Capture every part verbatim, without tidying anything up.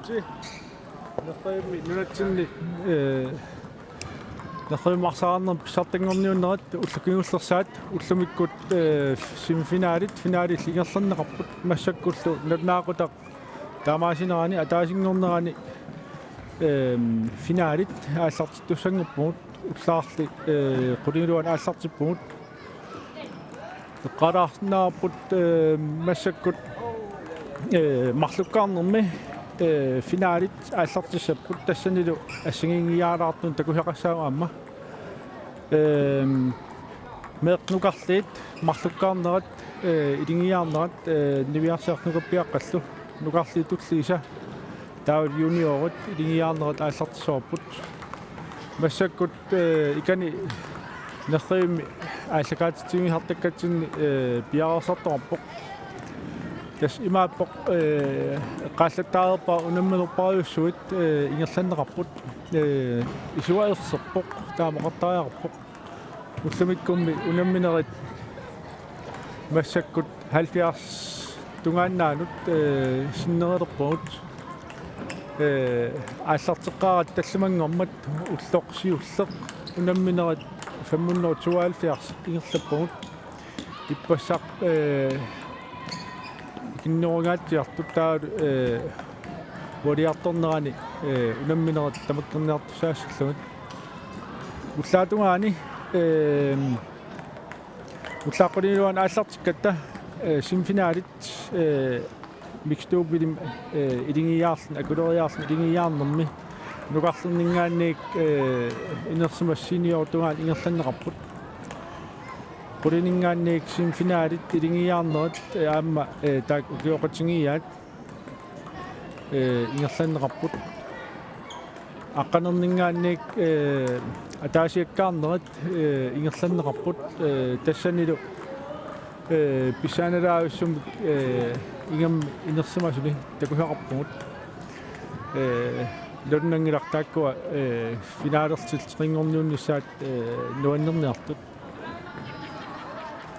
Nerrivimmi nunatsinni, eh, nerrivimmi arsaraarnermi pissartanngorniunnerat ullut kingullersaat ullumikkut, eh, semifinalit, finalit ingerlanneqarput massakkullu nalunaaqutaq taamaasinerani ataasinngornerani, ehm, finalit aallartittussanngorpugut ullaarli, eh, qulingiluanik aallartippugut. Eqqaalaarsinnaavarput, eh, massakkut, eh, marlukkaarnermi, eh, finalit aallartissapput tassanilu assigiinngiiaalaartunut takusaqassaagut aamma. Ehm, meeqqat nukarliit marlukkaarnerat, eh, ilingiaarnerat, eh, niviarsiartoq nukappiaqqallu nukarliit tulliisa taavalu juniorit ilingiaarnerat aallartissavarput. Massakkut, eh, ikani nerrivimmi aallakaatitsivigisartakkatsinni, eh, piareersartoqarpoq. Tassa imaappoq, eh, eqqaallattaareerpara unamminerpaalussuit, eh, ingerlanneqarput. Eh, isualerserpoq, taama oqartariaqarpoq. Ullumikkummi unamminerit massakkut halvfjerds tungaannaanut, eh, sinnerilerpugut. Eh, aallarteqqaaratta tallimanngormat ulloq siulleq unamminerit femhundrede tooghalvfjerds ingerlappagut. Ippassaq, eh, kinnerungaatsiartut taavalu, eh, ualiartornerani, eh, unamminerit tamakkerniartussaassallugit. Ullaatungaani, eh, ullaaq qulingiluanik aallartikkatta, eh, semifinalit, eh, mixed doublemi, eh, ilingiaarluni, akuleriaarluni ilingiaarnermi nukarlerninngaanniit, eh, inersimasut seniortungaanut ingerlanneqarput. Qulininngaanniit semifinalit ilingiaarnerit, eh, aamma, eh, taakku ukioqatigiiaat, eh, ingerlanneqarput. Aqqanerninngaanniit, eh, ataasiakkaarnerit, eh, ingerlanneqarput, eh, tassanilu, eh, pissanganalaarujussuarmik, eh, ingammik inersimasuni takusaqarpugut. Eh, ilunnanngilaq taakkua, eh, finalertillit treerinngorniunnissaat, eh, nuannerniartut.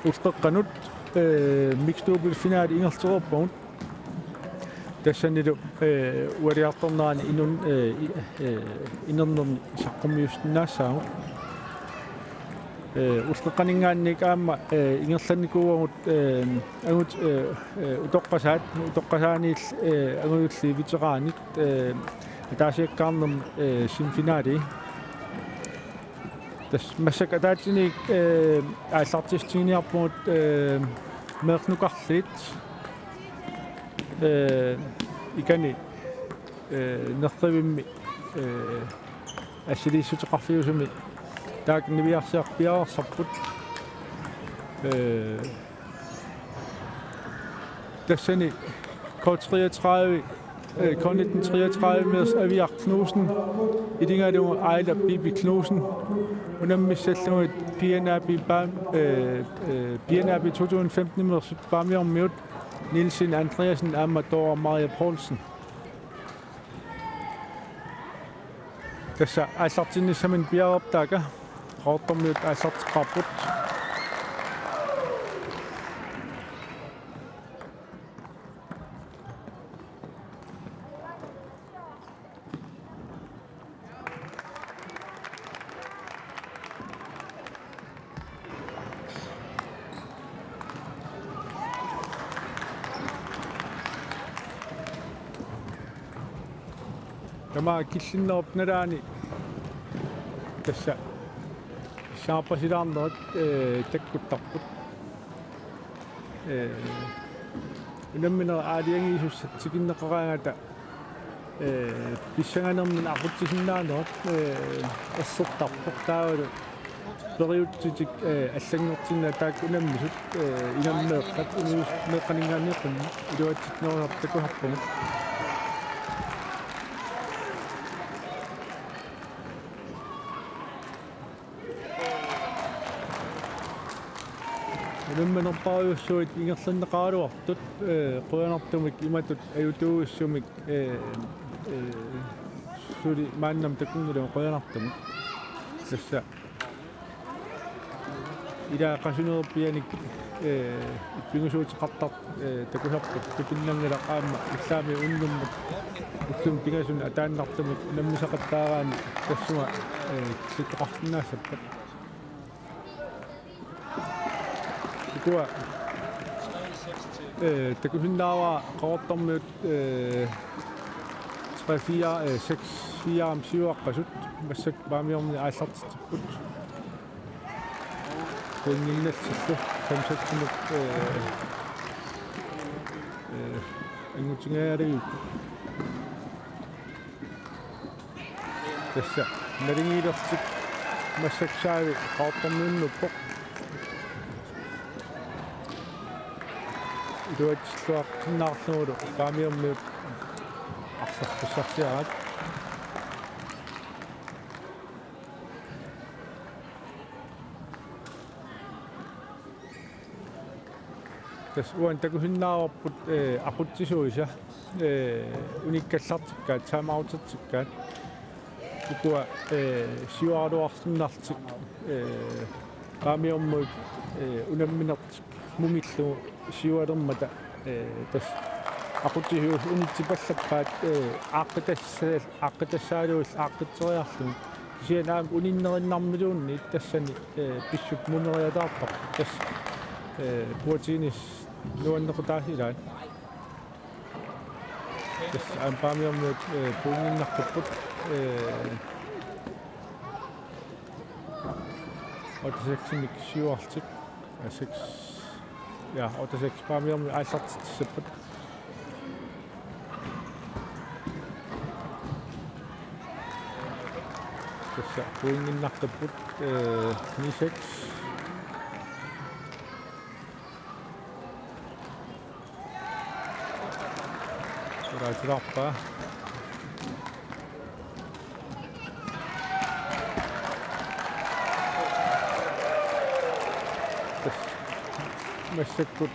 Ulloqeqqanut, eh, mixed double finale ingerlatereerpagut. Tassanilu, eh, ualiartornerani inun-, eh, i-, eh, inernerni saqqummiussinnaassaagut. Eh, ulloqeqqaninngaanniit aamma, eh, ingerlannikuuagut, eh, angut, eh, eh, utoqqasaat, utoqqasaaniilli, eh, angujulliit veteranit, eh, ataasiakkaarnermi, eh, semifinali. Tassa massakkut ataatsiniit, eh, aallartissatiginiarpugut, eh, meeqqat nukarliit, eh, ikani, eh, nerrivimmi, eh, assiliissuteqarfiusumi taakku niviarsiartut piareersarput. Eh, Tassani K treogtredive, eh, K nitten treogtredive-miorsup Aviaq Knudsen, iligalugu Aila Bibi Knudsen, unammissallugit P N A B Paam-, eh, eh, P N A B to tusind femten-imiorsup Paamiormiut, Nielsen Andreasen aamma Dora Maria Poulsen. Tassa aallartinnissaminnik piareerput taakku, Qaqortormiut aallarteqqaarput. Tamaat killinnerup nalaani tassa saapasilaarnerit, eh, takkuttarput. Eh, unamminerit aalajangiisussat tikinneqaraangata, eh, pissanganermini aqutsisinnaanerat, eh, ersertarpoq taavalu periutsitik, eh, allanngortinnagu taakku unammisut, eh, ingammik meeqqat, unammisut meeqqaninngaanniit iluatsitsinikuuarput takusarpagut. Unamminerpaarujussuit ingerlanneqaraluartut, eh, qujanartumik imatut ajutuussumik, eh, eh, suli maannamut takunngilagut qujanartumik. Tassa. Ila qasunerpianik, eh, ippigusuuteqartartut, eh, takusarput tupinnanngilaq aamma illaami unnummut Ullumi pingasuni ataannartumik unammisaqattaaraanni tassuma, eh, kissittoqarsinnaassappat. Ukua, eh, takusinnaavara Qaqortormiut, eh, tre fire, eh, seks fire-mik siuaqqasut, massakkut Paamiormiut aallartitsipput. Pointinnassallu fem seksimut, eh, eh, angutingajaariuk. Tassa naligiilertik massakkut saavi Qaqortormiunnuuppoq. Iluatsilluaqqiinnarlugu Paamiormiut arsartussarsiaraat. Tassa uani takusinnaavarput, eh, aqutsisuisa, eh, unikkallartikkaat, timeoutertikkaat. Ukua, eh, siuaraluarsinnarlutik, eh, Paamiormiut, eh, unamminertik mumillugu siualermata, eh, tassa aqutsisuisa unitsipallappaat, eh, aaqqitassal-, aaqqitassaallugit aaqqitseriarlugu. Kisianni aamma uninnerinnarmiluunniit tassani, eh, pissutsit mumeriataartarput. Tassa, eh, puatiinis nuannequtaasilaat. Tassa aamma Paamiormiut, eh, pointinnaqqipput, eh, otte seksimik siuarlutik. Eh, seks. Ja, otte seks Paamiormiut aallartitsissapput. Tassa pointinnaqqipput, eh, ni seks. Ulaatilaarpaa. Tassa massakkut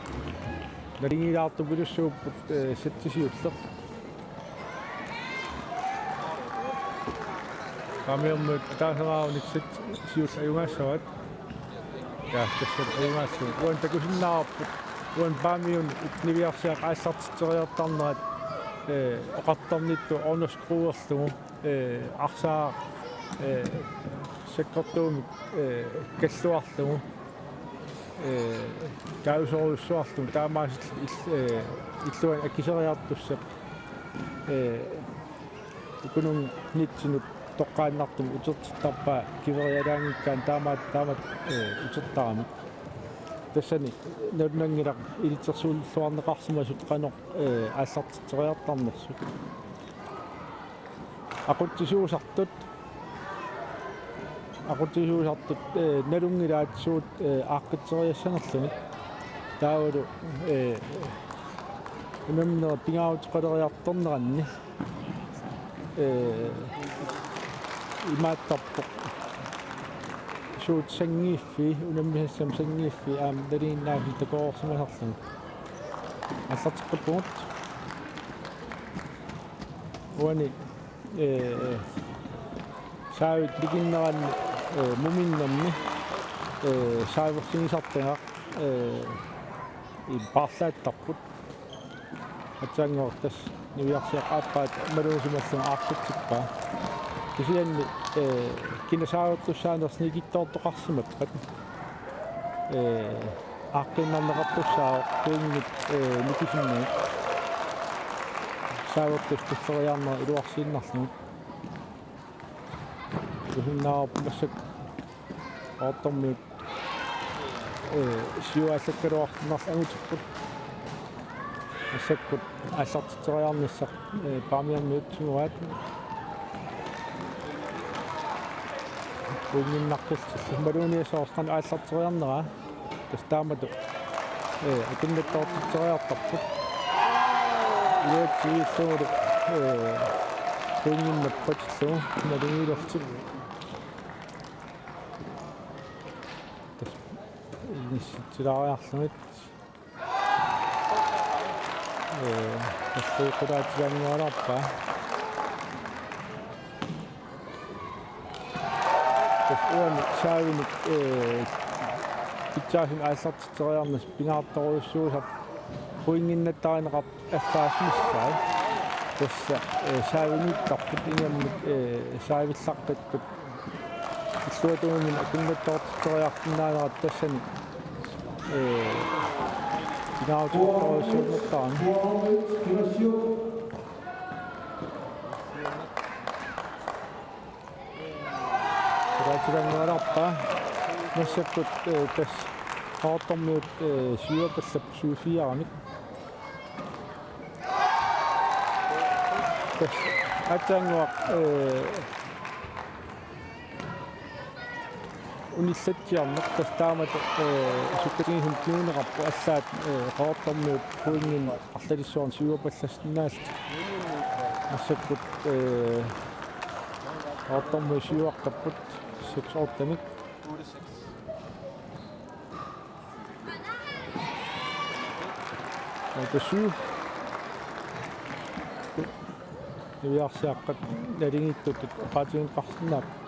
naligiilaartupilussuupput, eh, setti siulleq. Paamiormiut ataaseraarunik setti siulleq ajugaassavaat. Ja, tassa ajugaassavaat. Uani takusinnaavarput. Uani Paamiuni niviarsiaq aallartitseriartarnerat, eh, oqartarnittut ornerskruerlugu, eh, arsaaq, eh, sakkortuumik, eh, kalluarlugu, eh, kaavisorujussuarlugu taamaasillutik ill-, eh, illuanni akiseriartussaq, eh, ukununnga nitsinut toqqaannartumik utertittarpaa kiverialaanngikkaanni taamaat-, taamatut, eh, utertaramik. Tassani nalunanngilaq ilitsersuilluarneqarsimasut qanoq, eh, aallartitseriartarnersut. Aqutsisuusartut. Aqutsisuusartut, eh, nalunngilaat suut, eh, aaqqitseriassanerlugit. Taavalu, eh, unamminerit pingaaruteqaleriartorneranni, eh, imaattarpoq suut sanngiiffii, unammisassamik sanngiiffii aamma nalinginnaasut takoreersimasarlugit. Aallarteqqippugut. Uani, eh, saavit nikinneranni, eh, muminnermi, eh, saaversigisartagaq, eh, i-, paarlaattarput. Aatsaannguaq tassa niviarsiaq aappaat malugisimallunga aaqqitsuppaa. Kisianni, eh, kina saavertussaanersoq nikittoortoqarsimappat, eh, aaqqiinnarneqartussaavoq pointit, eh, nikisinnagit. Saavertussat tufferiarnerat iluarsiinnarlugit. Takusinnaavarput massakkut Qaqortormiut, eh, siuaallakkaluarsinnarlutik angutipput. Massakkut aallartitseriarnissaq, eh, Paamiormiut tiguaat. Pointinnaqqillutik. Maluginiassavarsi qanoq aallarteriarneraa. Tassa taamatut, eh, atunnattoortitseriartarput. Iluatsiviillugulu, eh, pointinnaq patillugu naligiilertik. Tassa inissitsilaariarlugit. Eh, tassa qulaatilaanngualaarpaa. Tassa uani saavinik, eh, pitsaasumik aallartitseriarnissaq pingaartorujussuusarpoq pointinnattarineqartoq affaasimassaaq. Tassa, eh, saaviniittarput ingammik, eh, saavillaqqippat. Illuatungimik akunnattoortitseriartunnaanerat tassani, eh, pingaaruteqartorujussuanngortarami. Sulaatilangualarpa massakkut, eh, tassa Qaqortormiut, eh, syvogfyrre syvogfyrre-mik. Tassa aatsaannguaq, eh, unillatsiarneq tassa taamatut, eh, sukkatigisumik kinguneqarpoq allaat, eh, Qaqortormiut pointinik arlalissuarnik syvogfyrre-ssinnaallutik. Massakkut, eh, Qaqortormiut syvogfyrre-kkut seks otte-mik. Nummer syv. Niviarsiaqqat naligiittutut oqaatigineqarsinnaapput.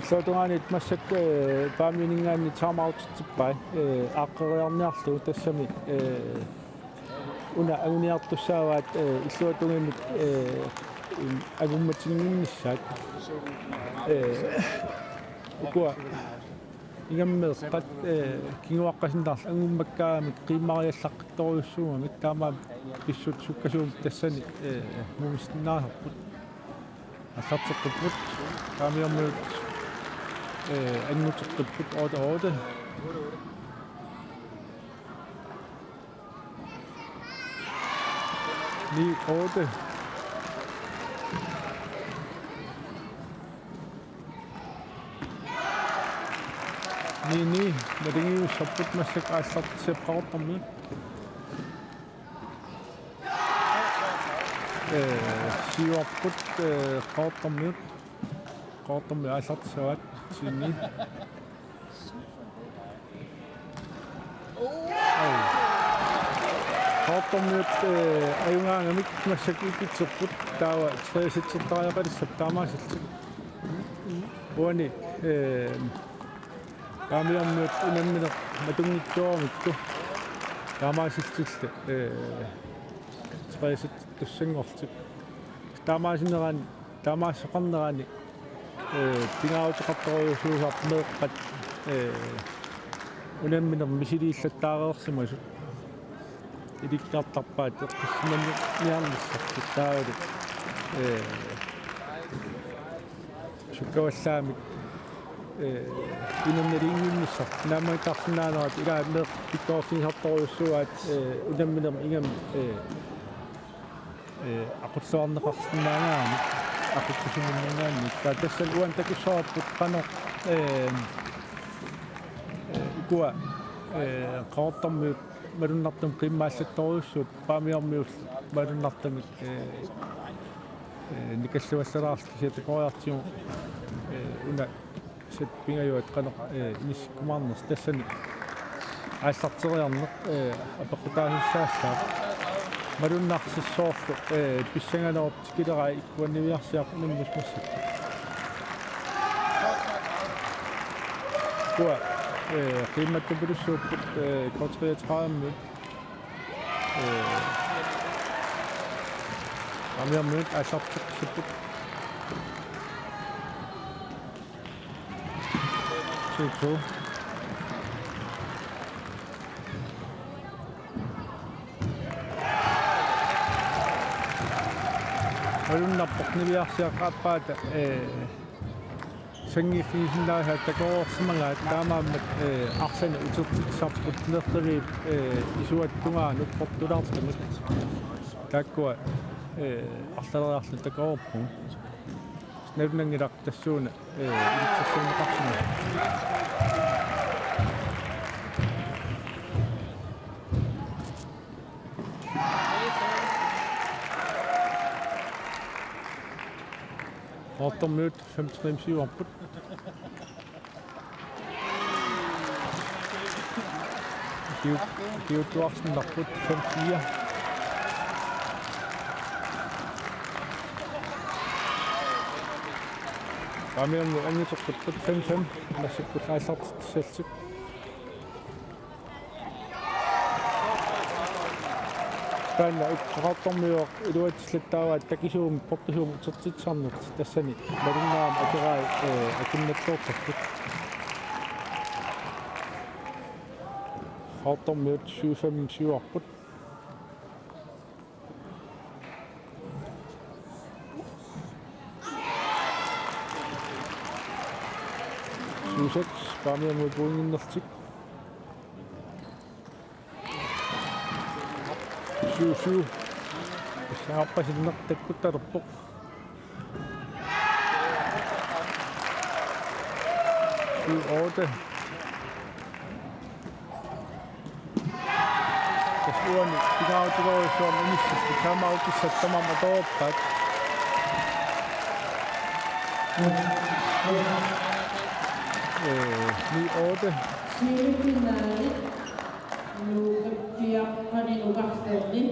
Illuatungaaniit massakkut, eh, Paamiuninngaanniit timeoutitsippai, eh, aaqqeriarniarlugu tassami, eh, una anguniartussaavaat, eh, illuatungimik, eh, angummatinnginnissaat. Eh, ukua ingammik qat, eh, kinguaqqasinnaarlugit angummakkaangamik qiimmariallaqqittorujussuugamik taamaammat pissutsit sukkasuumik tassani, eh, mumisinnaasarput. Aallarteqqipput. Paamiormiut, eh, anguteqqipput otte otte. Ni otte. Ni ni. Naligiissappat massakkut aallartissappat Qaqortormiut. Eh, siuarput, eh, Qaqortormiut. Qaqortormiut aallartissavaat sini. Qaqortormiut, eh, ajugaangamik massakkut ipitserput taava tre-sitsertariaqalissapput taamaasillutik. Uani, eh, Paamiormiut unammineq matunngitsuaramikku taamaasillutillu, eh, tre-sitsertussanngorlutik. Taamaasinerani, taamaassoqarnerani, eh, pingaaruteqartorujussuusarput meeqqat, eh, unammineq misiliillattaareersimasut. Ilikkartarpaat eqqissimanniarnissarput taavalu, eh, sukkavallaamik, eh, inernaliinnginnissarput naammagitarsinnaanerat ilaa meeqqat pikkorisartorujussuuaat, eh, unamminermi ingammik, eh, eh, aqulluarneqarsinnaagaanni, aqukkusuminninngaanniit. Taava tassani uani takussavarput qanoq, eh, eh, ukua, eh, Qaqortormiut malunnartumik qiimmaallattorujussuupput, Paamiormiut malunnartumik, eh, eh, nikalluallalaarlutik kisianni takoriartigu, eh, una set pingajuat qanoq, eh, inissikkumaarnersoq tassani aallarteriarneq, eh, apeqqutaasussaassaaq. Malunnarsissoorlu, eh, pissanganerup tikilerai ikkuanniviarsiaq unammisut massakkut. Ukua, eh, qiimmattupilussuupput, eh, K treogtredive-miut. Eh, Paamiormiut aallarteqqipput. To to. Malunnarpoq niviarsiaq aappaata, eh, sanngiiffigisinnaasai takoreersimagaat taamaammat, eh, arsani utertitsisarput nerriviup, eh, isuata tungaanut portulaartumik. Taakkua, eh, arlaleriarluni takoreerpugut. Nalunngilara tassuuna, eh, ilitsersuunneqarsimavoq. Qaqortormiut femogtredive syvogfyrre. Kiu-, kiuttuarsinnarput fem fire. Paamiormiut anguteqqipput fem fem. Massakkut aallartitsissallutik. Taanna Qaqortormiut iluatsillattaaraat takisuumik portusuumik utertitsisarneq, tassani malunnaamik akerai, ee, akunnattoortarput. Qaqortormiut syv fem syvarput. Syv seks, Paamiormiut pointinnertik. Syv syv. Pissangarpasinneq takkuttalerpoq. Syv otte. Tassa uani pingaarutilerujussuarmik inissitut timeoutissat tamarmik atoreerpaat. Ee, ni otte. Semifinale. Nukappiaqqani nukarterni.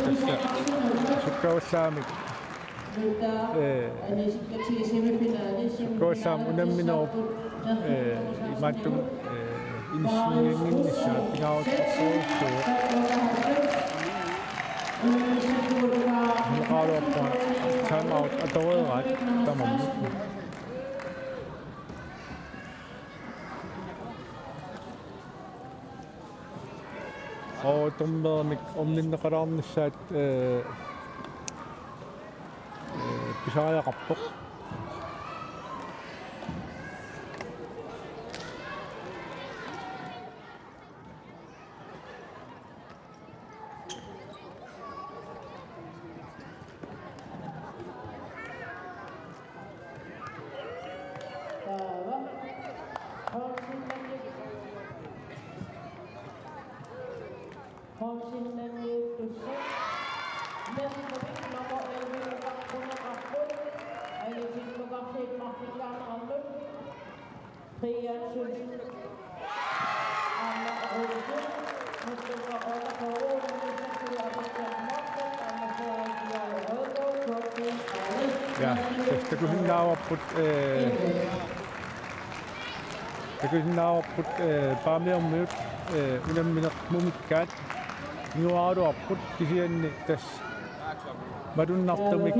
Tassa sukkavallaamik. Ee, sukkavallaamik unamminerup, ee, imaattumik, ee, inissinnginnissaa pingaarutissarujussuuvoq. Nukaraluarpara timeout atoreeraat tamarmik. Oo, dommerimik orninneqalaarnissaat, ee, ee, pisariaqarpoq. Ja, tassa takusinnaavarput, ee, takusinnaavarput, ee, Paamiormiut, ee, unammineq mumikkaat, nukaraluarput kisianni tassa malunnartumik,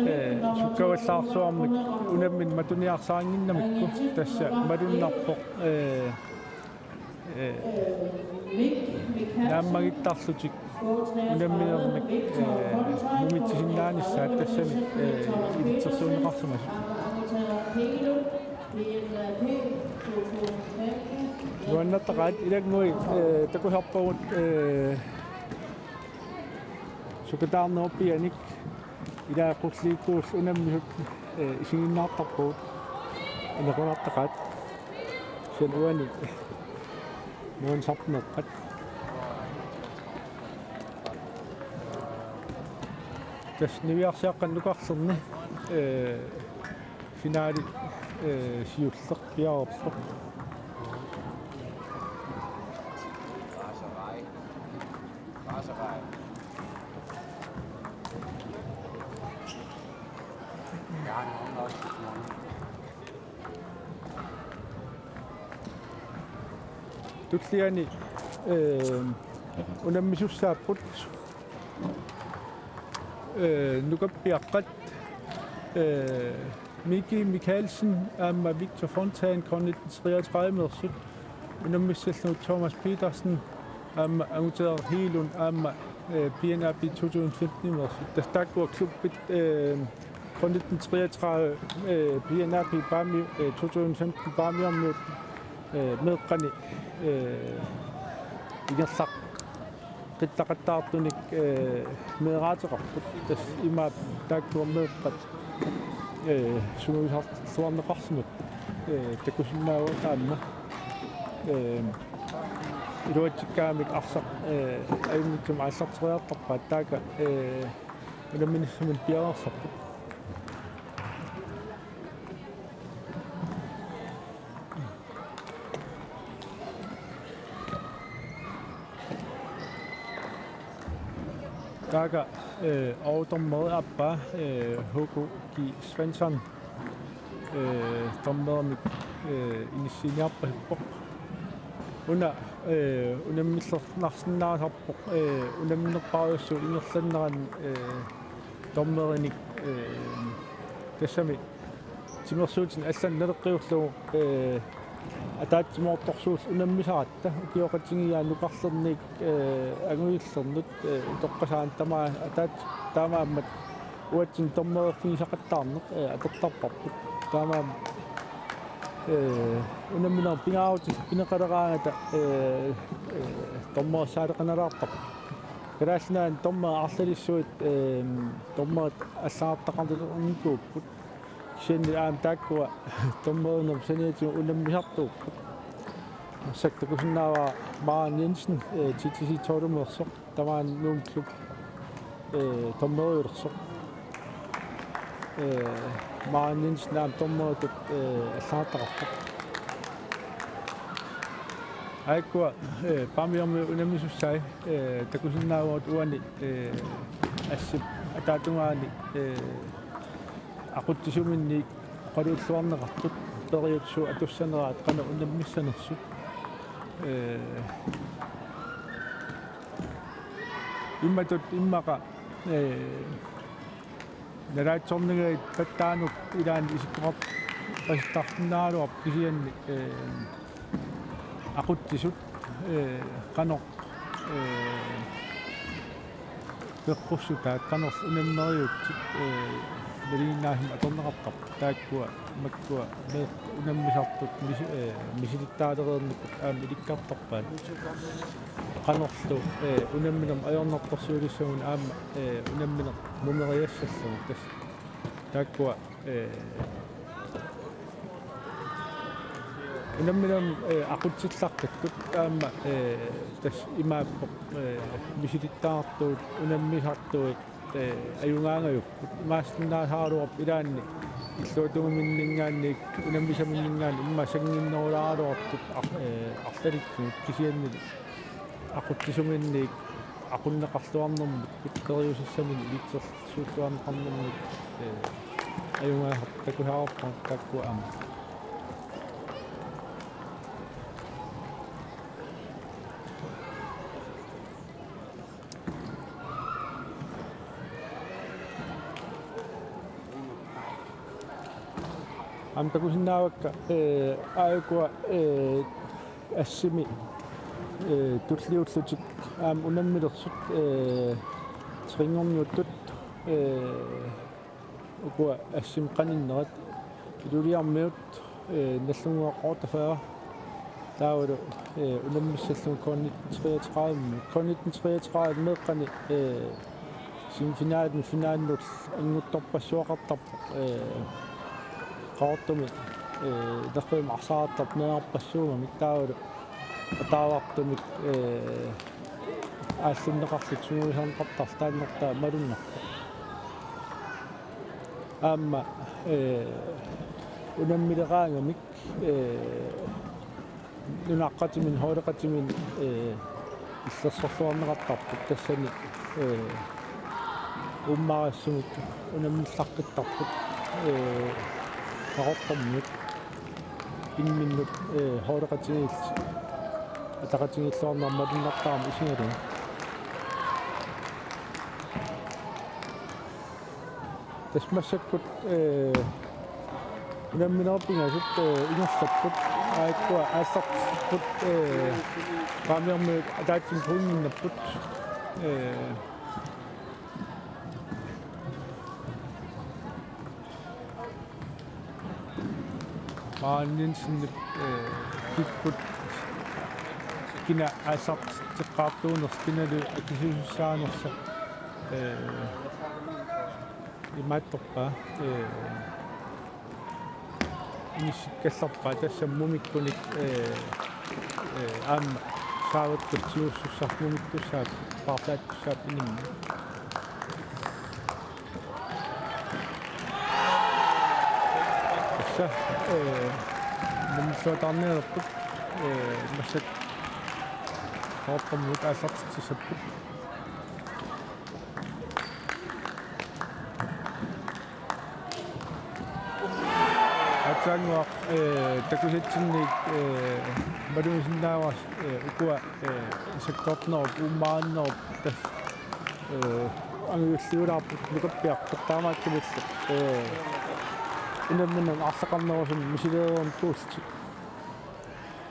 ee, sukkavallaarsuarmik unammineq matuniarsarinnginnamikku tassa malunnarpoq, ee, ee, naammagittarlutik unamminermik, ee, mumitsisinnaanissaat tassani, ee, ilitsersuunneqarsimasut. Nuannaartaqaat, ilannguit, ee, takusarpagut, ee, sukataarnerup pianik, ilaa qulliikkuullu unammisut, ee, isiginnaartarpagut, anequnartaqaat. Kisianni uani nuannisarneqaat. Tassa niviarsiaqqat nukarlerni, ee, finaali, ee, siulleq piareerpoq. Tulliani, ee, unammisussaapput, ee, nukappiaqqat, ee, Miki Mikkelsen aamma Victor Fontaine K nitten treogtredive-meersut, unammissallugu Thomas Petersen aamma Anguteeraq Hegelund aamma, ee, B N A B to tusind femten-meersut. Tassa taakkua klubbit, ee, K nitten treogtredive, ee, B N A B Paami-, ee, to tusind femten Paamiormiut, ee, meeqqanik, ee, ingerlaq- qittaqattaartunik, ee, meeraateqarput. Tassa imaappoq taakkua meeqqat, ee, sungiusarluarneqarsimapput, ee, takusinnaavat aamma. Ee, iluatsikkaangamik arsaq, ee, ajunngitsumik aallarteriartarpaat, taakku, ee, unamminissamut piareersarput. Taakku, ee, overdommeri aappaa, ee, H K G Svensson, ee, dommerimik, ee, inissiiniarpasippoq. Una, eh, unammillernarsinnaasarpoq, eh, unamminerpaarujussuup ingerlanerani, eh, dommerinik, eh, tassami timersuutinik allanik naleqqiullugu, eh, ataatsimoortorsuullutik unammisaratta, ukioqatigiiaat nukarlerniit, eh, angujallernut, eh, utoqqasaat tamaat ataat-, taamaammat uatsinnut dommeriffigisaqattaarneq, eh, atortarparput. Taamaammat, eh, unamminerup pingaarutillit pineqaleraangata, eh, eh, dommerissaaleqanalaartarput. Kalaallit Nunaanni dommerit arlalissuit, eh, dommerit allagartaqarnikuupput. Kisianni aamma taakkua dommerinermut saniatigut unammisartuupput. Massakkut takusinnaavara Maren Jensen, eh, T T C tolvimeersoq, tamaani Nuummi Klub, eh, dommeriulersoq. Eh, Maren Jensen aamma dommeritut, eh, allagartaqarpoq. Aajukkua, eh, Paamiormiut unammisussai, eh, takusinnaavugut uani, eh, assip ataatungaani, eh, aqutsisuminniit oqaluulluarneqartut, periutsuut atussaneraat qanoq unammissanersut. Eh, imatut immaqa, eh, nalaatsornigait pattaanut ilaanni isikkoqarpasittarsinnaagaluarpoq kisianni, eh, aqutsisut, eh, qanoq, eh, peqqussutaat, qanorlu unammeriutsit, eh, nalinginnaasumik atorneqartarput. Taakkua makkua meeqqat unammisartut misi-, eh, misilittaalereernikkut aamma ilikkartarpaat. Qanorlu, eh, unamminermut ajornartorsiutissagunik aamma, eh, unammineq mumeriassallugu tassa. Taakkua, eh, unamminermut, eh, aqutsillaqqikkukkit aamma, eh, tassa imaappoq, eh, misilittagartugut unammisartuit, eh, ajugaangajupput. Imaassinnaasaraluarpoq ilaanni illuatungiminninngaanniit unammisaminninngaanniit immaqa sannginnerulaaraluartut ar-, eh, arlalikkut kisiannili aqutsisuminniit aqunneqarluarnermut periusissaminik ilitsersuulluarneqarnermut, eh, ajugaasartut takusarput taakkua aamma. Aamma takusinnaavakka, eh, aajukkua, eh, assimi, eh, tulliullutik aamma unammilersut, eh, trinngorniuttut, eh, ukua assimi qaninnerat Ilulissarmiut, eh, Nagdlunguaq otteogfyrre. Taavalu, eh, unammissallugu K nitten treogtredive. K nitten treogtredive meeqqani, eh, semifinalimi finalinut annguttorpassuaqartarpoq, eh, Qaqortumi, eh, nerrivimmi arsaartartut meerarpassuugamik taavalu ataavartumik, eh, aallunneqarlutik sungiusarneqartartut taanna malunnarpoq. Aamma, eh, unammileraangamik, eh, nunaqqatiminnik, holdeqatiminnik, eh, illersorluarneqartarput tassani, eh, uummaarissummik unammillaqqittarput, eh, Qaqortormiut imminnut, eh, holdeqatigiillutik ataqatigiilluarnerat malunnartarami isigalugu. Tassa massakkut, eh, unamminerup pingasut, eh, ingerlapput, aajukkua aallartipput, eh, Paamiormiut ataatsimut pointinnapput, eh, Maren Jensenip, eh, kikkut kina aallarteqqaartuunersoq kinalu akisuussaanersoq, eh, imaattorpaa, eh, inissikkallarpaa tassa mumikkunik, eh, eh, aamma saavakkut siussussaq mumikkussaapput paarlaattussaapput inimmi. Tassa, eh, mumilluataarnialerput, eh, massakkut Qaqortormiut aallartitsissapput. Aatsaat Uanga, eh, takusatsinnik, eh, malugisinnaavara, eh, ukua, eh, sakkortunerup, uummaarinnerup, tassa, eh, angajulliulaarput nukappiarput taamaattumillu, eh, unamminermi arlaqarnerusumik misilereernikuullutik.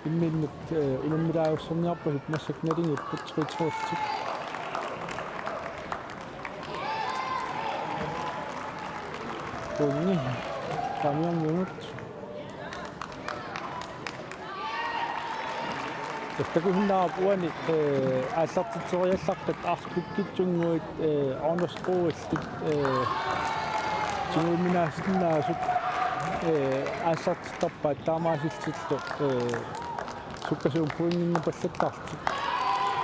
Imminnut, eh, unammilaavissorniarpasippoq massakkut nalingipput tre tre-llutik. Pointi Paamiormiunut. Tassa takusinnaavarput uani, eh, aallartitseriallartut Arctic Kitsunnguit, eh, Aarnus Kuuillit, eh, tiguminaassinnaasut, eh, aallartittarpaat taamaasillutillu, eh, sukkasuumik pointinngipallattartut.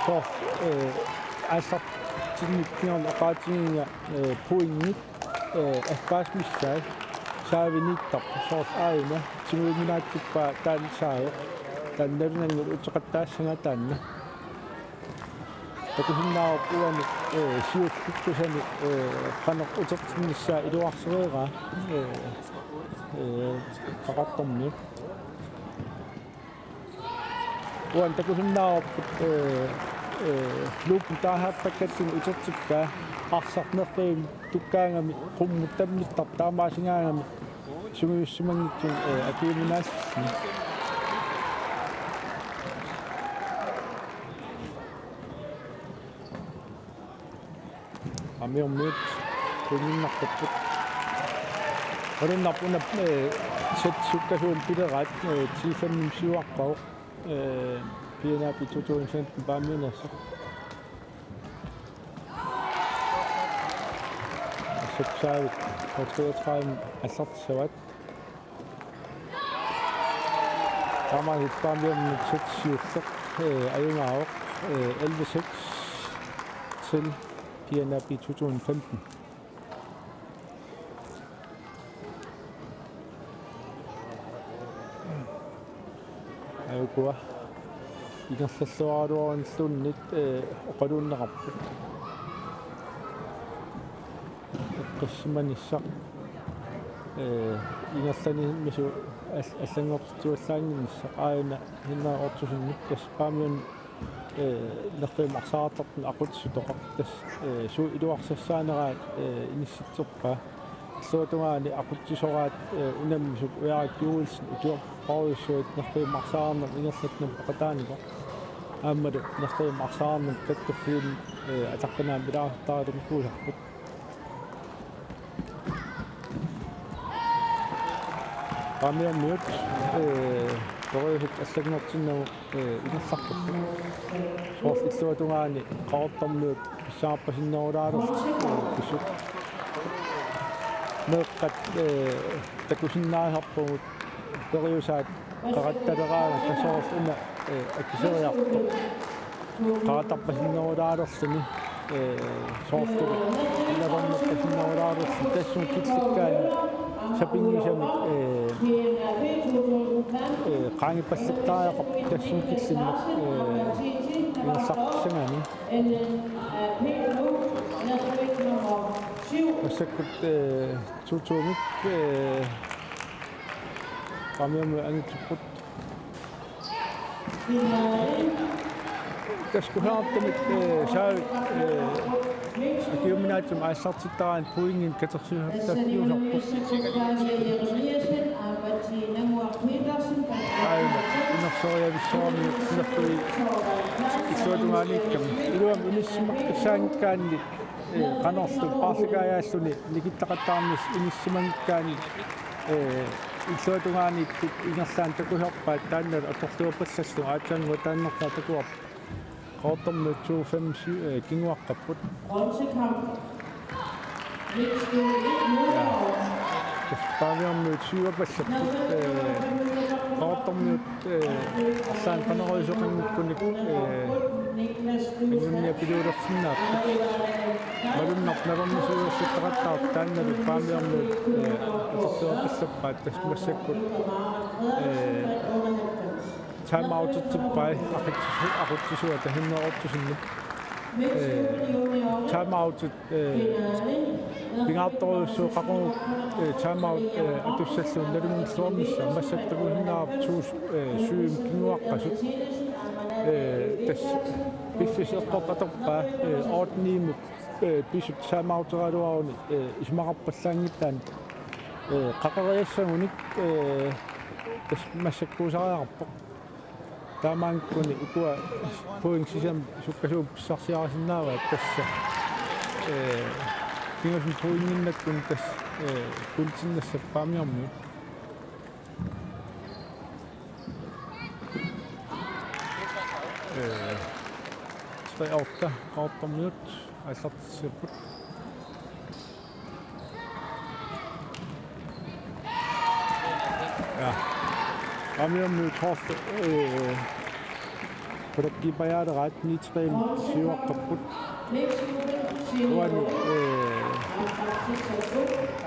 Soorlu, eh, aallartinnik kingorna oqaatigiga, eh, pointit, eh, F-gassi missaat saaviniittarput soorlu aajuna tiguminaatsuppaa taanna saaveq. Taanna nalunanngilaq uteqattaassagaa taanna. Takusinnaavarput uani, eh, siullertussaani, eh, qanoq utertinnissaa iluarsereeraa, eh, eh, Qaqortormiut. Uani takusinnaavarput, eh, eh, loopip taasartakkatsinni utertikkaa arsaq nerrivimmi tukkaagami qummut tammittartoq taamaasigaangami sungiussimanngitsunik, eh, akiuminaassuseq. Paamiormiut pointinnartarput. Malunnarpoq una, eh, sæt sukkasuumik pileraat, eh, ti fem siuarpaa, eh, P N A B to tusind femten Paamiuneersoq. Suksaavik K treogtredive aallartissavaat. Taamaalillutit Paamiormiut sæt siulleq, eh, ajugaavoq, eh, elleve seks til P N A B to tusind femten. Aajukua ingerlalluaraluarunilluunniit, eh, oqaluunneqarput. Eqqissimanissaq, eh, ingerlanissamisoq al-, allanngortitsivallaannginnissaq aajuna Henrik Ottosenip tassa Paamiuni, eh, nerrivimmi arsaartartuni aqutsisutoqarpoq tassa, eh, suut iluarsassaaneraat, eh, inissitserpaa. Illuatungaani aqutsisoraat, eh, unammisut Ujarak Joelsen, Utuaq Poulsen nerrivimmi arsaarnermi ingerlatsinni peqataanikoq. Aammalu nerrivimmi arsaarnermi kattuffiini, eh, ataqqinaammik ilaartaraluni kuusarput. Paamiormiut, eh, periuseq allanngortinnagu, eh, ingerlaqqippoq. Soorlu illuatungaani Qaqortormiut pissaarpasinnerulaalerlutik, eh, pissutsit. Meeqqat, eh, takusinnaasarpagut periusaat qaqattaleraangat tassa soorlu una, eh, akiseriartoq. Qaqattarpasinnerulaalerluni, eh, soorlu. Ilavannerpasinnerulaalerluni tassunga killikkaanni sapinngisamik, eh, eh, qaangiuppallattariaqarpoq tassunga killinneq, eh, ingerlaqqissagaanni. Massakkut, eh, to to-mik, eh, Paamiormiut angitipput. Tassa kusanartumik, eh, Saavi, eh, akiuminaatsunik aallartittaraanni pointinik katersugassarsiusarpoq. Aajuna inersoriavissuarmiut inertui illuatungaaniikkami. Iluamik inissisimaqqissaanngikkaanni, eh, qanorlu paarlakaajaalluni nikittaqattaarnissaq inissisimanngikkaanni, eh, illuatungaaniittut ingerlaannaq takusarpaat taannalu atorluarpallallugu aatsaannguaq taannertaa takuarput. Qaqortormiut to fem syv, eh, kinguaqqapput. Bronzekamp. Mikkel Mølgaard. Paamiormiut syvapallerput, eh, Qaqortormiut, eh, arlaannik qanoq iliuuseqanngikkunik, eh, anguniapiluulersinnaapput. Malunnarpoq nalornisuusiortaqattaartut taannalu Paamiormiut, eh, atorluarpallappaat tassa massakkut, eh, time-outitsippai aqutsisu-, aqutsisuata Henrik Ottosenip. Ee, timeoutit, ee, pingaartorujussuuvoq qaqugu, ee, timeout, ee, atussallugu nalunngilluarnissaa. Massakkut takusinnaavarput suut, ee, syvimut kinguaqqasut. Ee, tassa piffissaq eqqoqqatorpaa, ee, otte-nimut, ee, pisut timeouteraluaruni, ee, isumaqarpallaanngitsoq, ee, qaqeriassagunik, ee, tassa massakkuusariaqarpoq. Taamaakkuni ukua point sisamat sukkasuumik pissarsiarisinnaavaat tassa. Ee, kingusumik pointinnakkunni tassa, ee, kuultinnassapput Paamiormiut. Ee, tre otte, Qaqortormiut aallartissipput. Ja. Paamiormiut, øh, på det gik bare det ret, ni tre syvogfyrre. Uani, øh,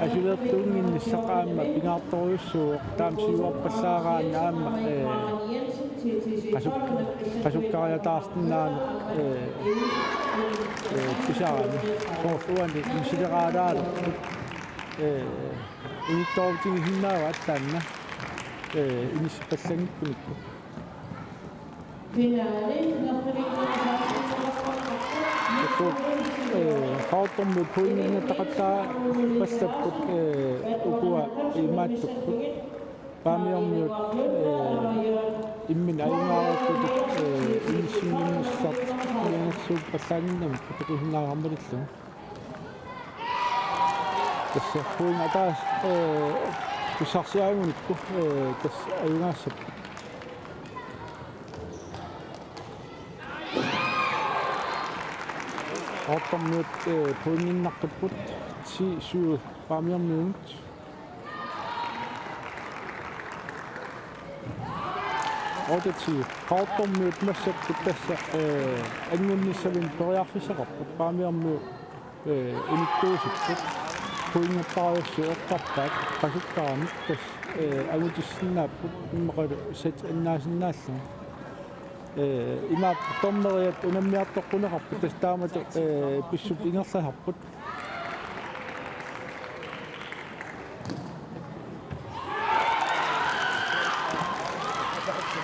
asilertuunnginnissaq aamma pingaartorujussuuvoq, taama siuarpallaaraanni aamma, øh, qasuk-, qasukkariataarsinnaaneq, ee, ee, pisarami. Soorlu uani misileraalaarput, ee, unittoorutigisinnaavaat taanna, ee, inissipallanngikkunikku. Uku, ee, Qaqortormiut pointinnataqattaarpallapput, ee, ukua imaattukkut. Paamiormiut, ee, imminut ajugaarukkutut, ee, inissinninnissaq iangersuuppallaannginnamik takusinnaavarput malillugu. Tassa point ataaseq, ee, pissarsiarigunikku, ee, tassa ajugaassapput. Qaqortormiut, ee, pointinnartupput, ti syv Paamiormiut. Otte ti. Qaqortormiut massakkut tassa, ee, angunnissaminut periarfissaqarput, Paamiormiut, ee, unittuusipput. Pointertarujussuit eqqartaat qasukkaramik tassa, ee, angutissinnaapput immaqalu sat annaasinnaallugu. Ee, imaappoq dommeriat unammiartoqquneqarput, tassa taamatut, ee, pissutsit ingerlasarput.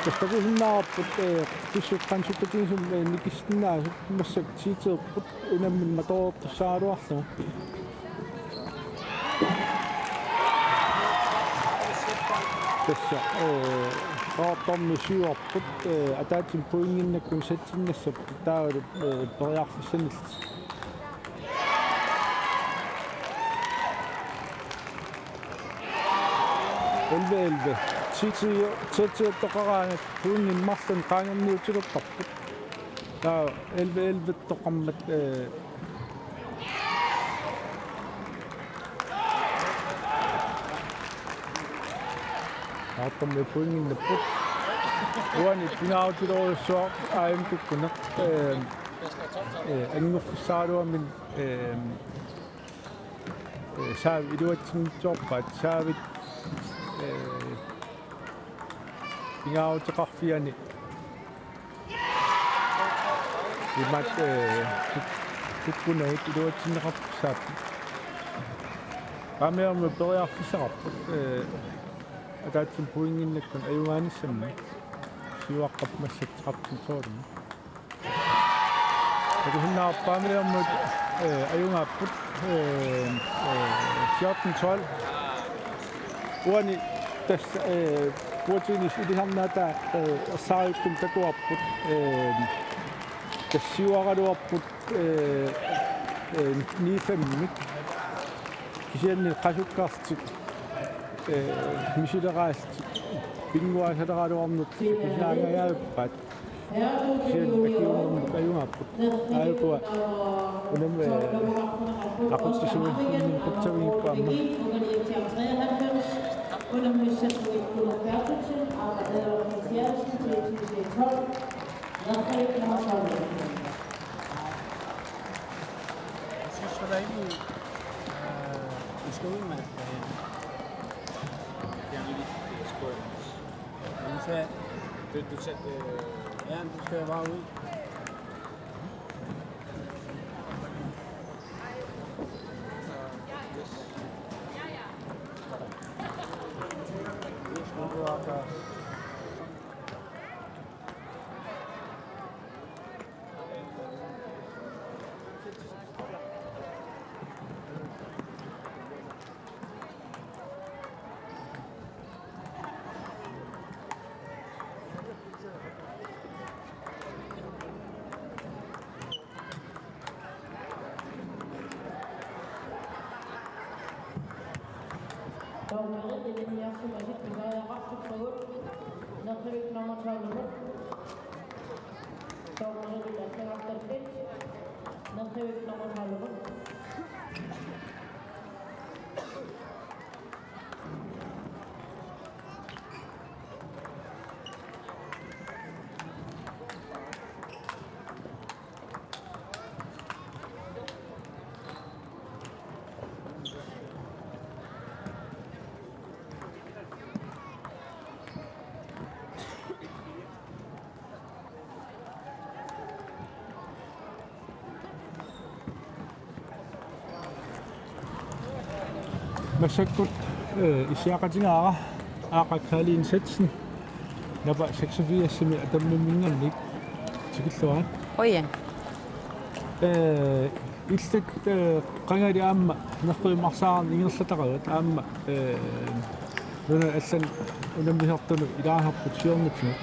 Tassa takusinnaavarput, ee, pissutsit qanoq sukkatigisumik, ee, nikissinnaasut, massakkut tiiteerput unammineq matoortussaagaluarlugu. Tassa, ee, Qaqortormiut syvarput, ee, ataatsimut pointinnakkunni satsinnassapput, taavalu, ee, periarfissanillutik. Elleve elleve. Ti ti, ti ti toqqaraangat pointit marluk qaangerniutilertarput. Taava elleve elleve toqqarmat, ee, Qaqortormiut pointinnapput. Uani pingaarutilerujussuaq aajuna kukkuneq, ee, ee, anguffissaraluamik, ee, ee, saavit iluatsinngitsoorpaat, saavit, ee, pingaaruteqarfiani imaat, ee, kuk-, kukkunagut iluatsinneqartussaapput. Paamiormiut periarfissaqarput, ee, ataatsimut pointinnakkut ajugaanissamut. Siuaqqap massakkut tretten tolv. Takusinnaavarput Paamiormiut, ee, ajugaapput, ee, ee, fjorten tolv. Uani tassa, ee, bordtennis ilisarnaataa, ee, ersarissummik takuarput, ee, tassa siuaraluarput, ee, ee, ni fem-mik. Kisianni qasukkarlutik, ee, misileraallutik, pinnguaasaleraluarnertik, kisianni angajaapput. Kisianni akiuunnermut ajugaapput. Aajukua unammi, ee, aqutsisuunermut qutsavigipput aamma. Jeg synes, for der er ikke, øh, vi skal ud med. Fjerne lige det square. Men så, du, du satte, øh, ja, du skal bare ud. Niarsimasut pisariaqartippagut. Nerrivik nummer tolv-imut. Dommerit allagartappit. Nerrivik nummer tolv-imut. Massakkut, eh, issiaqatigaara Aaqa Kalinsetsen, Napa seksogfirsimi Atammimminngaanniit tikilluarit. Qujan. Eh, illit, eh, qangali aamma nerrivimmi arsaarneq ingerlataqavat aamma, eh, nunat allanut unammisartunut ilaasorput siornatigut.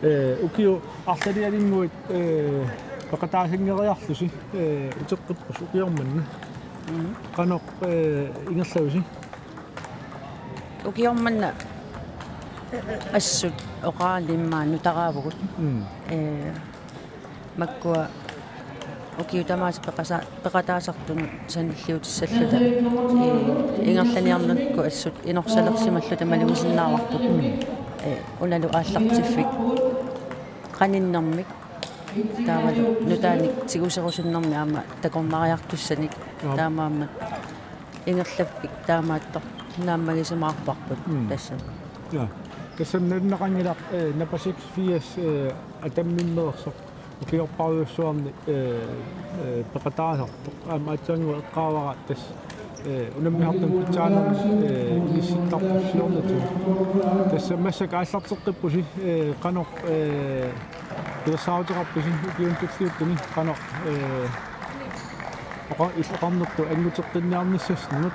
Eh, ukiut arlalialunnguit, eh, peqataasanngeriarlusi, eh, uteqqippusi ukioq manna. Mm. Qanoq, eh, ingerlavisi? Ukioq manna assut oqaannarluni immaqa nutaraavugut. Mm. Eh, makkua ukiut tamaasa peqasa-, peqataasartunut sanilliutissalluta. Eh, ingerlaniarnermut assut inorsalersimalluta malugisinnaavarput. Mm. Eh, unalu aallartiffik qaninnermik. Taavalu nutaanik tiguserusunnermi aamma takornariartussanik. Joo. Taamaammat ingerlaffik taamaattoq naammagisimaarparput. Mm. Tassami. Ja. Tassami nalunaqanngilaq, eh, Napa seksogfirs, eh, Atammimmeersoq ukiorpassuarni, eh, eh, peqataasartoq. Aamma aatsaannguaq eqqaavara tassa, eh, unammisartunut pitsaanermut, eh, inissittarpusi siornatigut. Tassa massakkut aallarteqqippusi, eh, qanoq, eh, pilersaaruteqarpisi ukiuni tulliuttuni qanoq, eh, oqa-, il-, oqarnertut anguteqqinniarnissassinnut?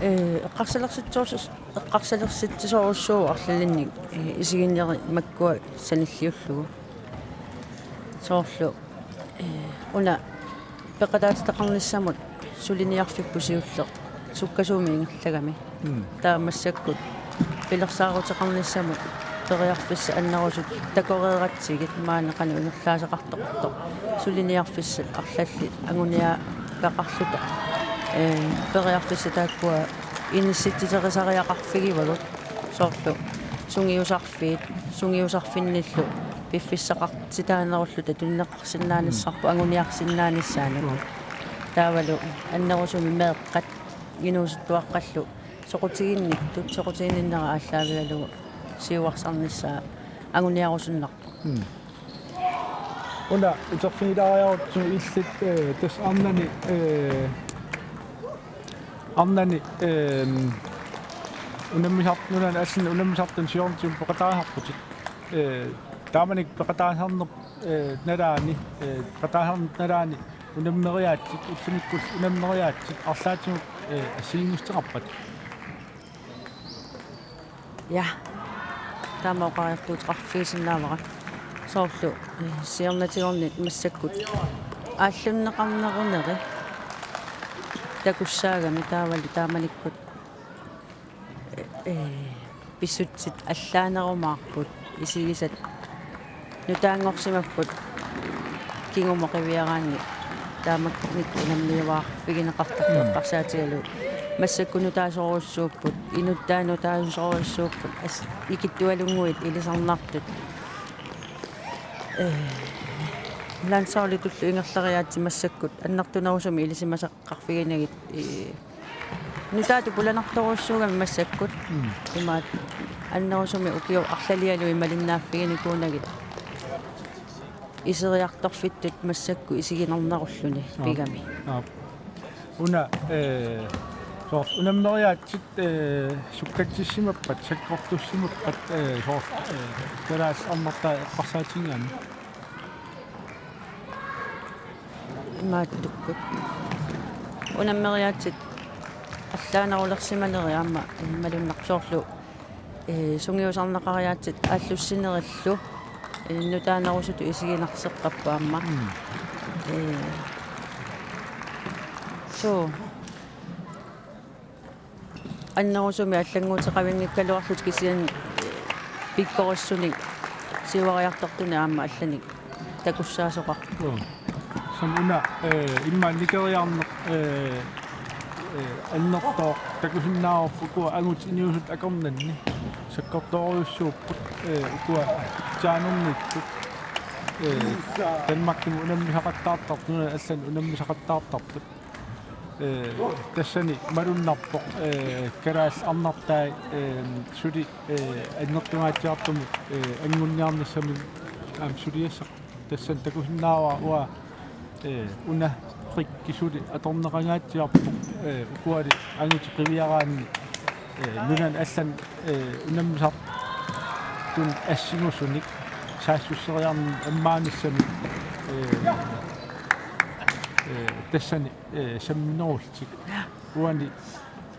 Eh, eqqarsalersitsisorus-, eqqarsalersitsisorujussuuvoq arlalinnik, eh, isigineri makkua sanilliullugu. Soorlu, eh, una peqataatitaqarnissamut suliniarfipput siulleq sukkasuumik ingerlagami. Mm. Taava massakkut pilersaaruteqarnissamut periarfissat annerusut takoreeratsigit maani qanoq ingerlaasaqartoqartoq. Suliniarfissat arlallit anguniagaqarluta. Eh, periarfissat taakkua inissitsiterisariaqarfigivagut. Soorlu sungiusarfiit, sungiusarfinnillu piffissaqartitaanerulluta tunineqarsinnaanissarput anguniarsinnaanissaanut. Joo. Taavalu annerusumik meeqqat inuusuttuaqqallu soqutiginnittut, soqutiginninnera aallaavigalugu siuarsarnissaa anguniarusunnarpoq. Mm. Una uterfigilaariarutsigit illit, eh, tassa arnani, eh, arnani, ehm, unammisart-, nunani allanut unammisartunut siornatigut peqataasarputit. Eh, taamanikkut peqataasarnerp-, eh, nalaani, eh, peqataasarnerp nalaani unammeriaatsit, ullumikkut unammeriaatsit, arlaatigut, eh, assigiinngitsuuteqarpat? Ja. Taama oqariartuuteqarfigisinnaavara. Soorlu, eh, siornatigornit massakkut aallunneqarneruneri takussaagami taavalu taamanikkut, eh, eh, pissutsit allaanerumaarput isigisat nutaanngorsimapput kingumut qiviaraanni taamakkunikkut unammiuaarfigineqartarput. Mm. Eqqarsaatigalugu massakkut nutaasorujussuupput, inuttaa nutaasorujussuupput, as-, ikittualunnguit ilisarnartut. Eh, landsholditullu ingerlariaatsit massakkut annertunerusumik ilisimasaqarfiginagit, eh, nutaatut pulanartorujussuugami massakkut. Mm. Imaattoq annerusumik ukiut arlalialuit malinnaaffiginikuunagit iseriartorfittut massakkut isiginarnerulluni. Aap. Pigami. Aap. Una, eh, soorlu unammeriaatsit, eh, sukkatsissimappat, sakkortussimappat, eh, soorlu, eh, kalaallit arnartaat eqqarsaatigigaanni? Imaattukkut. Unammeriaatsit allaanerulersimaneri aamma, eh, malunnarpoq soorlu, eh, sungiusarneqariaatsit aallussinerillu, eh, nutaanerusutut isiginarseqqapput aamma. Mm. Eh, suu. annerusumik allannguuteqavinngikkaluarlutik kisianni pikkorissunik siuariartortunik aamma allanik takussaasoqarpoq. Joo. Som una, eh, immaqa nikeriarneq, eh, eh, annertooq takusinnaavarput ukua angut inuusut akornanni. Sakkortoorujussuupput, eh, ukua pitsaanernitut. Eh, Danmarkimut unammisaqattaartartut, nunani allani unammisaqattaartartut. Eh, tassani malunnarpoq, eh, kalaallit arnartai, eh, suli, eh, annertungaatsiartumik, eh, angunniarnissamik aamma suliassaq. Tassani takusinnaavara uanga, eh, una brikki suli atorneqangaatsiarpoq, eh, ukuali angutit qiviaraanni, eh, nunani allani, eh, unammisartuni assigusunik saassusseriarnermut ammaanissamik, eh, eh, tassani, eh, samminerullutik. Uani,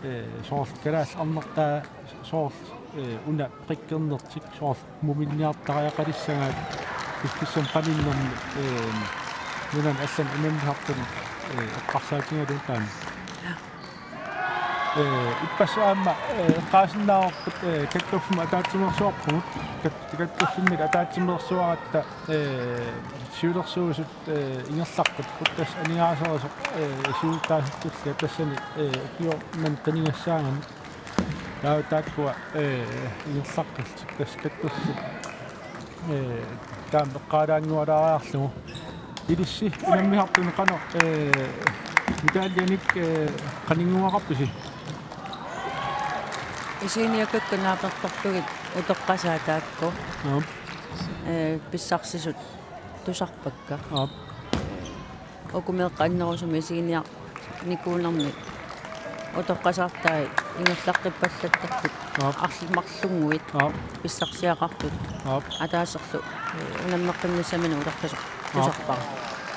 eh, soorlu kalaallit arnartai soorlu, eh, una brikkernertik soorlu muminniartariaqalissagaat piffissami qaninnermi, eh, nunani allani unammisartuni, eh, eqqarsaatigalugu taanna. Eh, ippassaq aamma, eh, eqqaasinnaavarput, eh, kattuffimmut ataatsimeersuarpugut, kat-, kattuffimmit ataatsimeersuaratta, eh, siulersuisut, eh, ingerlaqqipput, tassa aningaaserisoq, eh, siulittaasup tullia tassani, eh, ukioq manna qinigassaagami. Taava taakkua, eh, ingerlaqqillutik tassa kattuffik, eh, taama eqqaalaanngualaariarlugu. Ilissi unammisartuni qanoq, eh, medaljanik, eh, qaninnguaqarpisi? Isiginiakkakka naapertorlugit utoqqasaat taakku. Aap. Eh, pissarsisut tusarpakka. Aap. Uku meeqqat annerusumik isiginiarnikuunermi utoqqasaartai ingerlaqqippallattartut. Aap. Arl-, marlunnguit. Aap. Pissarsiaqartut. Aap. Ataaserlu, eh, unammeqqinnissaminut uterfisoq. Aap. Tusarpara.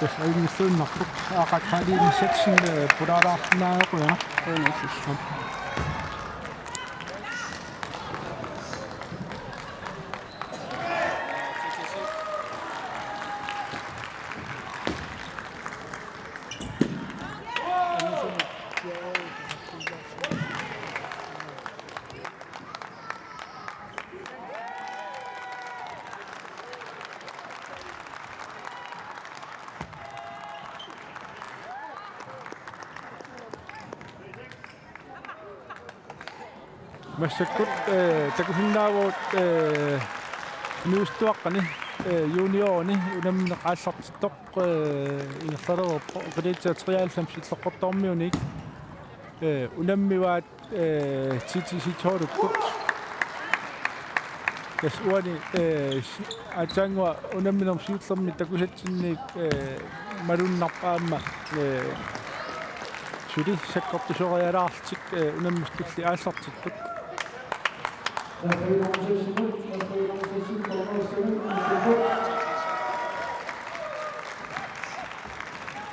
Tassa ajunngilluinnarpoq. Aqagu Karoline Nielsen, eh, pulaalaarsinnaaneq qujanaq. Qujanaq. Aap. Massakkut, eh, takusinnaavugut, eh, inuusuttuaqqani, eh, juniorini unammineq aallartittoq, eh, ingerlalereerpoq, qilitsa treoghalvfems Illoqqortoormiuniit, eh, unammivaat, eh, T T C tolvikkut. Tassa uani, eh, si-, aatsaannguaq unamminermi siullermi takusatsinniit, eh, malunnarpoq aamma, eh, suli sakkortusorialaarlutik, eh, unammisut tulliit aallartipput.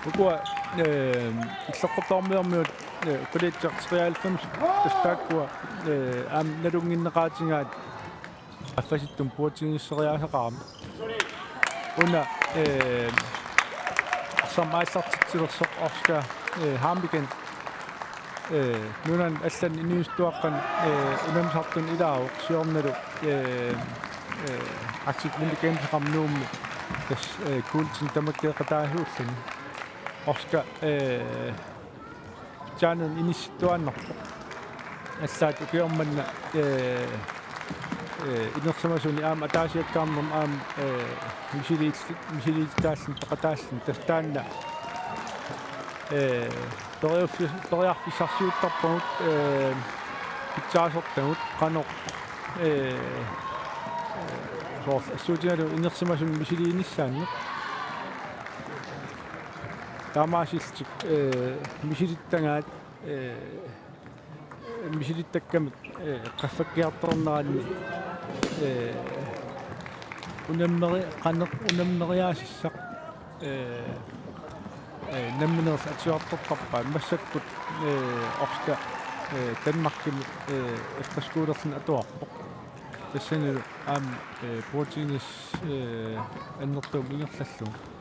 Ukua, eh, Illoqqortoormiormiut, eh, qilitsa treoghalvfems, tassa taakkua, eh, aamma nalunnginneqaatigaat qaffasittumik puatigisseriaasaqarami. Una, eh, arsarneq aallartitsilersoq Oscar, eh, Hammeken, eh, nunani allani inuusuttuaqqani, eh, unammisartuni ilaavoq siornalu, eh, eh, Arctic Winter Gamesimi Nuummi tassa, eh, kuultini tamakkeeqataasuulluni. Oscar, eh, Jaanen inissittuaannarpoq. Allaat ukioq manna, eh, eh, inersimasuni aamma ataasiakkaarnermi aamma, eh, misiliilli-, misiliittaalluni peqataalluni tassa taanna, eh, periarfis-, periarfissarsiuttarpagut, eh, pitsaasortagut qanoq, eh, eh, soorlu assuutigalugu inersimasuni misiliinissaannik. Taamaasillutik, eh, misilittagaat, eh, misilittakkamik, eh, qaffakkiartorneranni, eh, unammeri-, qanoq unammeriaasissaq, eh, eh, nammineerlutik atuartortarpaat massakkut, eh, Oscar, eh, Danmarkimi, eh, efterskolerluni atuarpoq. Tassanilu aamma, eh, bordtennis, eh, annertuumik ingerlallugu.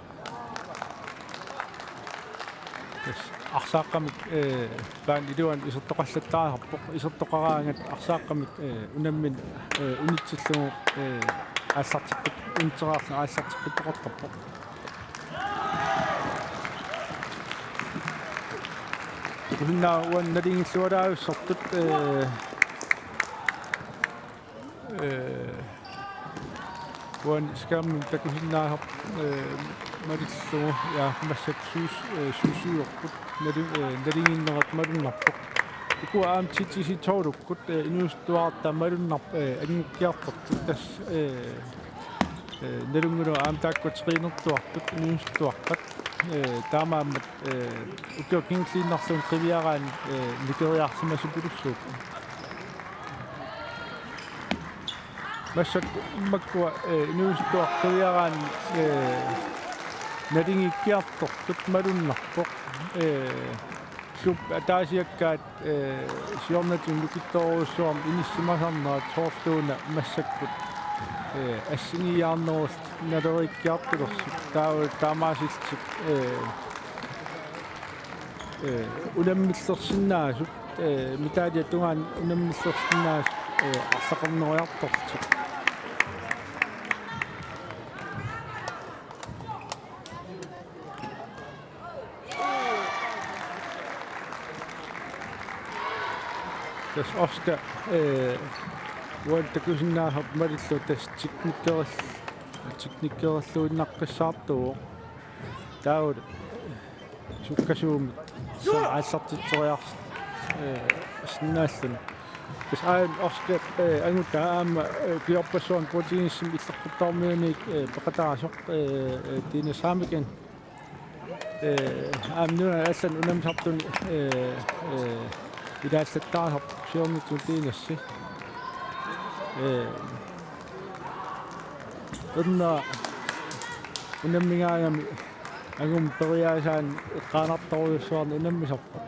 Yes, arsaaqqamik, eh, baan iluani isertoqallattaarpoq, isertoqaraangat arsaaqqamik, eh, unammineq, eh, unitsillugu, eh, aallarteqqit-, unitseraarlugu aallarteqqittoqartarpoq. Takusinnaavat uani nalingillualaarussortut, eh, eh, uani skærmimi takusinnaasoq, eh, malillugu, ja, massakkut suus-, eh, suusuiorput, nali-, eh, nalinginnerat malunnarpoq. Ukua aamma T T C tolvikkut, eh, inuusuttuarta malunnar-, eh, anngukkiartortut tassa, eh, eh, nalunngilagut aamma taakku trænertuartut inuusuttuaqqat, eh, taamaammat, eh, ukioq kingulliinnarluunniit qiviaraanni, eh, nikeriarsimasupillussuupput. Massakkut makkua, eh, inuusuttuaqqat qiviaraanni, eh, nalingikkiartortut malunnarpoq. Eh, klub ataasiakkaat, eh, siornatigut nukittoorujussuarmik inissimasarnerat soorluuna massakkut, eh, assigiiaarnerullutik nalereerikkiartulersut taava taamaasillutik, eh, eh, unammillersinnaasut, eh, medaljip tungaanut unammillersinnaasut, eh, arlaqarneriartorlutik. Tassa Oscar, eh, uani takusinnaasoq malillugu tassa teknikkeril-, teknikkerilluinnaqqissaartuuvoq. Taava sukkasuumik aallartitseriar-, eh, sinnaalluni. Tassa aajuna Oscar, eh, angutaa aamma, eh, ukiorpassuarni bordtennisimi Illoqqortoormiuniit, eh, peqataasoq, eh, eh, Tina Saamikan. Eh, aamma nunani allanut unammisartuni, eh, eh, ilaallattaarpoq siornatigut Tinasi. Eh, unna unammigaangami angummi periaasaanni eqqaanartorujussuarnik unammisarpoq.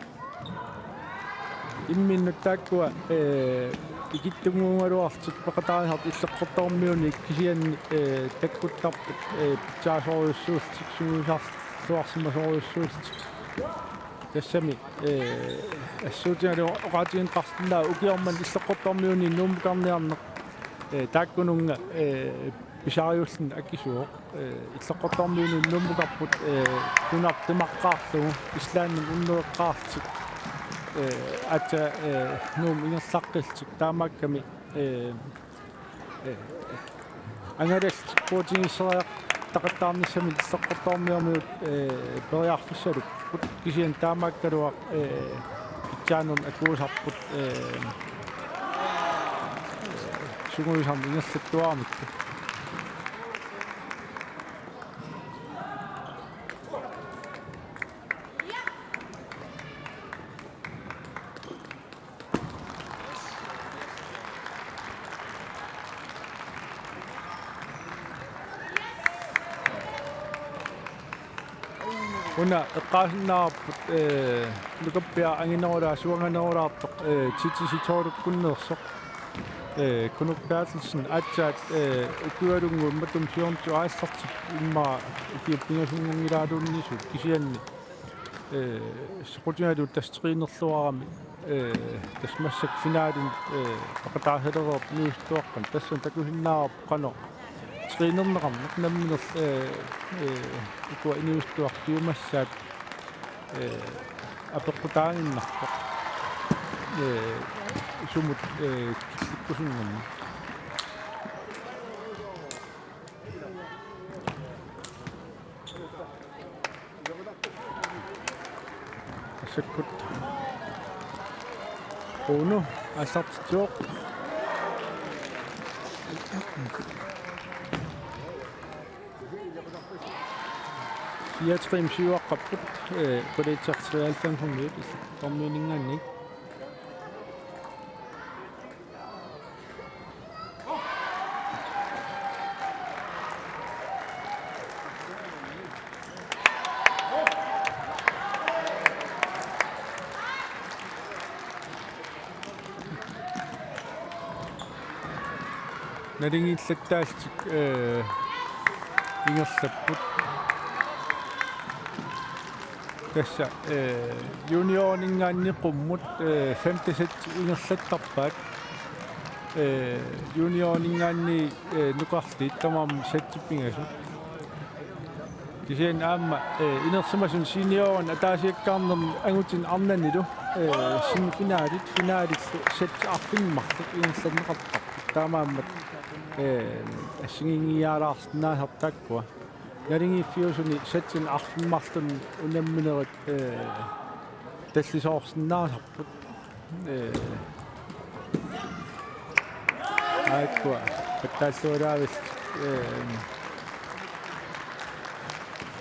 Imminnut taakkua, eh, ikittunnguugaluarlutik peqataasartut Illoqqortoormiuniit kisianni, eh, takkuttarput, eh, pitsaasorujussuullutik sungiusarluarsimasorujussuullutik. Tassami, eh, assuutigalugu oqaatigineqarsinnaavoq ukioq manna Illoqqortoormiuniit Nuummukarniarneq, eh, taakkununnga, eh, pisariulluni akisuuvoq. Eh, Illoqqortoormiuniit Nuummukarput, eh, nunarput timaqqaarlugu Islandimut unnereqqaarlutik, eh, aatsaat, eh, Nuummut ingerlaqqillutik taamaakkami, eh, eh, angalallutik bordtennisseriartaqattaarnissamik Illoqqortoormiuniit, eh, periarfissalupput kisianni taamaakkaluaq, eh, pitsaanut akuusarput, eh, eh, sungiusarneq ingerlattuaramikkit. Una eqqaasinnaavarput, eh, nukappiaraq anginerulaaq suanganerulaartoq, eh, T T C tolvukkunneersoq. Eh, Kunuk Berthelsen aatsaat, eh, ukiualunnguit matuma siornatigut aallartipput immaqa ukiut pingasunngunngilaaluunniit kisianni, eh, soqutigalugu tassa trænerluarami, eh, tassa massakkut finalimi, eh, peqataasalereerput inuusuttuaqqanut, tassani takusinnaavarput qanoq trænerneqarneq nammineq, eh, eh, ukua inuusuttuaqqat piumassaat, eh, apeqqutaaginnarpoq, eh, sumut, eh, killikkusunngorneq. Massakkut Bruno aallartitsivoq. Fireogtres syvogtredive, eh, kollegiat treoghalvfems hundrede, Illoqqortoormiuninngaanniit. Nalingillattaallutik, eh, ingerlapput. Tassa, eh, juniorininngaanniit qummut, eh, femte sæt ingerlattarpaat. Eh, juniorininngaanniit, eh, nukarliit tamarmik sætsit pingasut. Kisianni aamma, eh, inersimasuni seniorerni ataasiakkaarnermi angutini arnanilu, eh, semifinalit, finalillu sæt arfineq-marluk ingerlanneqartarput. Taamaammat, eh, assigiinngiiaalaarsinnaasarput taakkua. Naligiiffiusuni sætsinik arfineq-marlunnik unamminerit, eh, tallisoorsinnaasarput. Eh, aakkua pattaallualaavillutik, eh,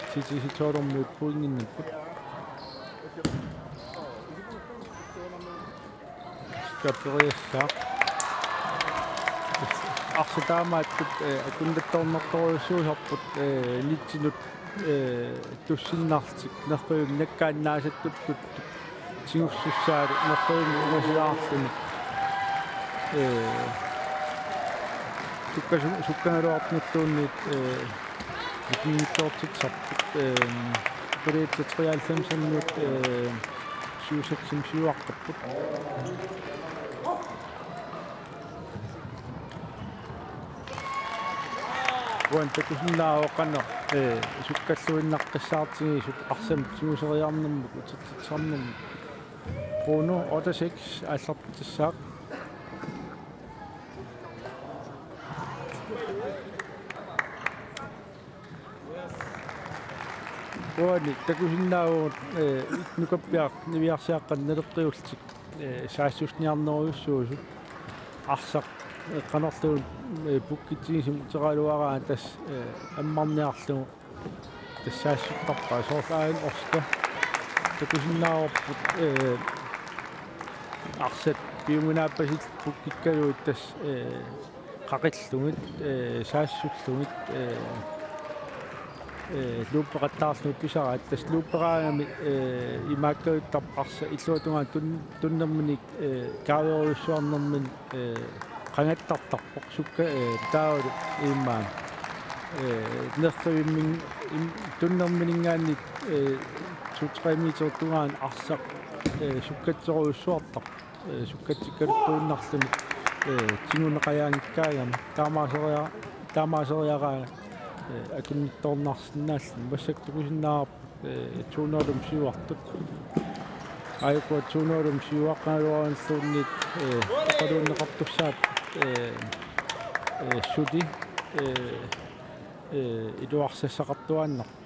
T T C tolvimiut pointinnapput. Skaperiassaaq. Arsaq taamaattut, eh, akunnattoornartorujussuusarput, eh, nitsinut, eh, tussinnarlutik nerrivimmi nakkaannaasattut tigussaalu nerrivimmi ungasilaarluni. Eh, sukkasu-, sukkagaluartunulluunniit, eh, ikinnittoortitsisarput, eh, Fredericia treoghalvfemsimiut, eh, syv seksimik siuaqqapput. Uani takusinnaavoq qanoq, eh, sukkalluinnaqqissaartigisut arsamik tiguseriarnermut, utertitsisarnermut. Bruno, otte seks, aallartitsissaaq. Uani takusinnaavoq, eh, nukappiaq niviarsiaqqat naleqqiullutik, eh, saassussiniarnerujussuusut. Arsaq, eh, qanorluunniit, eh, pukkitsigisumik uteqaluaraa tassa, eh, ammarniarlugu tassa saassuttarpaa, soorlu aajuna Oskar. Takusinnaavarput, eh, arsat piuminaappasillutik pukkikkaluit tassa, eh, qaqillugit, eh, saassullugit, eh, eh, luuppeqattaarlugit pisaraat. Tassa luupperaangami, eh, imaakkaattarpoq arsaq illuatungaanut tun-, tunnerminik, eh, kaaverujussuarnermini, eh, qangattartarpoq sukka, eh, taavalu immaqa, eh, nerrivimmin-, im-, tunnermininngaanniit, eh, to-tre meterit tungaanut arsaq, eh, sukkatserujussuartarpoq. Eh, sukkatsikkaluttuinnarluni, eh, tiguneqajaanngikkaangami taamaaseria-, taamaaseriaraangat, eh, akunnattoornarsinnaalluni. Massakkut takusinnaavarput, eh, to nul-imik siuartut. Aajuku to nul-imik siuaqqagaluaranilluunniit, eh, oqaluunneqartussaapput, eh, eh, suli, eh, eh, iluarsassaqartuaannarpoq.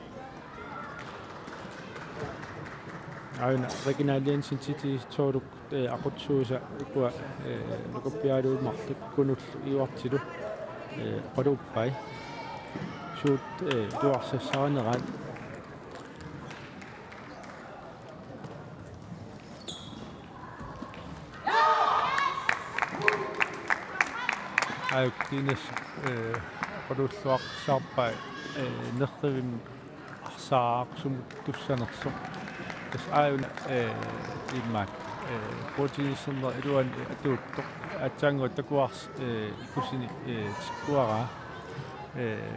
Aajuna Regina Jensen T T C tolvikkut, eh, aqutsisuisa ukua, eh, nukappialuit marluk Kunullu Iuartilu, eh, oqaluuppai. Suut, eh, iluarsassarineraat. Aajuku Kiinassup, eh, oqaluulluaqqissaarpai, eh, nerrivimmi arsaaraq sumut tussanersoq. Tassa aajuna, eh, immaqa, eh, bordtennisinera iluani atuuttoq. Aatsaannguaq takuarsi, eh, ikusini, eh, tikkuaraa. Eh,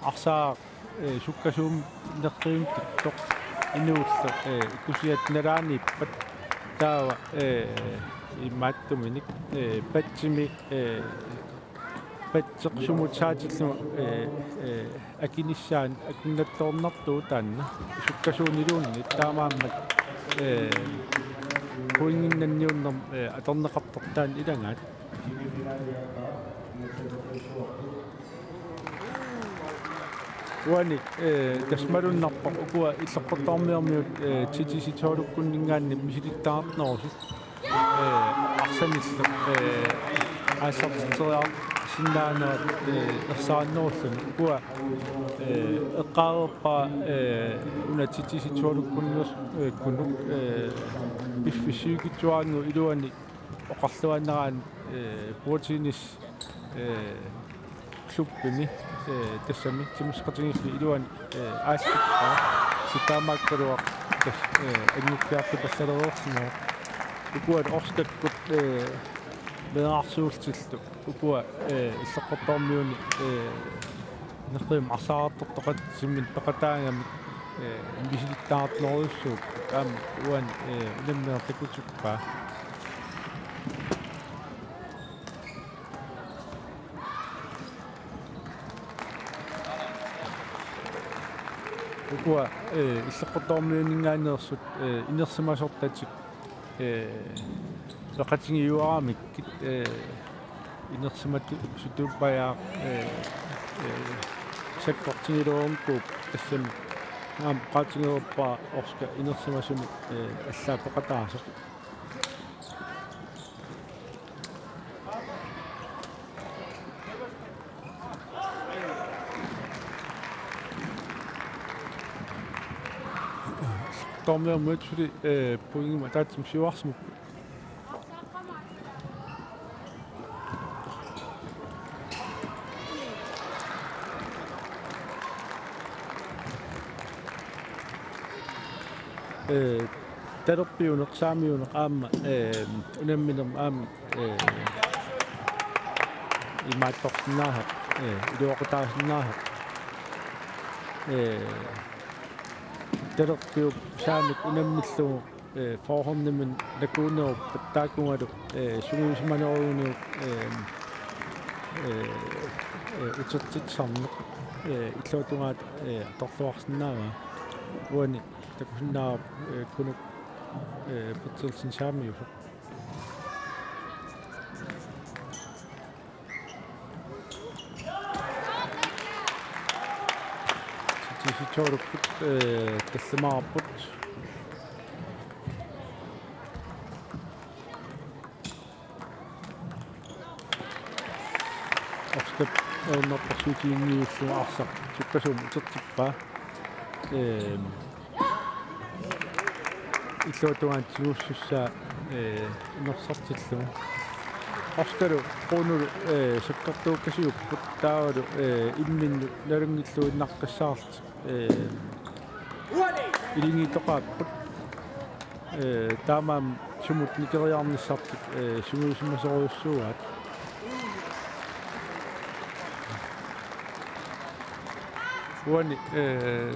arsaaraq, eh, sukkasuumik nerrivimmi tuttoq. Inuullu, eh, ikusiat nalaaniippat. Taava, eh, imaattuminik, eh, patsimi, eh, patseq sumut saatillugu, eh, eh, akinissaanut akunnattoornartuuvoq taanna sukkasuuniluunniit, taamaammat, eh, pointinnanniunnermik, eh, atorneqartartoq taanna ilagaat. Uani, eh, tassa malunnarpoq ukua Illoqqortoormiormiut, eh, T T C tolvkkunninngaanniit misilittagaqarnerusut. Eh, arsanillu, eh, aallartitseriarsinnaanerat, eh, ersarinnerulluni. Ukua, eh, eqqaareerpara, eh, una T T C tolvkkunnius-, eh, kkunuk, eh, piffissaq sivikitsuaraannguup iluani oqarluaannaraanni, eh, bordtennis, eh, klubbimi, eh, tassami timersoqatigiiffiup iluani, eh, aallippara, taamaakkaluartoq, eh, anngukkiartupallalereersimavoq. Ukua Oskakkut, eh, meerarsuullutillu. Ukua, eh, Illoqqortoormiuni, eh, nerrivimmi arsaarartortoqatsiminnik peqataagami ee, misilittaarnerujussuupput aamma uani, ee, unammineq takutippaa. Ukua, ee, Illeqqortoormiuninngaanneersut, ee, inersimasortatik, ee, peqatigiuaramikkit, ee, inersimatut sutuuppajaaq, ee, ee, sakkortigiluarukku tassami aamma oqaatigereerpara Oscar inersimasumik, ee, allaapeqataasoq. Toormiormiut suli, ee, pointimut ataatsimut siuarsimapput. Ee, talerpiuneq, saamiuneq aamma, ee, unamminermi aamma, ee, imaattorsinnaasaq, ee, iluaqutaasinnaasaq. Ee, talerpiup saamik unammillugu, ee, forhåndimik nakuuneruppat taakkununngalu, ee, sungiusimaneruguniuk, ee, ee, ee, utertitsisarneq, ee, illuatungaata, ee, atorluarsinnaavaa. Uani takusinnaavarput, ee, Kunuk, ee, Berthelsen saamiusoq. T T C-torukkut, ee, tallimaarput. Arsap ajornartorsiutiginngillugu arsaq sukkasuumik utertippaa. Ehm, illuatungaanut tigussussaa, ee, inersartillugu. Arsap Kunup, ee, sakkortuukkasiupput taavalu, ee, imminnut nalunngilluinnaqqissaarlutik, ee, iligiittoqaapput. Ee, taamaammat sumut nikeriarnissartik, ee, sungiusimasorujussuuaat. Uani, ee,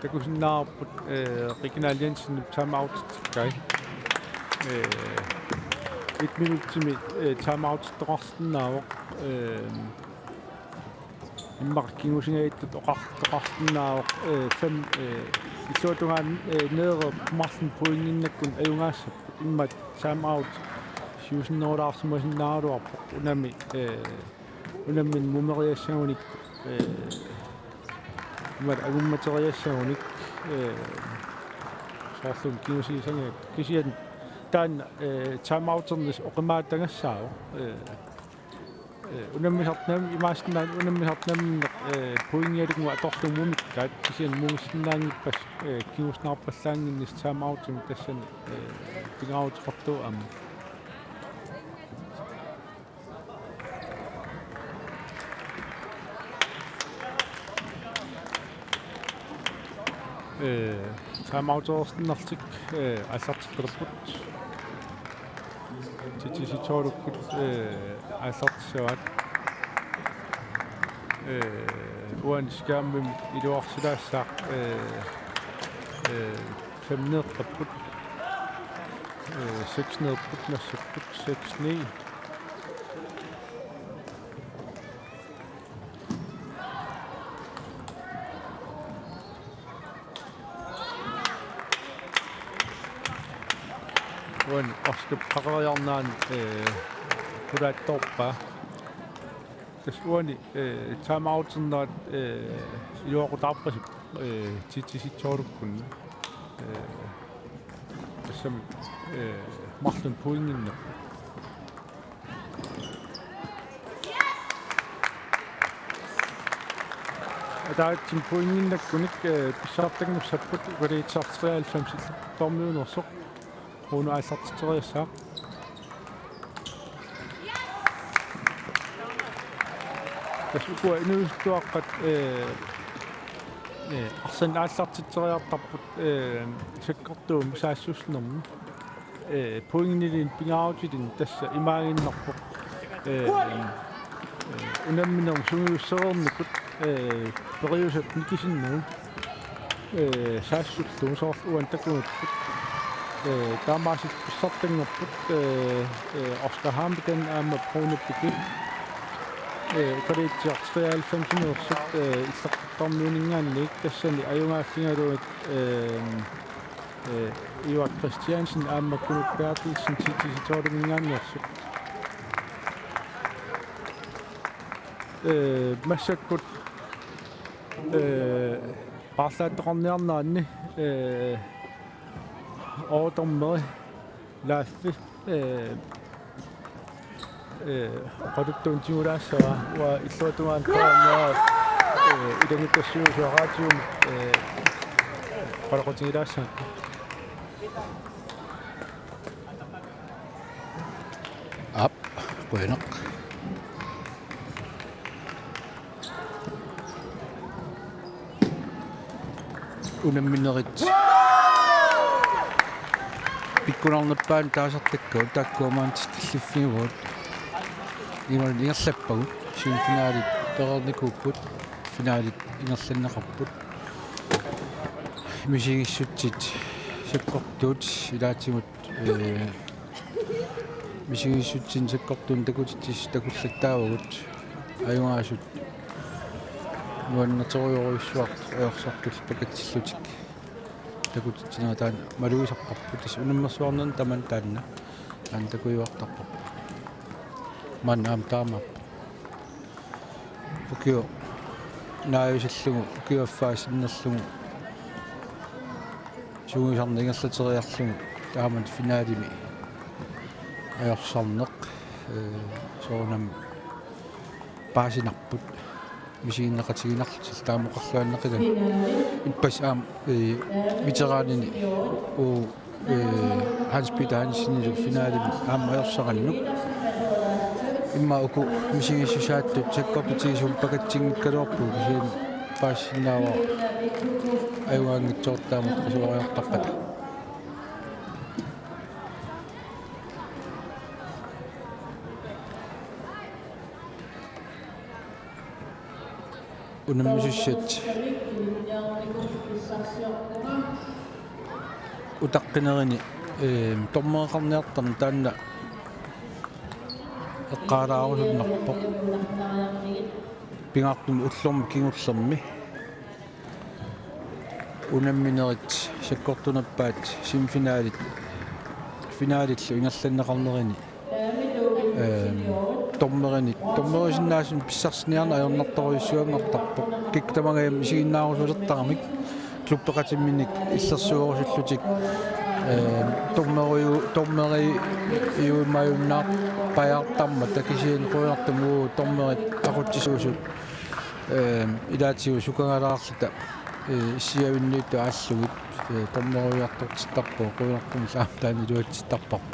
takusinnaavarput, ee, Regina Jensen timeoutitsikkai. Ee, et minutsimik, ee, timeoutittoqarsinnaavoq. Ee, immaqa kingusingajattut oqar-, oqarsinnaavoq, ee, fem, ee, illuatungaanut, ee, neereerput marlunnik pointinnakkut ajugaassapput. Immaqa timeout siusinnerulaarsimasinnaagaluarpoq unami, ee, unammineq mumeriassagunik, ee, imaluunniit angummateriassagunik, ee, soorlumi kingusiisangaat. Kisianni taanna, ee, timeouternissaa oqimaatagassaavoq, ee, ee, unammisartut nammineq, imaassinnaavoq unammisartut namminneq, ee, pointialunnguaq atorlugu mumikkaat, kisianni mumissinnaanngippassi, ee, kingusinaarpallaannginnissaq timeoutimik tassani, ee, pingaaruteqartoq aamma. Ee, timeouteersinnarlutik, ee, aallartittarput. T T C-torukkut, ee, aallartissavaat. Ee, uani skærmimi iluarsilaassaaq, ee, ee, femneeqqapput. Ee, seksneepput, massakkut seks ni. Uani Arsap qaqeriarnerani, ee, qulaattoorpaa. Tassa uani, ee, timeouternerat, ee, iluaqutaarpasippoq, ee, T T C-torukkunni. Ee, tassami, ee, marlunnik pointinnapput. Ataatsimut pointinnakkunik, ee, pissartanngussapput, ukaliitsarteriaalfamsillu tormiunersoq. Kunup aallartitseriassaaq. Tassa ukua inuusuttuaqqat, ee, ee, arsaannik aallartitseriartarput, ee, sakkortuumik saassussinermi. Ee, pointinilimmik pingaarutilinnik tassa imaaginnarpoq. Ee, Unammineq sungiussereernikut, ee, periusap nikisinnagu, ee, saassullugu soorlu uani takugukkit, ee, taamaasilluni pissartanngorput, ee, ee, Oscar Hampeken aamma Bruno Piquet, ee, Ukaliitsiaq treoghalvfemsimeersut, ee, illoqartarniuninngaanniit tassani ajugaaffigalugit, ee, ee, Ivar Christiansen aamma Knut Berthelsen T T C tolviminngaanneersut. Ee, massakkut, ee, paarlaattoqarniarneranni, ee, overdommeri Laaffi, ee, ee, oqaluttuutigulaassavaa, uanga illuatungaani paarniara, ee, ilannguttassiuusuaraatium, ee, oqaloqatigilaassavakka. Aap, qujanaq. Unamminerit pikkunarnerpaat taasartakkagut taakkua maani tilliffigivagut. Imaluunniit ingerlappagut, semifinalit pereernikuupput, finalit ingerlanneqarput. Misigissutsit sakkortuut ilaatigut, ee, misigissutsinni sakkortuunneq takutitsissut takullattaavagut. Ajugaasut nuannaartorujussuartut ajorsartullu pakatsillutik takutitsinerat taanna malugisarparput. Tassa unammersuarnerni tamanna taanna, taanna takujuartarparput. Maanna aamma taamaappoq. Ukioq naajusillugu, ukioq affaa sinnerlugu, sungiusarneq ingerlateriarlugu, taamani finalimi ajorsarneq, ee, soorunami paasinarput misiginneqatiginarlutillu, taama oqarluaannaqigakku. Ippassaq aamma, ee, veteranini, uu, ee, Hans Peter Hansenilu finalimi aamma ajorsarannut. Immaqa uku misigissusaattut sakkortutigisumik pakatsinngikkaluarpugut, kisianni paasisinnaavara ajugaanngitsoortaamut qasuariartarpata. Unammisussat utaqqinerini, ee, dommereqarniartarneq taanna eqqaalaarusunnarpoq. Pingaartumik ullormi kingullermi unamminerit sakkortunerpaat semifinalit finalillu ingerlanneqarnerini, ee, dommerinik, dommeriusinnaasunik pissarsiniarneq ajornartorujussuanngortarpoq. Kikkut tamangajammik isiginnaarusulertaramik klubbeqatimminik illersuerusullutik, ee, dommeriu-, dommeriuimaajunnaarpajaartarmata, kisianni qujanartumik dommerit aqutsisuusut, ee, ilaatigut sukangalaarluta, ee, issiavinniittut aallugit, ee, dommeriujartortittarpagut, qujanartumillu aamma taanna iluatsittarparput.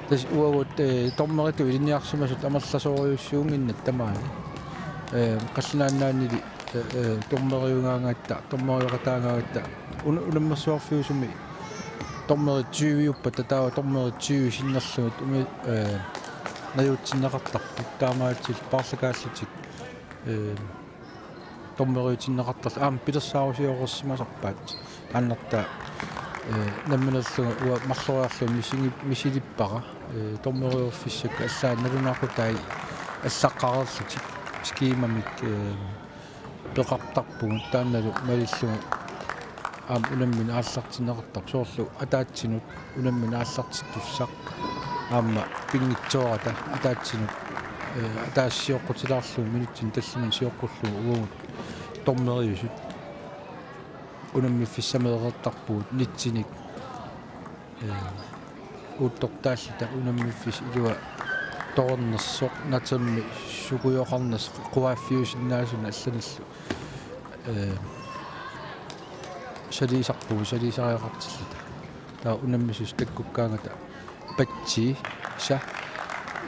Tassa uagut, ee, dommeritut ilinniarsimasut amerlasoorujussuunnginnatta tamaani. Ee, Qallunaat Nunaannili, ee, ee, dommeriugaangatta, dommeriuaqataagaangatta, un-, unammersuarfiusumi dommerit tyve-uppata, taava dommerit tyve sinnerlugit umi-, ee, najuutsinneqartarput, taamaasillutik paarlakaallutik, ee, dommeriutinneqartarlutik aamma pilersaarusioreersimasarpaat. Taannartaa, ee, nammineerlunga uanga marloriarlunga misigi-, misilippara, ee, dommeriuffissakka allaat nalunaaqutai allaqqareerlutik skemamik, ee, peqartarpugut, taannalu malillunga aamma unammineq aallartinneqartarpoq, soorlu ataatsinut unammineq aallartittussaq aamma pinngitsoorata ataatsinut, ee, ataaseq sioqqutilaarlugu minutsini tallimanni sioqqullugu uagut dommeriusut unammiffissameereertarpugut nitsinik, ee, uuttortaalluta unammiffissaq ilua torernersoq, natermi sukujoqarnersoq, quaaffiusinnaasunik allanillu, ee, saliisarpugut, saliisariaqartilluta. Taava unammisussat takkukkaangata patsi, sa,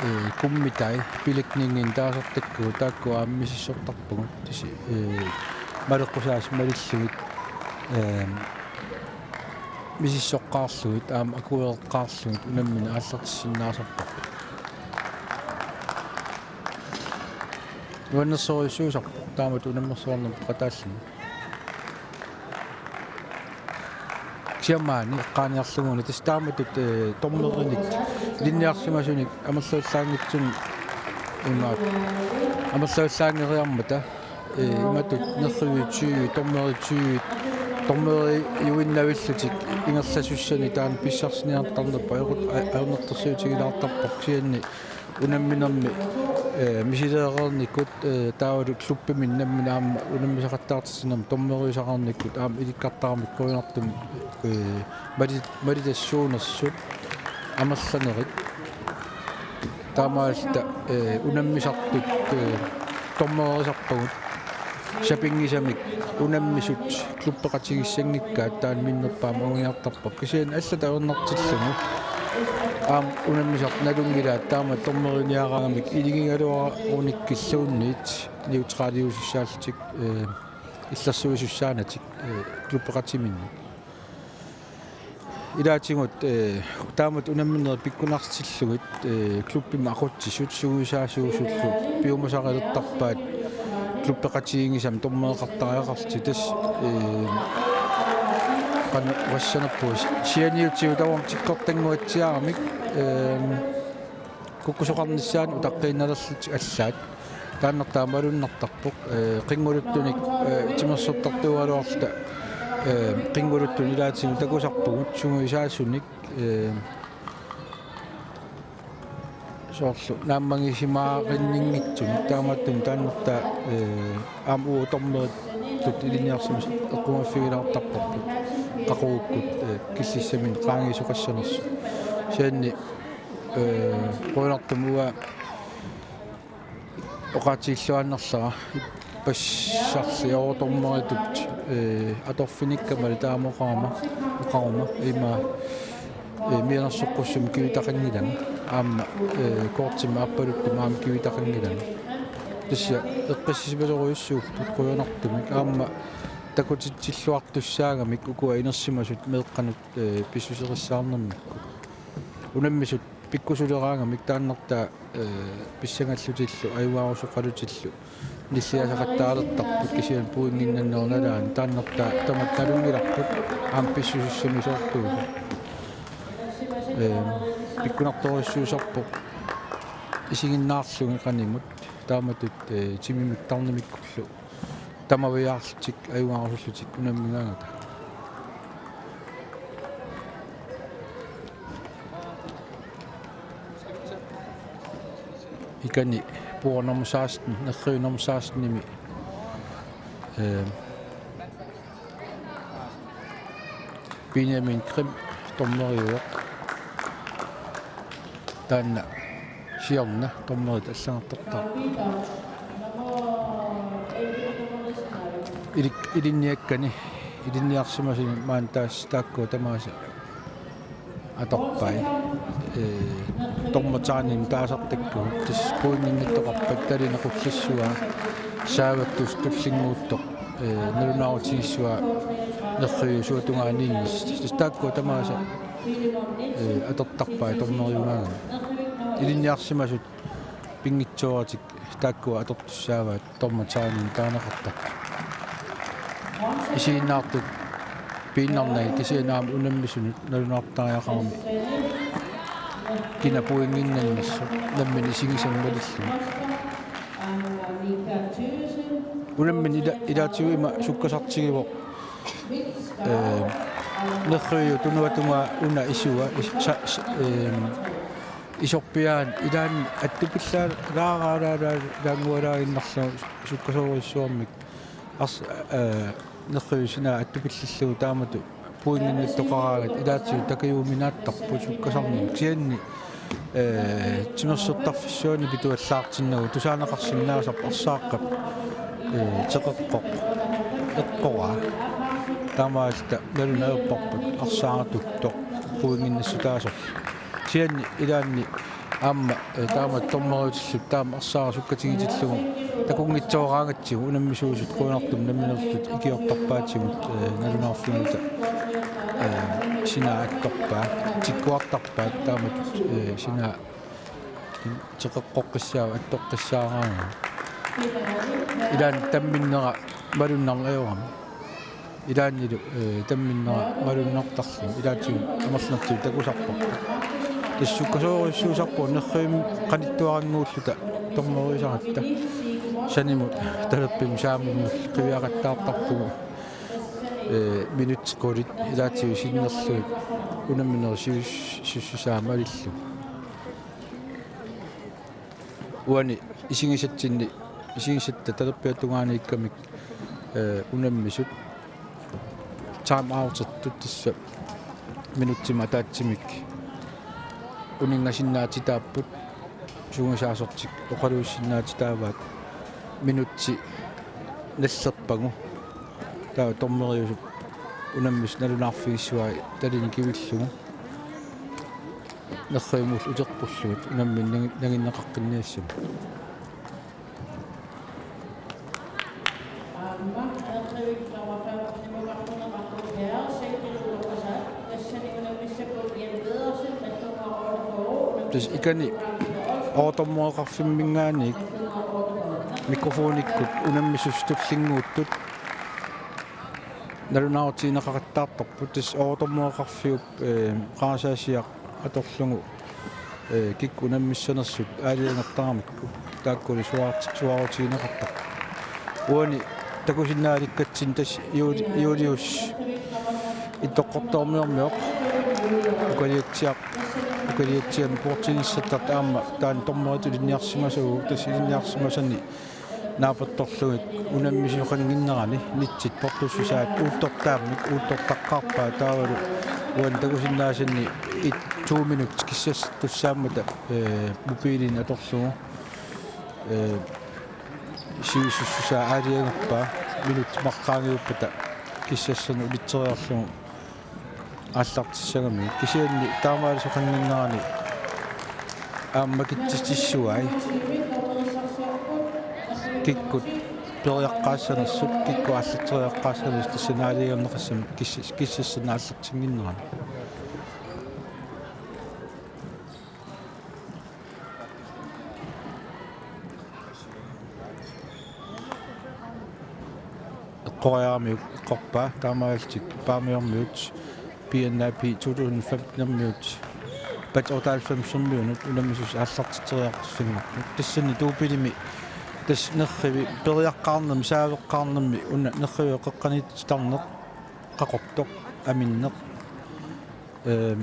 ee, kummitai, belægninginik taasartakkagut, taakku aamma misissortarpagut. Tassa, ee, maleqqusaasut malillugit, ee, misissoqqaarlugit, aamma akuereqqaarlugit unammineq aallartissinnaasarparput. Nuannersorujussuusarpoq taamatut unammersuarnermut peqataalluni. Kisianni maani eqqaaniarlugu una tassa taamatut, eh, dommerinik ilinniarsimasunik amerlavallaanngitsunik imaat amerlavallaanngeriarmata, eh, imatut nerriviit tyve, dommerit tyve, dommeriuinnavillutik ingerlasussanik taanna pissarsiniartarnerput ajoqut-, a-, ajornartorsiutigilaartarpoq kisianni unamminermi, eh, misileereernikkut, eh, taavalu klubbimi nammineq aamma unammisaqattaartitsinermi dommeriusaqarnikkut aamma ilikkartaramik qujanartumik, eh, mali-, malitassuunersut amerlanerit. Taamaalilluta, eh, unammisartut, eh, dommerisarpagut. Sapinngisamik unammisut klubbeqatigissanngikkaat taanna minnerpaamik anguniartarpoq. Kisianni allat ajornartillugu aamma unammisartut nalunngilaat taama dommeriniaraangamik iligigaluarunikkilluunniit neutraliusussaallutik, eh, illersuisussaanatik, eh, klubbeqatiminnik. Ilaatigut, eh, taamatut unamminerit pikkunartillugit, eh, klubbimi aqutsisut sungiusaasuusullu piumasarilertarpaat klubbeqatiginngisamik dommereqartariaqarlutik tassa, eh, qanoq oqassanerpunga si-, sianiutigut tamarmik tikkortannguatsiaramik, eh, kukkusoqarnissaannik utaqqiinnalerlutik allaat. Taannartaa malunnartarpoq, eh, qinnguluttunik, eh, timersortartuugaluarluta, eh, qinnguluttunik ilaatigut takusarpugut sungiusaasunik, eh, soorlu naammagisimaarinninngitsunik taamaattumik taannartaa, eh, aamma uagut dommeritut ilinniarsimasut eqqumaffigilaartarparput qaqugukkut, eh, killissaminnik qaangiisoqassanersut. Kisianni, eh, qujanartumik uanga oqaatigiilluinnarlara ippassarli overdommeritut, eh, atorfinikkamali taama oqarama, oqarama ima, eh, mianersoqqussummik kivitaqanngilanga aamma, eh, kortimik aappaluttumi aamma kivitaqanngilanga. Tassa eqqissisimasorujussuupput qujanartumik aamma takutitsilluartussaagamik ukua inersimasut meeqqanut, eh, pissuserissaarnermikkut. Unammisut pikkusuleraangamik taannartaa, eh, pissangallutillu ajugaarusoqalutillu nilliasaqattaalertarput kisianni pointinnannerup nalaani taannartaa tamatta nalunngilarput aamma pissusissamisoortuusut. Eh, pikkunartorujussuusarpoq isiginnaarlugit qanimut taamatut, eh, timimik tarnimikkullu tamaviaarlutik ajugaarusullutik unammigaangata. Ikani puua nummer seksten, nerriviup nummer seksten-imi, eh, Benjamin Krim dommeriuvoq. Taanna siorna dommerit allagartortaat. Ilik-, ilinniakkani, ilinniarsimasuni maani taas-, taakkua tamaasa atorpai. Eh, dommertaanini taasartakkagut. Tassa pointinnattoqarpat Tallinaq Qullissua, Saavattuusoq Tullinnguuttoq, eh, nalunaarutigissavaa nerriviup suatungaaniinnersut. Tassa taakkua tamaasa, eh, atortarpai dommeriugaangami. Ilinniarsimasut pinngitsooratik taakkua atortussaavaat dommertaanini taaneqartartut. Isiginnaartut piinnarnagit kisianni aamma unammisunut nalunaartariaqarami kina pointinnannersoq nammineq isigisannik malillugu. Unammineq ila-, ilaatigut ima sukkasartigivoq, eh, nerriviup tunuatungaa una isua is-, sa-, s-, eh, isorpiaani ilaanni attupillaa-, laaraalaalaanngualaaginnarlugu sukkasoorujussuarmik ars-, eh, nerriviup sinaa attupillallugu taamatut pointinnattoqaraangat ilaatigut takujuminaattarput sukkasarnermut. Kisianni, eh, timersortarfissuarnut pituallaartinnagu tusaaneqarsinnaasarpoq arsaaqqap, eh, teqeqqoq eqqoraa. Taamaalilluta nalunaajupput arsaartuttoq pointinnassutaasoq. Kisianni ilaanni aamma, eh, taama dommeriutillu taama arsaaraq sukkatigitillugu takunngitsooraangatsigu unammisuusut qujanartumik nammineerlutik ikiortarpaatigut, eh, nalunaarfigiuta, eh, sinaa attorpaa, tikkuartarpaat taamatut, eh, sinaa teqeqqoqqissaaq attoqqissaaraangat. Ilaanni tamminnera malunnarneq ajorami. Ilaannilu, eh, tamminnera malunnartarluni. Ilaatigut amerlanertigut takusarparput. Tassa sukkasoorujussuusarpugut nerrivimmi qanittuarannguulluta dommeriusaratta. Sanimut talerpimmi saamimmi qiviaqattaartarpugut. Eh, minutsit qulit ilaatigut sinnerlugit unamminerup sius-, siussusaa malillugu. Uani isigisatsinni, isigisatta talerpiata tungaaniikkamik, eh, unammisut time outertut tassa minutsimik ataatsimik uninngasinnaatitaapput, sungiusaasortik oqaluussinnaatitaavaat minutsi nallerpagu. Taava dommeriusup unammisut nalunaarfigissavai talini kivillugu. Nerrivimullu uteqqullugit unammineq nangi-, nanginneqaqqinniassammat. Tassa ikani overdommereqarfimminngaanniit mikrofonikkut unammisut tullinnguuttut nalunaarutigineqaqattaartarput, tassa overdommereqarfiup, eh, qarasaasiaq atorlugu, eh, kikkut unammissanersut aalajangertaramikku taakkuli suaart-, suaarutigineqartarput. Uani takusinnaalikkatsinni tassa Ju-, Julius Ittoqqortoormiormioq ukaliatsiaq-, ukaliatsiamik poortinissattartoq aamma taanna dommeritut ilinniarsimasagut, tassa ilinniarsimasani naapertorlugit unammisoqannginnerani nitsit portussusaat uuttortaammik uuttortaqqaarpaat taavalu uani takusinnaasanni et to minut kissassartussaammata, eh, mobiilinik atorlugu, eh, sivisussusaa aalajangerpaa minutsit marluk qaangiuppata kissassanik ulitseriarlugu aallartissagamiuk. Kisianni taamaalisoqannginnerani aamma makitsitsissavai kikkut periaqqaassanersut, kikkut aallarteriaqqaassanersut tassani aalajangerneqassammat kissas-, kissassanik aallartinnginnerani. Eqqoriaramiuk eqqorpaa taamaalillutik Paamiormiut, P N A P to tusind femten-ermiut, Batch otteoghalvfems-ermiunut unammisut aallartitseriartussanngorput. Tassani duubelimi tassa nerrivi periaqqaarnermi, saaveqqaarnermi una nerrivip qeqqaniittarneq qaqortoq aminneq. Ehm,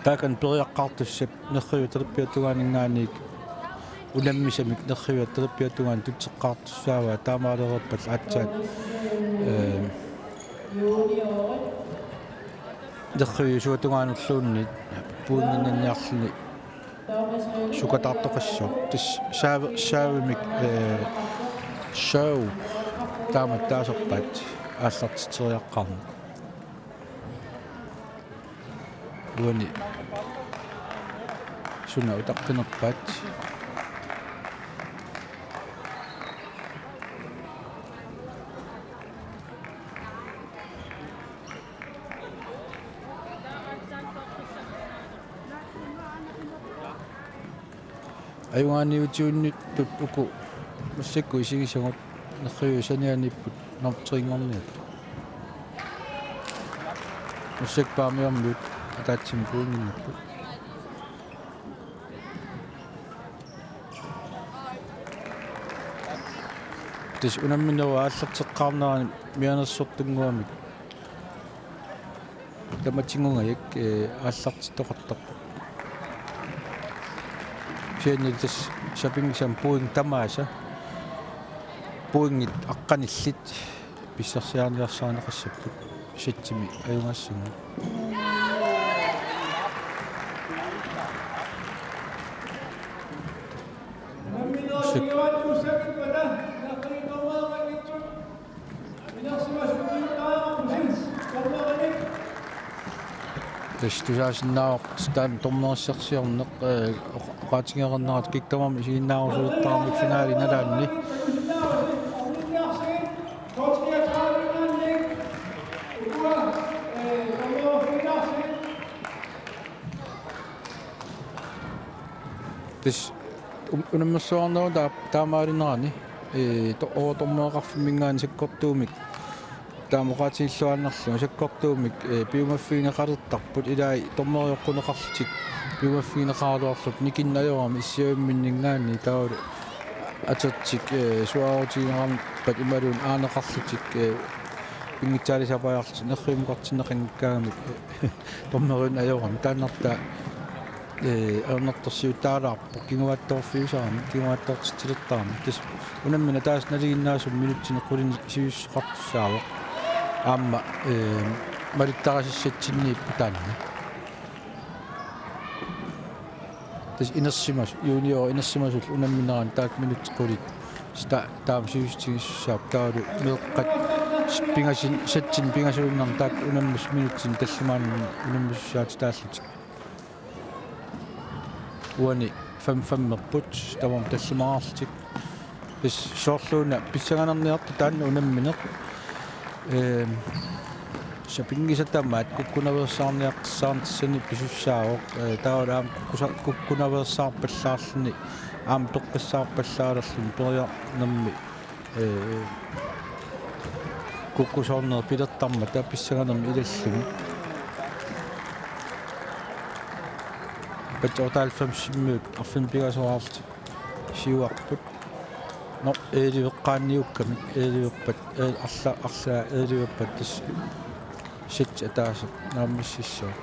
taakani periaqqaartussat nerrivip talerpiata tungaaninngaanniit unammisamik nerrivip talerpiata tungaanut tutseqqaartussaavaa taamaalereerpat aatsaat, ehm, nerrivip suatungaanulluunniit pointinnanniarluni sukataartoqassaaq. Tassa saave-, saavimik, eh, sav taamatut taasarpaat aallartitseriaqqaarneq. Uani suna utaqqinerpaat. Ajugaaniutiunnittut uku massakkut isigisagut nerrivip sanianiipput nummer tre-nngorniapput. Massakkut Paamiormiut ataatsimut pointinngorput. Tassa unamminerup aallarteqqaarnerani mianersortunnguamik tamatinnguagik, eh, aallartittoqartarpoq. Kisianni tassa sapinngisamik pointit tamaasa, pointit aqqanillit pissarsiariniarsarineqassapput satsimi ajugaassagut. Tassa tusaasinnaavoq taanna dommerissarsiorneq, eh, oq-, oqaatigereernerata kikkut tamarmik isiginnaarusulertaramik finaali nalaanni. Tassa Unammersuarneru taa-, taamaalinerani, ee, to-, oortormeeqarfimminngaanniit sakkortuumik taama oqaatigilluinnarlugu sakkortuumik, ee, piumaffigineqalertarput, ilai dommeriuneqarlutik piumaffigineqaraluarlutik nikinneq ajorami issiavimminninngaanniit taavalu atertik, ee, suaarutigineqarpat imaluunniit aaneqarlutik, ee, pinngitsaalisapajaarlutik nerrivimukartinneqanngikkaangamik, ee, dommeriunneq ajorami taannartaa, ee, ajornartorsiutaalaarpoq kinguaattoorfiusarami, kinguaattoortitsilertarami. Tassa unammineq ataaseq nalinginnaasumik minutsini qulinik sivisussuseqartussaavoq. Aamma, ee, malittarisassatsinniippoq taanna. Tassa inersimas-, junior inersimasullu unamminerani taakku minutsit qulit. Sta-, taama sivisutigisussaavoq taavalu meeqqat s-, pingasin-, satsinik pingasuinnarnik taakku unammisut minutsini tallimaanani unammisussaatitaallutik. Uani fem-femmerput, tamarmik tallimaarlutik. Tassa soorluuna pissanganarniartoq taanna unammineq. Ehm, sapinngisaq tamaat kukkunaveersaarniaqqissaarnissani pisussaavoq. Ee, taavalu aamma kukkusa-, kukkunaveersaarpallaarluni, aamma toqqissaarpallaalerluni periarnermi, ee, kukkusoorneq pilertarmata pissanganermik ilalluni. Patch otteoghalvfemsimiut arfineq pingasoraarlutik siuarput. Nå, elleve-qqaanniukkamik, elleve-ppat, ee, arla-, arlaat elleve-ppat tassa seks ataaseq naammassissaaq.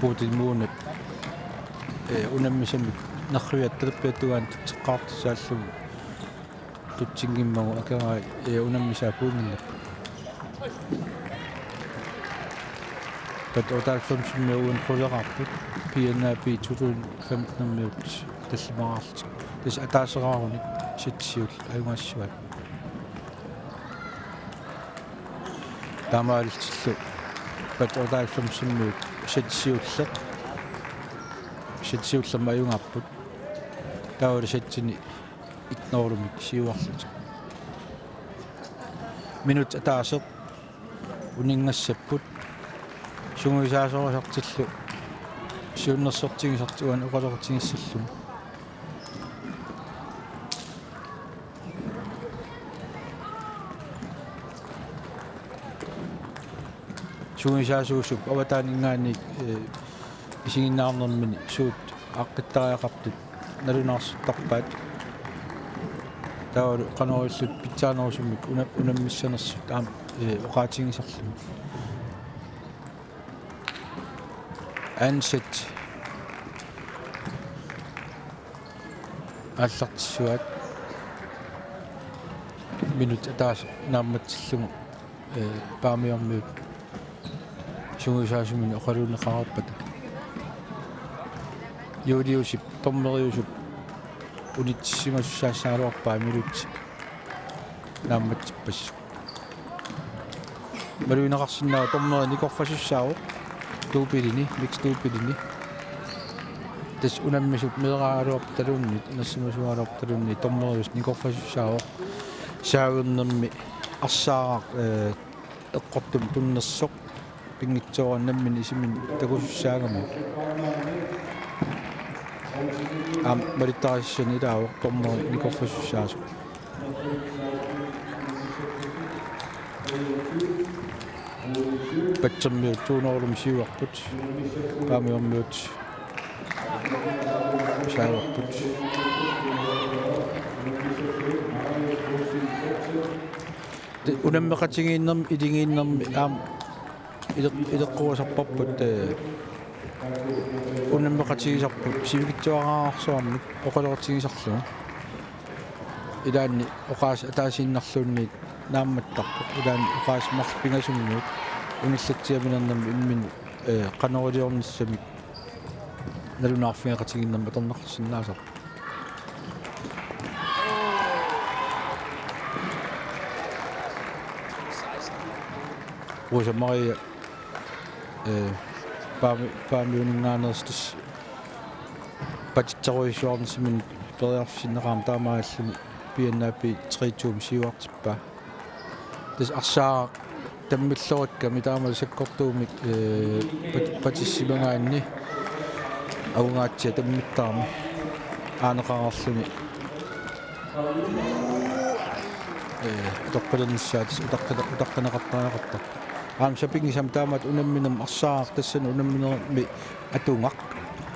Puutin muunat, ee, unammisamik nerriviata talerpiata tungaanut tutseqqaartussaallugu tutsinngimmagu akerai, ee, unammisaa puinnarnerput. Patch otteoghalvfemsimiut uani quleqarput, P N A P to tusind femten-imiut tallimaarlutik. Tassa ataaseraaruni seksiullu ajugaassuat. Taamaalillutillu patch otteoghalvfemsimiut seksiulleq. Seksiullermik ajugaarput. Taavalu seksini et-nullimik siuarlutik. Minut ataaseq uninngassapput. Sungiusaasorisartillu siunnersortigisartik uani oqaloqatigissallugu. Sungiusaasuusup avataaninngaanniit, ee, isiginnaarnermini suut aaqqittariaqartut nalunaarsortarpaat. Taavalu qanoq ililluta pitsaanerusumik una-, unammissanersut aamma, ee, oqaatigisarlugit. Anset aallartissuaat. Minut ataaseq naammatsillugu, ee, Paamiormiut sungiusaasuminik oqaluunneqareerpata. Juliusip dommeriusup unitsisimasussaassagaluarpaa minutsit naammatsippassuk. Malugineqarsinnaavoq dommeri nikorfasussaavoq duubelini, mixed duubelini. Tassa unammisut meeraagaluarpataluunniit, inersimasuugaluarpataluunniit dommeriusoq nikorfasussaavoq. Saagernermi arsaaraq, ee, eqqortumik tunnersoq pinngitsoorani nammineq isiminni takusussaagami. Aamma malittarisassani ilaavoq dommeri nikorfasussaasoq. Patchermiut to nullimik siuarput. Paamiormiut saavarput. Te-, unammeqatigiinnermi, iligiinnermi aamma ileq-, ileqquusarparput, ee, unammeqatigisarput sivikitsuararsuarmik oqaloqatigisarlugu. Ilaanni oqaasii ataasiinnarluunniit naammattarpoq. Ilaanni oqaasii marluk pingasunngillat, unillatsiaminernermi imminnut, ee, qanoq iliornissamik nalunaarfigeqatigiinnermik atorneqarsinnaasarpoq. Rosa Maria, ee, Paami-, Paamiuninngaanneersoq tassa patitserujussuarnissaminnut periarfissinneqarami taamaalilluni P N A P tre to-mik siuartippaa. Tassa arsaaraq tammillorikkami taamalu sakkortuumik, ee, pat-, patissimagaanni Avungaatsiaq tammittarami aaneqareerluni, ee, atoqqilernissaat utaqqila-, utaqqineqartariaqartarpoq. Aamma sapinngisamik taamatut unamminermi arsaaraq tassani unamminermi atugaq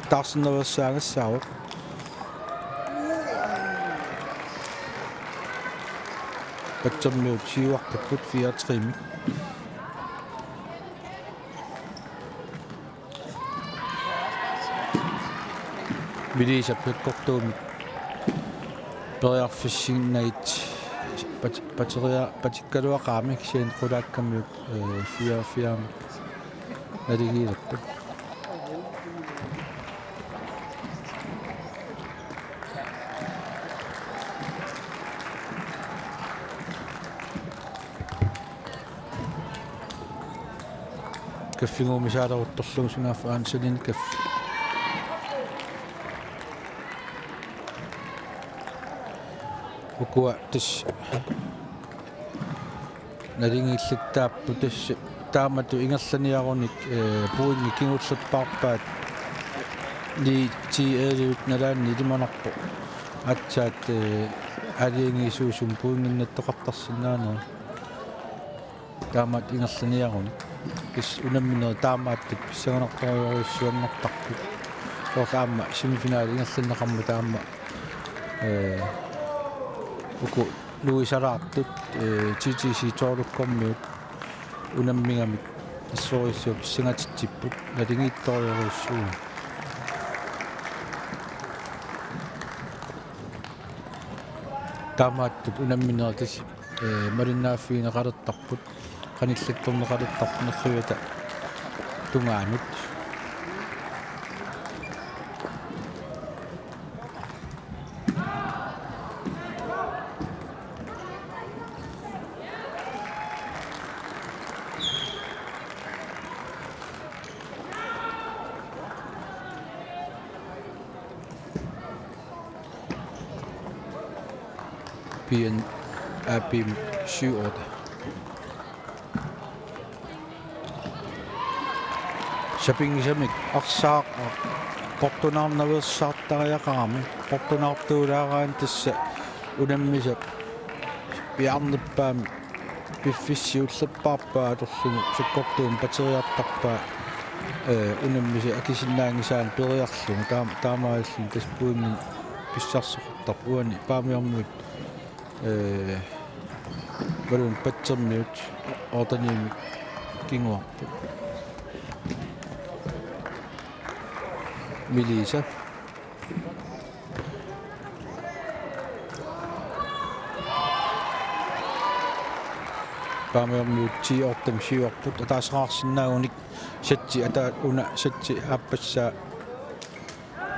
taarsernaveersaagassaavoq. Patsermiut siuartarput fire tre-mik. Melissa sakkortuumik periarfissinnagit pat-, pateria-, patikkaluaqaami kisianni qulaakkamiut, ee, fire fire-mik naligiilerput. Kaffiguumisaaleruttorlugu sunaaffa Anselin kaffi. Ukua tassa naligiillattaapput tassa taamatut ingerlaniarunik, ee, pointit kingullerpaarpaat ni ti elleve nalaanni ilimanarpoq. Aatsaat, ee, aalajangiisuusumik pointinnattoqartarsinnaanera. Taamatut ingerlaniarunik. Tassa unamminerit taamaattut pissanganartorujorujussuanngortarput. Soorlu aamma semifinali ingerlanneqarmat aamma, ee, uku nuisalaartut, ee, T T C tolv-kormiut unammigamik assorujussuaq pissangatitsipput naligiittorujorujussuuvoq. Taamaattut unamminerit tassa, ee, malinnaaffigineqalertarput, qanillattorneqalertarput nerrivata tungaanut. P N A P syv otte. Sapinngisamik arsaaq portunaarnaveersaartariaqarami, portunaartuulaaraanni tassa unammisaq piaarnerpaamik piffissaq siullerpaarpaa atorlugu sakkortuumik pateriartarpaa, ee, unammisaq akisinnaanngisaannik periarlugu taam-, taamaalilluni tassa pointinik pissarsisoqartarpoq uani Paamiormiut, ee, Balloon Patsermiut otte-nimik kinguarput. Melissa. Paamiormiut ti otte-mik siuarput, ataaseqarsinnaagunik sætti, ata-, una sætti aappassaa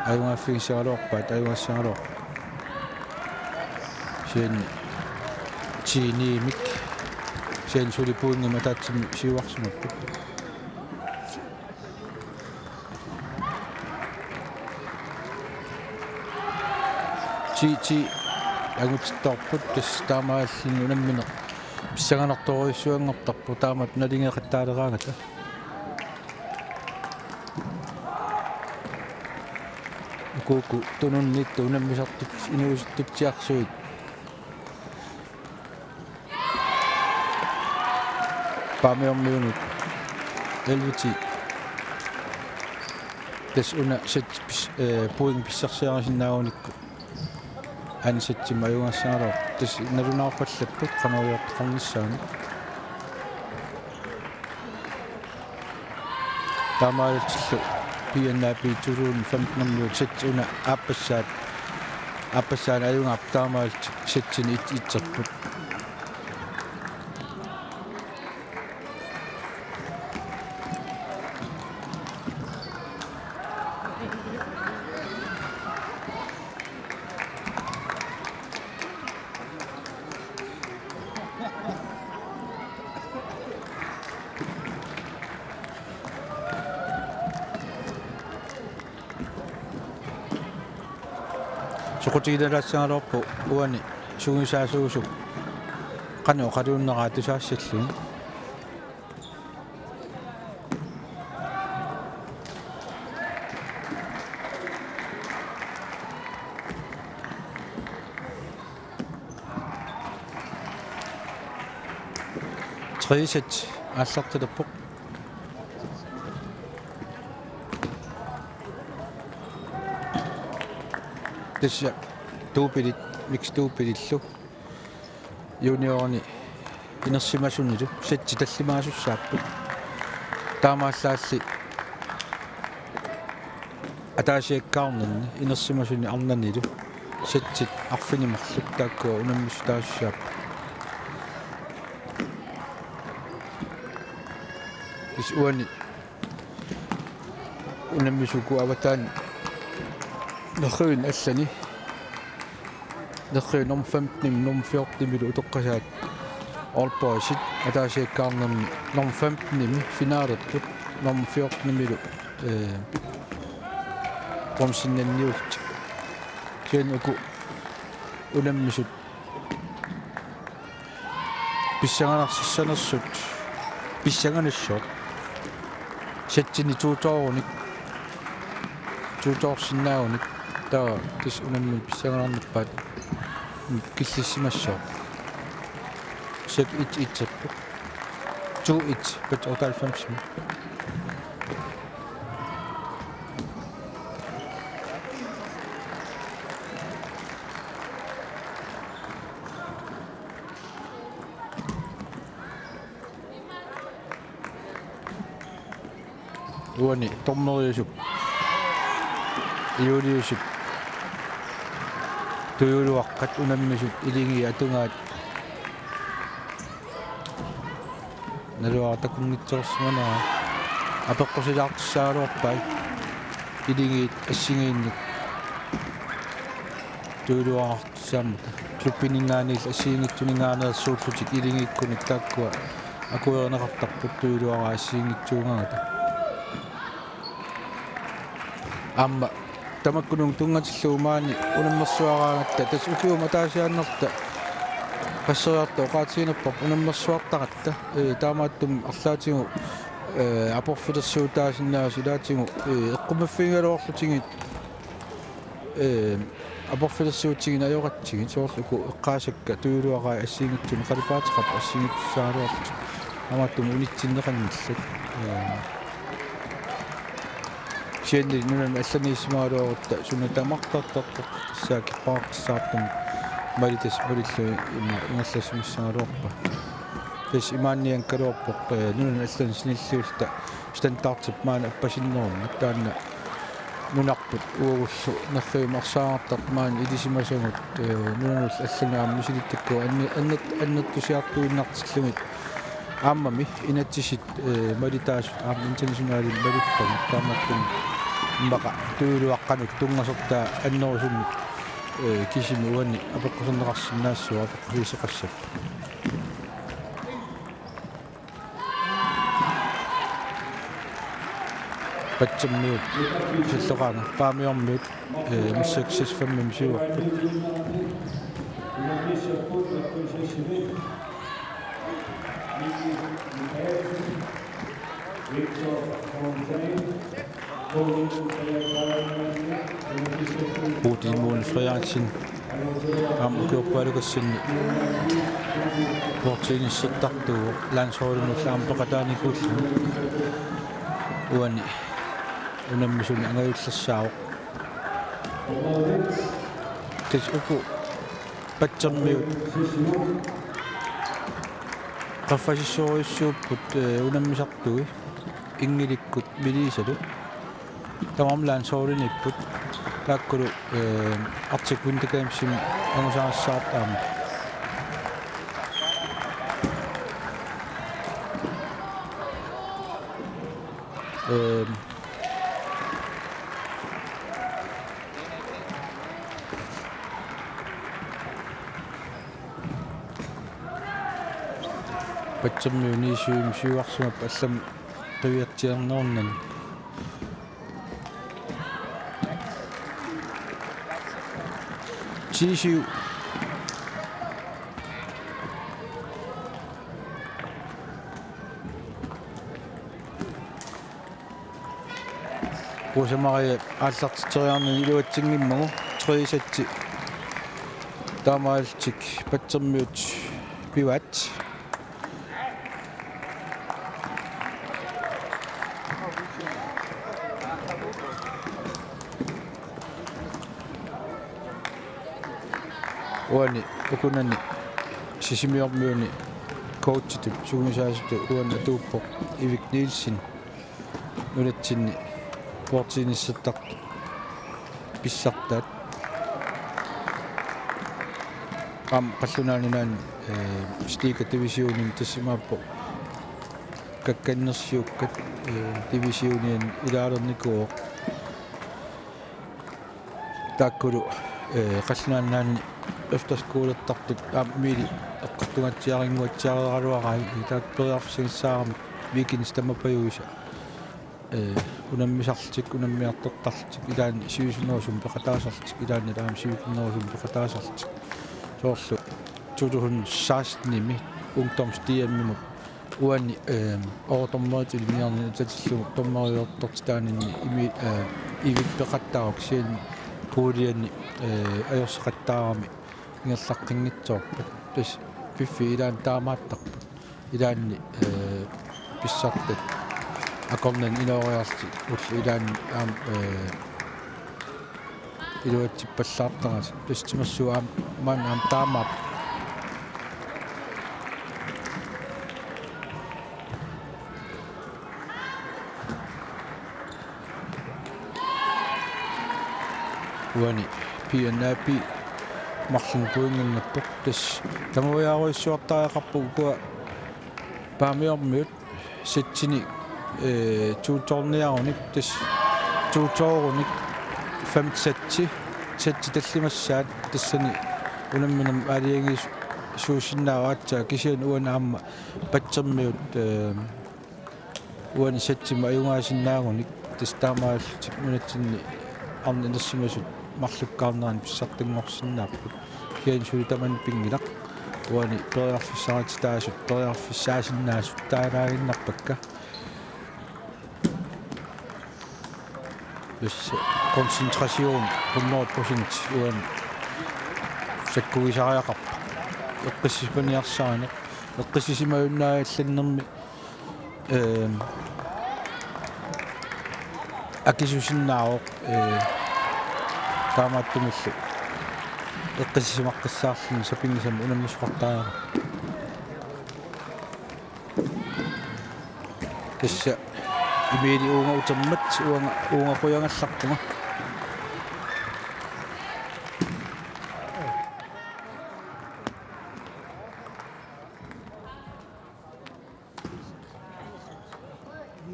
ajugaaffigisaraluarpaat, ajugassaraluarpaat. Kisianni ti ni-mik. Kisianni suli pointimik ataatsimik siuarsimapput. Ti ti angutittoorput, tassa taamaalilluni unammineq pissanganartorujussuanngortarpoq, taamatut naligeqattaaleraangata. Uku uku tununniittut unammisartut inuusuttutsiarsuit. Paamiormiunut elleve ti. Tassa una sæt pis-, ee, point pissarsiarisinnaagunikku. Anden sætimi ajugassaraluarpoq. Tassa nalunaarpallapput qanoq iliortoqarnissaanut. Taamaalillutillu P N A P to tusind femten-ermiut sæt una aappassaat, aappassaani ajugaarput taamaalillutik sætini it-, itserput. Soqutiginalaassagaluarpoq uani sungiusaasuusut qanoq oqaluunneraa tusaassallugit. Tredje sæt aallartilerpoq. Tassa doublet, mixed doubletlu juniorini inersimasunilu sætsit tallimaasussaappat. Taamaallaalli ataasiakkaarnerni inersimasuni arnanilu sætsit arfineq-marluk taakkua unammisut taassussaapput. Tassa uani unammisut uku avataani nerrivinik allani, nerrivik nummer femtenimit nummer fjortenimilu utoqqasaat Aalborgit ataasiakkaarnermi nummer femtenimi finalerput, nummer fjortenimilu, eh, bronzenianniullutik. Kisianni uku unammisut pissanganarsinnaanersut, pissanganassaaq. Sætsinik to-toorunik, to-toorsinnaagunik, taava tassa unammineq pissanganarnerpaat killissimassaaq. Sæt et-et-erpoq. To-et, but otteoghalvfems. Uani dommeriusup Juliusip tujuuluaqqat unammisut iligiit atugaat. Naluara takunngitsoorsimanera apeqqusilaartussagaluarpai iligiit assigiinnik tujuuluarartussaammata. Klubbininngaanniit assigiinngitsuninngaanneersuullutik iligiikkunik taakkua akuerineqartarput tujuuluarai assigiinngitsuugaangata. Aamma tamakkununnga tunngatillugu maani unammersuaraangatta, tassa ukiumut ataasiinnarluta qasseriarluta oqaatiginerparput unammersuartaratta, ee, taamaattumik arlaatigut, ee, aporfilersuutaasinnaasoq ilaatigut, ee, eqqumaffigigaluarlutigit, ee, aporfilersuutigineq ajoratsigit, soorlu uku eqqaasakka tujuuluarai assigiinngitsunik qalipaateqarput assigiinngitsussagaluartut. Taamaattumik unitsinneqanngillat. Ee, Kisianni nunanut allaniissimagaluarutta suna tamartartartoq tassaavoq kipparissaartumik malitas malillugu ima ingerlasimissagaluarpa. Tassa imaannianngikkaluarpoq, ee, nunanut allanik sinilliulluta standardit maani appasinnerunni taanna nunarput uagullu nerrivimmi arsaartartut maani ilisimasagut, ee, nunanut allanut aamma misilittakkavut anne-, anne-, annertusiartuinnartillugit aammami inatsisit, ee, malitaasut aamma internationalimik malittamut taamaattumik immaqa tujuuluaqqanut tunngasortaa annerusumik, ee, kisimi uani apeqquserneqarsinnaassuuvoq, apeqqusiisoqassapput. Patsermiut, silloqaanga, Paamiormiut, ee, massakkut seks fem-imik siuarput. Putin Mol Frederiksen aamma ukiorpaalukassani poortiinissittartuuvoq landsholdinullu aamma peqataanikuulluni. Uani unammisuni angajullersaavoq. Tassa uku patsermiut qaffasissorujussuupput, ee, unammisartui Ingilikkut Melisalu. Tamarmik landsholdiniipput. Taakkulu, ee, Arctic Winter Gamesimi angusaqassaartut aamma. Ee, Patsermiut niogtyve-mik siuarsimapput allamik qiviatsiarnerunani. Ti-syv. Kuusamaria aallartitseriarnini iluatsinngimmagu tredje sæti taamaalillutik patsermiut pivaat. Uani ukunani Sisimiormiuni coachitut sungiusaasutut uani atuuppoq Ivik Nielsen nunatsinni bordtennisittartut pissartaat. Aamma Qallunaat Nunaanni, eh, Stiga divisionimi tassa imaappoq kakkannersiukkat, eh, divisioniani ilaalernikuuvoq. Taakkulu, eh, Qallunaat Nunaanni efterskolertartut aamma Emil eqqartungaatsiarinnguatsiareeraluarai, taakku periarfissagissaarami weekendit tamakkiisumik, eh, unammisarlutik, unammiartortarlutik, ilaanni sivisunnerusumik peqataasarlutik, ilaanni aamma sivikinnerusumik peqataasarlutik. Soorlu to tusind sekstenimi ungdoms-D M-imut uani, eh, overdommeritut ilinniarnini atatillugu dommeriortortitaaninni imi, eh, Ivik peqattaaruk kisianni puljeni, eh, ajorsaqattaarami ingerlaqqinngitsoorput. Tassa piffissap ilaani taamaattarput. Ilaanni, eh, pissartat akornanni inooriarlutik ullut ilaanni aamma, eh, iluatsippallaartarput. Tassa timersuut aamma maani aamma taamaappoq. Uani P N A B marlunnik pointinngorpoq. Tassa tamaviaarujussuartariaqarput ukua Paamiormiut sætsinik, eh, to-to-niarunik, tassa to-to-runik, fem-sætsi, sætsit tallimassaat, tassani unamminermi aalajangiisuusinnaavoq aatsaat, kisianni uani aamma patsermiut, eh, uani sætsimut ajugaasinnaagunik, tassa taamaallutik nunatsinni arnat inersimasut marlukkaarnerani pissartanngorsinnaapput. Kisianni suli tamanna pinngilaq. Uani periarfissarititaasut, periarfissaasinnaasut taalaaginnarpakka. Tassa koncentration hundrede procent uani sakkugisariaqarpoq. Eqqissisipaniarsarineq. Eqqissisimajunnaariallannermi, ehm, akisusinnaavoq, eh, taamaattumillu eqqissisimaqqissaarluni sapinngisamik unammisoqartariaqarpoq. Tassa Emil uunga utermat, uunga, uunga qujagallarpunga.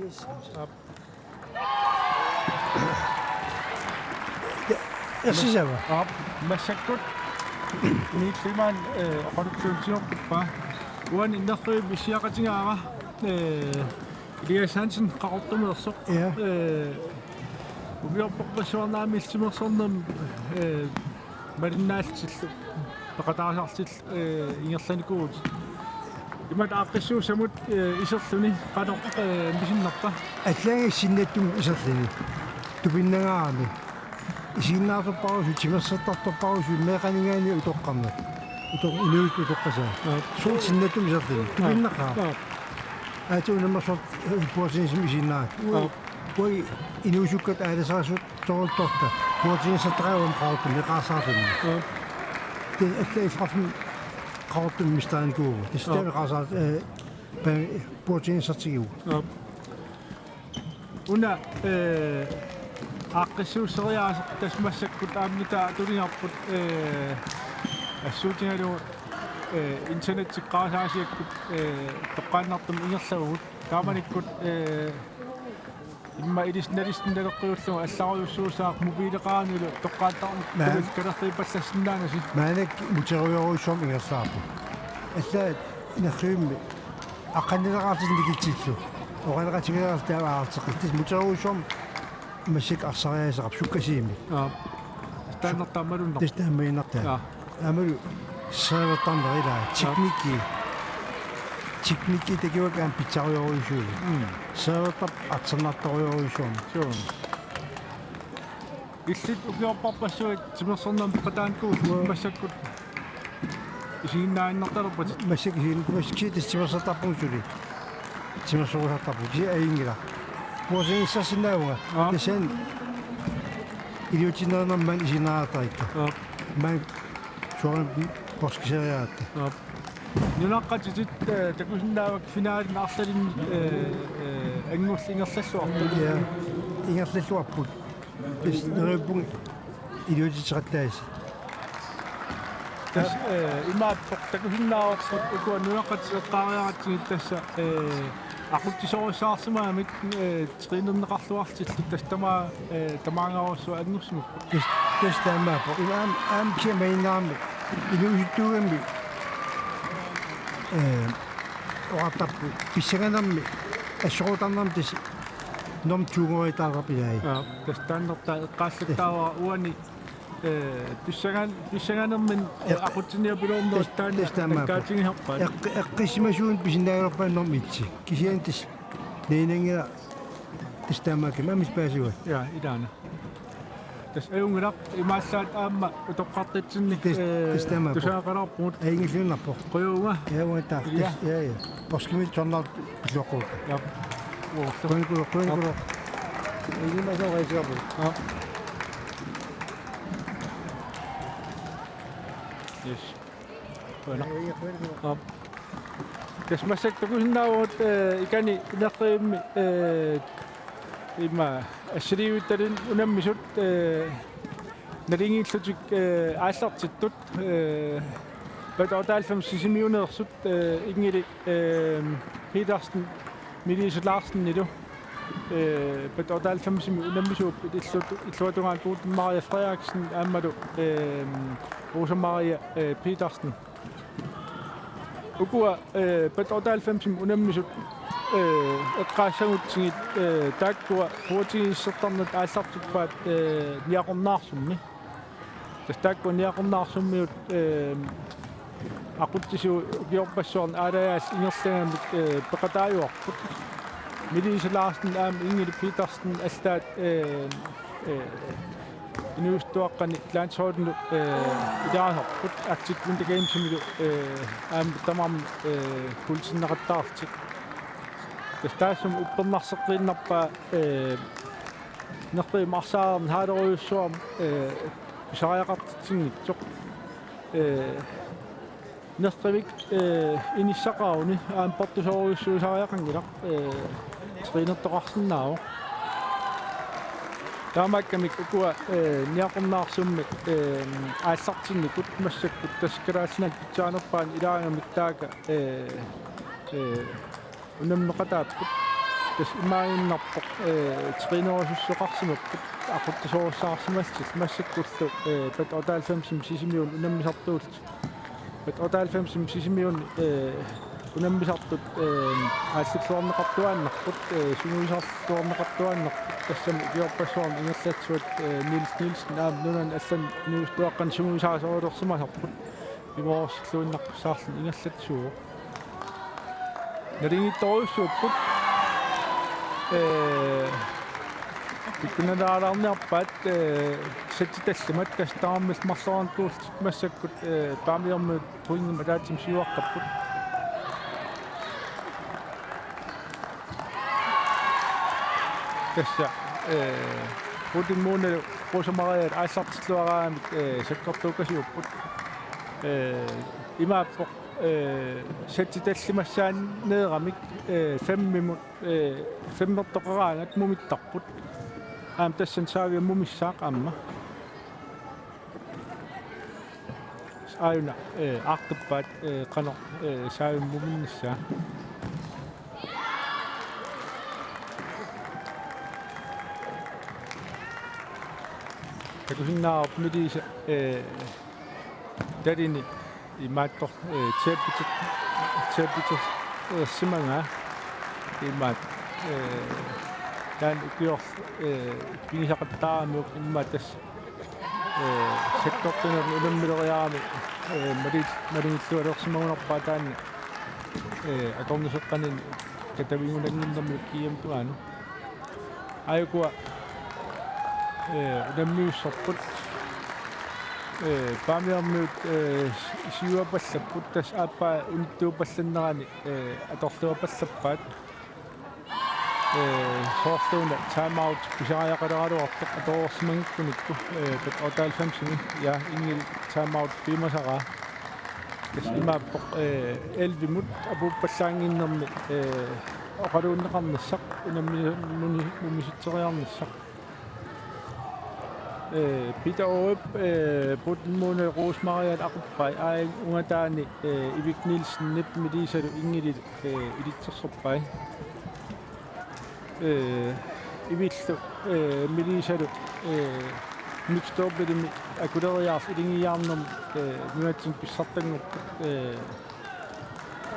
Yes. Aap. Ja, ja, sisava. Aap, massakkut. Niillimaan, eh, oqaluttuutsiorpaa. Uani innersuup issiaqatigaara, eh, Elias Hansen Qaqortumeersoq. Ja. Eh, umiorpassuarni aamma illit timersornermi, eh, malinnaallutillu, peqataasarlutillu, eh, ingerlanikuuvutit. Imatut aaqqissuussamut, eh, iserluni qanoq, eh, misinnarpa? Allanik sinnattumi iserluni. Tupinnangaarami. Isiginnaartorparusut, timersortartorparusut, meeqqaninngaanniit utoqqarnat. Uto-, inuit utoqqasaat. Aap. Suli sinnattumi iserluni. Tupinnaqaaq. Aap. Aatsaat unammersuartut, eh, bordtennisimik isiginnaaraat. Ui, Aap. Ui, inuusukkat aalisarasut, soorlu Torta. Bordtennisartaqaat aamma Qaqortumi, eqaarsaarluni. Aap. Tassa allanik iffaqarfimmi Qaqortumi mesteranikuuvugut. Tassa Aap. Taava eqaarsaar-, eh, pa-, bordtennisartigivugut. Aap. Una, eh, aaqqissuusseriaaseq tassa massakkut aamma nutaaq atuligarput, eh, assuutigalugu, eh, internetsikkut eqqaasaasiakkut, eh, toqqaannartumik ingerlavugut. Taamanikkut, eh, immaqa ilissi nalissani naleqqiullugu allarujussuussaaq mobileqaranilu toqqaannartumik Maa-, kalerriippallassinnaanasi. Maannakkut muterujorujussuarmik ingerlaarput. Allaat inersuimmi aqqannileqaartut nikitsillu. Oqaloqatigiiaarluta aarteqqit. Tassa muterujussuarmik massakkut arsariaaseqarpoq sukkasuumik. Aap. Taannartaa malunnarpoq. Tassa taamaaginnartaa. Aap. Aammalu servertarneq ilaa. Aap. Teknikki. Teknikki takuakka aamma pitsarujorujussuuvoq. Mm. Servertarpoq artornartorujorujussuarmik. Suu. Illit ukiorpassuit timersornermi peqataanikuuvutit Uaa. Massakkut isiginnaaginnartalerpatit. Massakkut isiginnaa-, massakkut tassa timersortarpunga suli. Timersorusartarpunga. Kisianni ajunngilaq. Bordtennisarsinnaavunga. Aap. Tassani iliuutsinnerunermi maani isiginnaariartarikka. Aap. Maani Soorunami poorskiseriaratta. Aap. Nunaqqatitit, eh, takusinnaavakka finalimi arlalinni, eh, eh, anngulli ingerlalluarput. Ja, ingerlalluarput. Tassa neriuppunga iluatitseqattaasut. Tassa, eh, imaappoq takusinnaavarput ukua nunaqqatit eqqaariaratsigit tassa, eh, aqutsisoorussaarsimagamik, eh, trænerneqarluartillu tassa tamaat, eh, tamaangaarujussuaq anngussimappoq. Tassa, tassa taamaappoq. Ima aamma, aamma kisianni malinnaammat inuusuttuugami, eh, oqartarput pissanganermi assoruutarnermi tassa norm to-ngoriataartarpilaai. Ja, tassa taannertaa eqqaallattaavara uani, eh, pissangan-, pissanganermini, eh, Eq-, aqutsiniapiloornerit tassa, taanna tassa taamaappoq. Nakkaatigisarpaat. Eq-, eqqissimasuunik pisinnaagaluarpaat norm et. Kisianni tassa nerinanngilaq tassa taamaakkami aamma paasivat. Ja, ilaana. Tassa ajunngilaq imaallaat aamma utoqqartatsinni, tassa, eh, tassa taamaappoq. Tusagaqalaarpugut. Ajunngilluinnarpoq. Qujanaq. Ja, uanga taava. Ja. Tassa, ja, ja. Poorskimik tornaq pilluaqqugut. Ja. Uorlu. Qujanaq, qujanaq, qujanaq. Ja. Illimmi soorlu isigaarput. Ja. Yes. Qujanaq. Ja, ja, qujanaq. Aap. Tassa massakkut takusinnaavugut, eh, ikani Nerrivimmi, eh, ima assiliivittalin unammisut, eh, naligiillutik, eh, aallartittut, eh, Bat otteoghalvfems Sisimiuneersut, eh, Ingeli, eh, Petersen, Melise Larsenilu, eh, Bat otteoghalvfemsimi unammisuupput illuat-, illuatungaanut Guten Maria Frederiksen aammalu, eh, Rosa Maria, eh, Petersen. Ukua, eh, Bat otteoghalvfemsimi unammisut, eh, eqqaassagutsigit, eh, taakkua puutigissertarnata aallartippaat, eh, Niaqornaarsummi. Tassa taakkua Niaqornaarsummiut, eh, aqutsisui ukiorpassuarni aalajaallu ingerlagamik, eh, peqataajuarput. Melise Larsen aamma Ingrid Petersen allaat, eh, eh, inuusuttuaqqani landsholdinut, eh, ilaasarput Arctic Winter Gamesimilu, eh, aamma tamarmik, eh, kuultinneqattaarlutik. Tassa taassuma uppernarseqqiinnarpaa, eh, Nerrivimmi arsaareerneq haalerujussuarmik, eh, pisariaqartitsinngitsoq. Eh, Nerrivik, eh, inissaqaruni aamma portusoorujussuusariaqanngilaq, eh, trænertoqarsinnaavoq. Taamaakkamik ukua, eh, Niaqornaarsummi, eh, aallartinnikut massakkut tassa Kalaallit Nunaat pitsaanerpaani ilaagamik taakku, eh, eh, unammeqataapput. Tassa imaaginnarpoq, eh, trænerusussuseqarsimapput aqutsisoorussaarsimallutik massakkullu, eh, Bat otteoghalvfemsimi Sisimiuni unammisartuullutik. Bat otteoghalvfemsimi Sisimiuni, eh, unammisartut, eh, aalluarneqartuaannarput, eh, sungiusarluarneqartuaannarput, tassami ukiorpassuarni ingerlatsisoq, eh, Niels Nielsen aamma nunani allani inuusuttuaqqani sungiusaasorulersimasarput. Pimoorsilluinnarpoq saarluni ingerlatsisoq. Naligiittorujussuupput. Eh, pikkunalaalaarniarpaat, eh, sætsit tallimat tassa tamarmik marloriarnikuullutik massakkut, eh, Paamiormiut pointimik ataatsimik siuaqqapput. Tassa, eh, Putin Muuna Rosa Maria aallartilluaraangamik, eh, sakkortuukasiupput. Eh, imaappoq, eh, sætsit tallimassaaneeramik, eh, femmimut, eh, femmertoqaraangat mumittarput. Aamma tassani Saavia mumissaaq aamma. Aajuna, eh, aaqqippaat, eh, qanoq, eh, Saavia muminnissaa. Takusinnaavarput Melise, eh, talini imaattoq, eh, tæppit-, tæppitsimagaa imaat, eh, taanna ukiorlu, eh, pigisaqattaaramiuk immaqa tassa, eh, sakkortunermi unammileriarami, eh, mali-, malugilluarsimagunarpaa taanna, eh, akornuseqqanini katavigunannginnermi kiiami tungaanut. Aajukua, eh, unammiussorput. Eh, Paamiormiut, eh, si-, siuapallapput tassa aappaa unittuupallannerani, eh, atorluapallappaat. Ee, soorluuna timeout pisariaqaleraluartoq atoreersimanngikkunikku, ee, P otteoghalvfemsimi, ja, Ingrid timeout piumasaraa. Tassa imaappoq, ee, ellevemut apuuppallaannginnermi, ee, oqaluunneqarnissaq, unammi-, muni-, mumisitseriarnissaq. Ee, Peter Aarup, ee, Putin Mona Rosemarie aquppai, aajuna ungataani, ee, Ivik Nielsenip Melisalu Ingelilu, ee, ilitsersorpai. Ee, Ivillu, ee, Melisalu, ee, mixed doublemi akuleriaarlutik ilingiarnermi, ee, nunatsinni pissartanngorput, ee,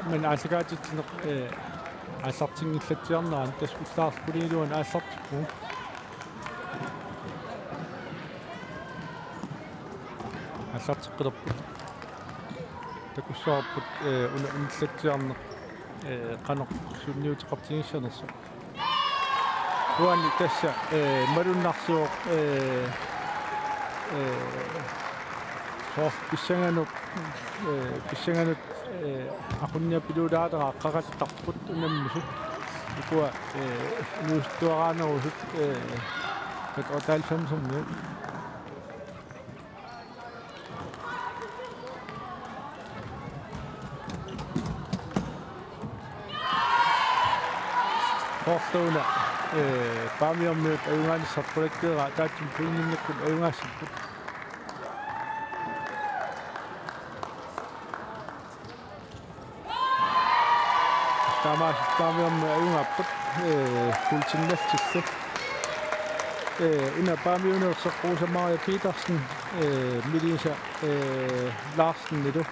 maanna aallakaatitsineq, ee, aallartinngilaatsiarnerani, tassa ullaarlugu qulingiluanik aallartippugut. Aallarteqqilerput. Takussavarput, ee, una inillaatsiarneq, ee, qanoq sunniuteqartigissanersoq. Uani tassa, ee, malunnarsivoq, ee, ee, soorlu pissanganut, ee, pissanganut, ee, aqunniapiluulaartara qaqattarput unammisut. Ukua, ee, inuusuttuaraanerusut, ee, P otteoghalvfemsermiut. Soorluuna, ee, Paamiormiut ajugaanissarput, qulakkeeraa ataatsimut pointinnikkut ajugaassapput. Taamaasilluni Paamiormiut ajugaapput, ee, guldinngortillu. Ee, una Paamiuneersoq Rosa-Maria Petersen, ee, Melissa, ee, Larsenilu,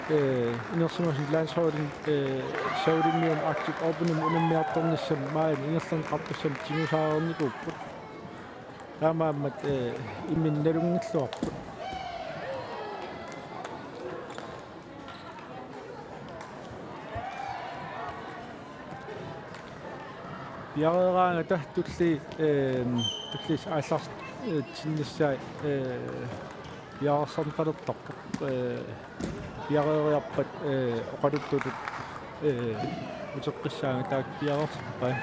ee, inersimasuni landsholdini, ee, Saulimmiuni Arctic Openimi unammiartornissamut maani ingerlanneqartussamut tigusaareernikuupput. Taamaammat, ee, imminut nalunngilluarput. Piareeraangata tulliit, ehm, tulliit aallartinnissaat, ee, piareersarneqalertarpoq, ee, piareeriarpat, ee, oqaluttutut, ee, uteqqissaanga taakku piareersarpai.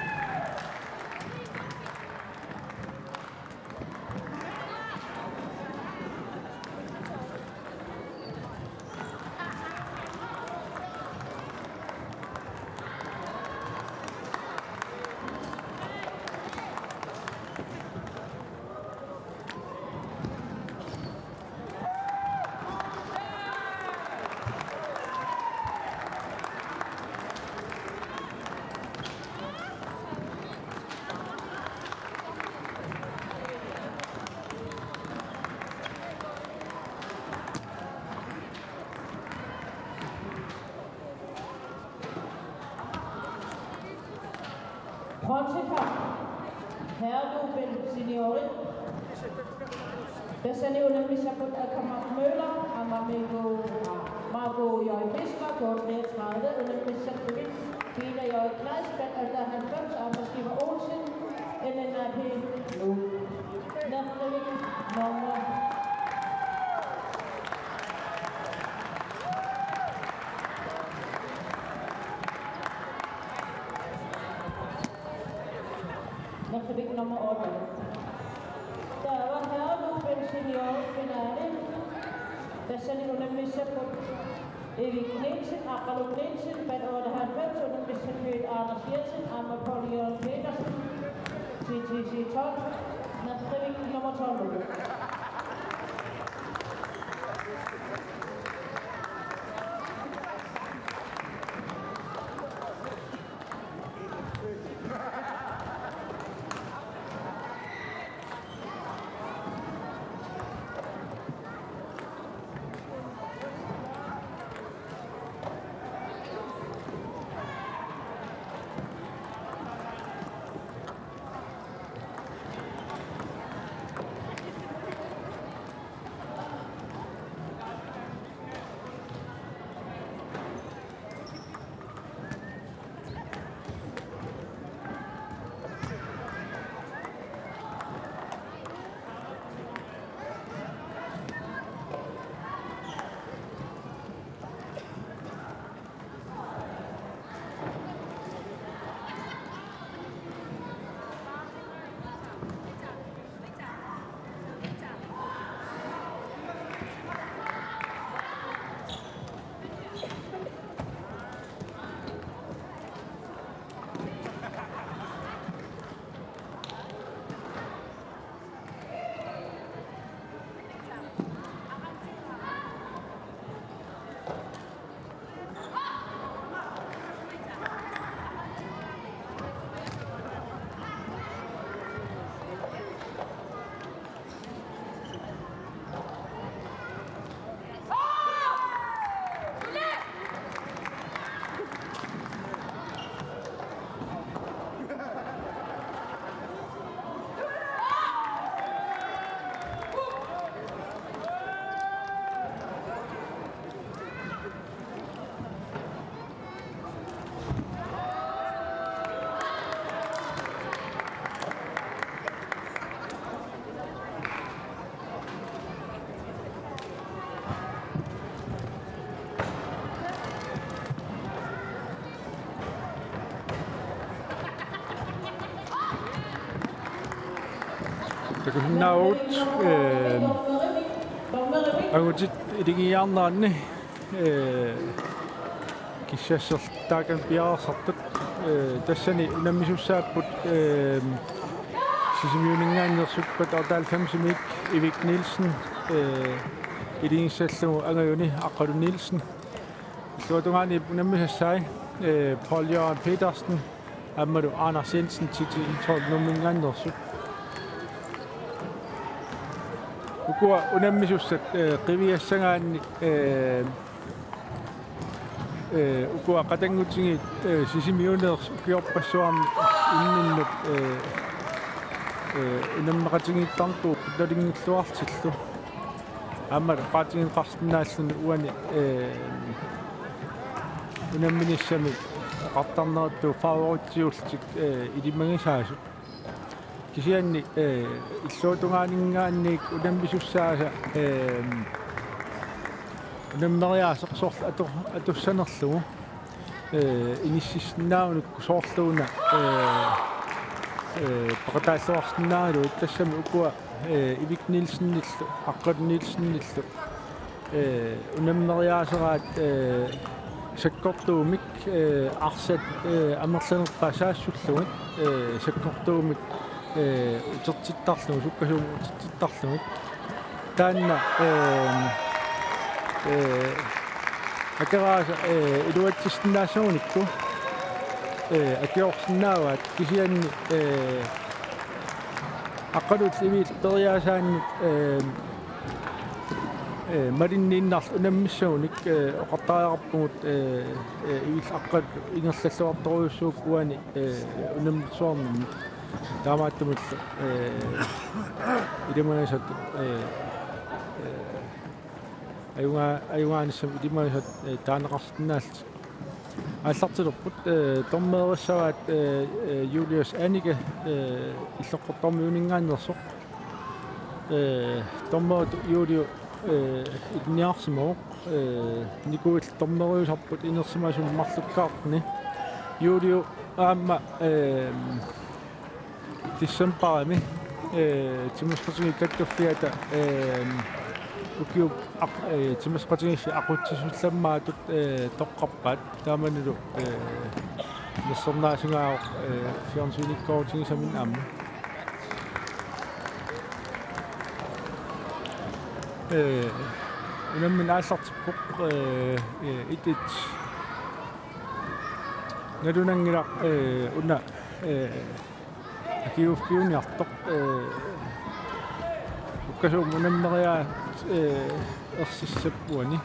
Bronzekamp. Herredubbel seniorit. Tassani unammissapput Akama Møller, aamma Mikko, Marco J. Fisker, K treogtredive, unammissapput Peter J. Kleist, B otteoghalvfems, aamma Skiver Olsen, N N A P, Nuuk. Nerrivik nummer Nerrivik nummer otte. Taava herredubbel senior finale. Tassani unammissapput Erik Nielsen, Aqqaluk Nielsen, B otteoghalvfems, unammissapput Anders Jensen, aamma Poul Jørgen Petersen, T T C tolv, Nerrivik nummer tolv. Takusinnaavugut, eh, angutit iligiiaarneranni, eh, kissassaq taakani piareersartut, eh, tassani unammisussaapput, eh, Sisimiuninngaanneersut P-otteoghalvfemsimik Ivik Nielsen, eh, iligissallugu angajuni Aqqalu Nielsen. Illuatungaani unammisassai, eh, Paul Jørgen Petersen, aammalu Anders Jensen, T T I tolv Nuumminngaanneersut. Ukua unammisussat, eh, qiviassagaanni, eh, eh, ukua qatanngutigiit, eh, Sisimiuneersut ukiorpassuarni imminnut, eh, eh, unammeqatigiittarnikuupput nalinginnaasumillu. Aamma oqaatigineqarsinnaalluni uani, eh, unamminissami oqartarneratut favoritsiullutik, eh, ilimagisaasut. Kisianni, eh, illuatungaaninngaanniit unammisussaasa, eh, unammeriaaseq soorlu atu-, atussanerlugu. Eh, inississinnaagunikku soorluuna, eh, eh, peqataalluarsinnaagaluit tassami ukua, eh, Ivik Nielsenillu, Aqqalu Nielsenillu, eh, unammeriaaseraat, eh, sakkortuumik, eh, arsat, eh, amerlanerpaat saassullugit, eh, sakkortuumik, eh, utertittarlugit, sukkasuumik utertittarlugit. Taanna, eh, eh, Akeraasa, eh, iluatsissinnaassagunikku, eh, akiorsinnaavaat kisianni, eh, Aqqalullu Iviillu periaasaanni, eh, eh, malinniinnarlugu unammissagunik, eh, oqartariaqarpugut, eh, eh, Iviillu Aqqalullu ingerlalluartorujussuupput uani, eh, unammersuarnermi. Taamaattumillu, eh, ilimagisat, eh, eh, ajuga-, ajugaanissamut ilimagisat, eh, taaneqarsinnaallutik. Aallartilerput, eh, dommerissavaat, eh, eh, Julius Anike, eh, Illoqqortoormiuninngaanneersoq. Eh, dommeritut Julio, eh, ilinniarsimavoq, eh, nikuillu dommeriusarput inersimasuni marlukkaartuni. Julio aamma, eh, decembarimi, eh, timersoqatigiit kattuffiata, eh, ukiup aq-, eh, timersoqatigiiffiit aqutsisullammaatut, eh, toqqarpaat. Taamanilu, eh, nersornaasigaavoq, eh, fjernsynikkoorutigisaminnut aamma. Eh, unammineq aallartippoq, eh, eh, et et. Nalunanngilaq, eh, una, eh, akiuuffiuniartoq, eh, ukkasuumik unammeriaat, eh, ersissapput uani.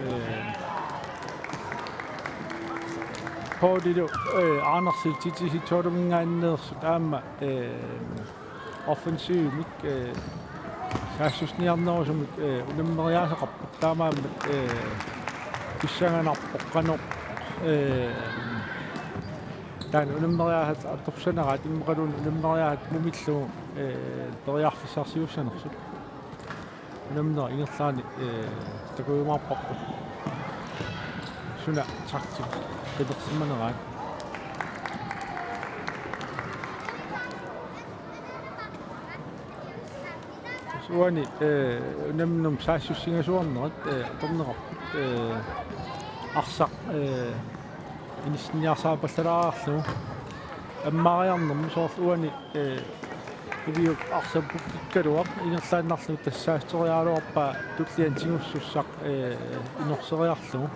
Eh, Paulillu, eh, Andersen T T C tolvinngaanneersut aamma, eh, offensivimik, eh, saassussiniarnerusumik, eh, unammeriaaseqarput taamaammat, eh, pissanganarpoq qanoq, eh, taanna unammeriaasat atorsinnaagaat immaqaluunniit unammeriaasat mumillugu, eh, periarfissarsiussanersut. Unammineq ingerlaanni, eh, takujumaarparput. Suna taktik qinersimaneraat. Uani, eh, unamminermi saassussingasuarnerat, eh, atorneqarput, eh, arsaq, eh, inissinniarsaapallalaarlugu. Ammaariarnermi soorlu uani, eh, Iviup arsap pukkikkaluaq ingerlaannarlugu tassaasseriaraluarpaa tulliani tigussussaq, eh, inorseriarlugu.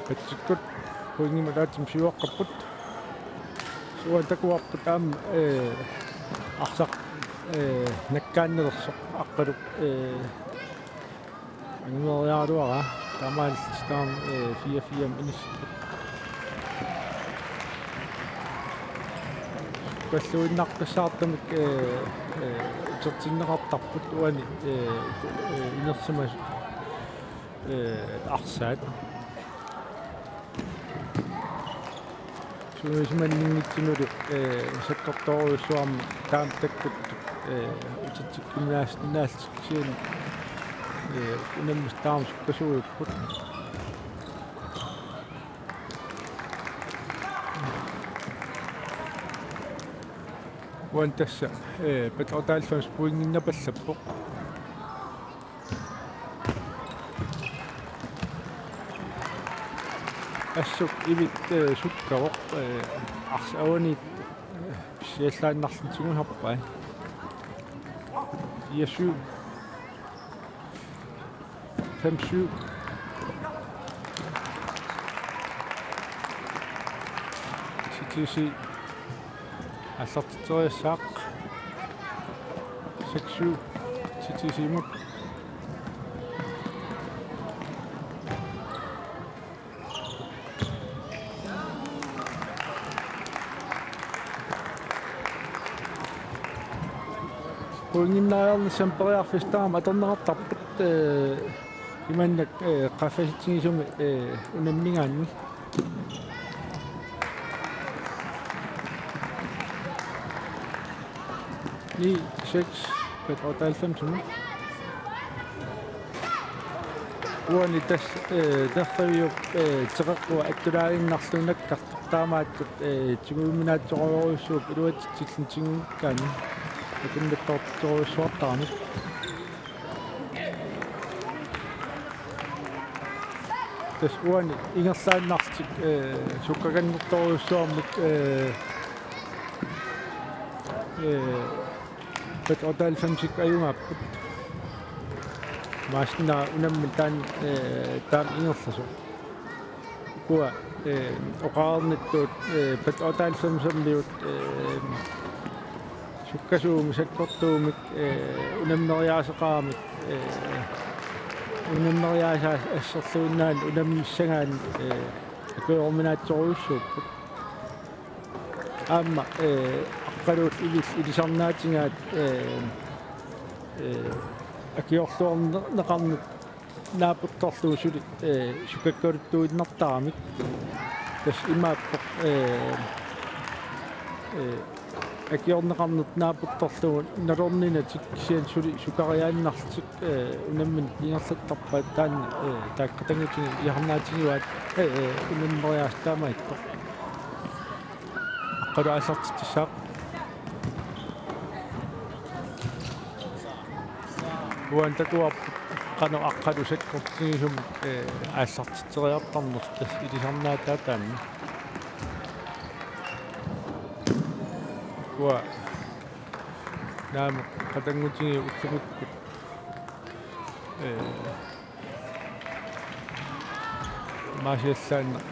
Patsikkut pointimik ataatsimik siuaqqapput. Uani takuarput aamma, eh, arsaq, eh, nakkaannalersoq Aqqalup, eh, angumeriaraluaraa taamaalilluni, eh, fire fire-mik inissi-. Palluinnaqqissaartumik, ee, ee, utertinneqartarput uani, ee, ee, inersimasut, ee, arsaat. Sungiusimanninngitsunullu, ee, sakkortoorujussuarmik taama takkuttut, ee, utertikkuminaasinnaalluni kisianni, ee, unammissut taama sukkasuujupput. Uani tassa, ee, P otteoghalvfems pointinnapallappoq. Assut ivit, ee, sukkavoq, ee, arsaq uani, ee, siallaannarluni tigusarpai. Fire syv. Fem syv. C T C. Aallartitseriassaaq. Seks syv. C T C-mut. Pointinnariarnissamut periarfissaq taama atorneqartarpoq, ee, imannak, ee, qaffasitsigisumik, ee, unammigaanni. Ni seks, P otteoghalvfems-imut. Uani tassa, ee, nerriviup, ee, teqeqqua attulaaginnarlugu nakkartoq, taamaattut, ee, tiguiminaatsorujussuupput iluatsitsilluni tiguikkaanni akunnattoortittorujussuartaramik. Tassa uani ingerlaannarlutik, ee, sukkakannertorujussuarmik, ee, ee, P otteoghalvfemsikkut ajugaapput. Maassinnaavoq unammineq taanna, ee, taama ingerlasoq. Ukua, ee, oqarnittut, ee, P otteoghalvfemsimiut, ee, sukkasuumik sakkortuumik, ee, unammeriaaseqaramik, ee, unammeriaasaasa asserluinnaani unammissagaanni, ee, akueruminaatsorujussuupput. Aamma, ee, Aqqaluut ilissi ilisarnaatigaat, ee, ee, akiorluarneqarneq naapertorlugu suli, ee, sukakkaluttuinnartaramik. Tassa imaappoq, ee, ee, akiorneqarneq naapertorlugu nalorninatik kisianni suli sukariaannarlutik, ee, unammineq ingerlattarpaat, taanna, ee, taakku qatanngutigiit ilisarnaatigivaat, ee, ee, unammeriaaseq taamaattoq. Aqqaluut aallartitsissaaq. Uani takuarput qanoq Aqqaluut sakkortusigisumik, ee, aallartitseriartarnersoq, tassa ilisarnaataa taanna. Ukua naamik qatanngutigiit ullumikkut, ee, imaasiallaannaq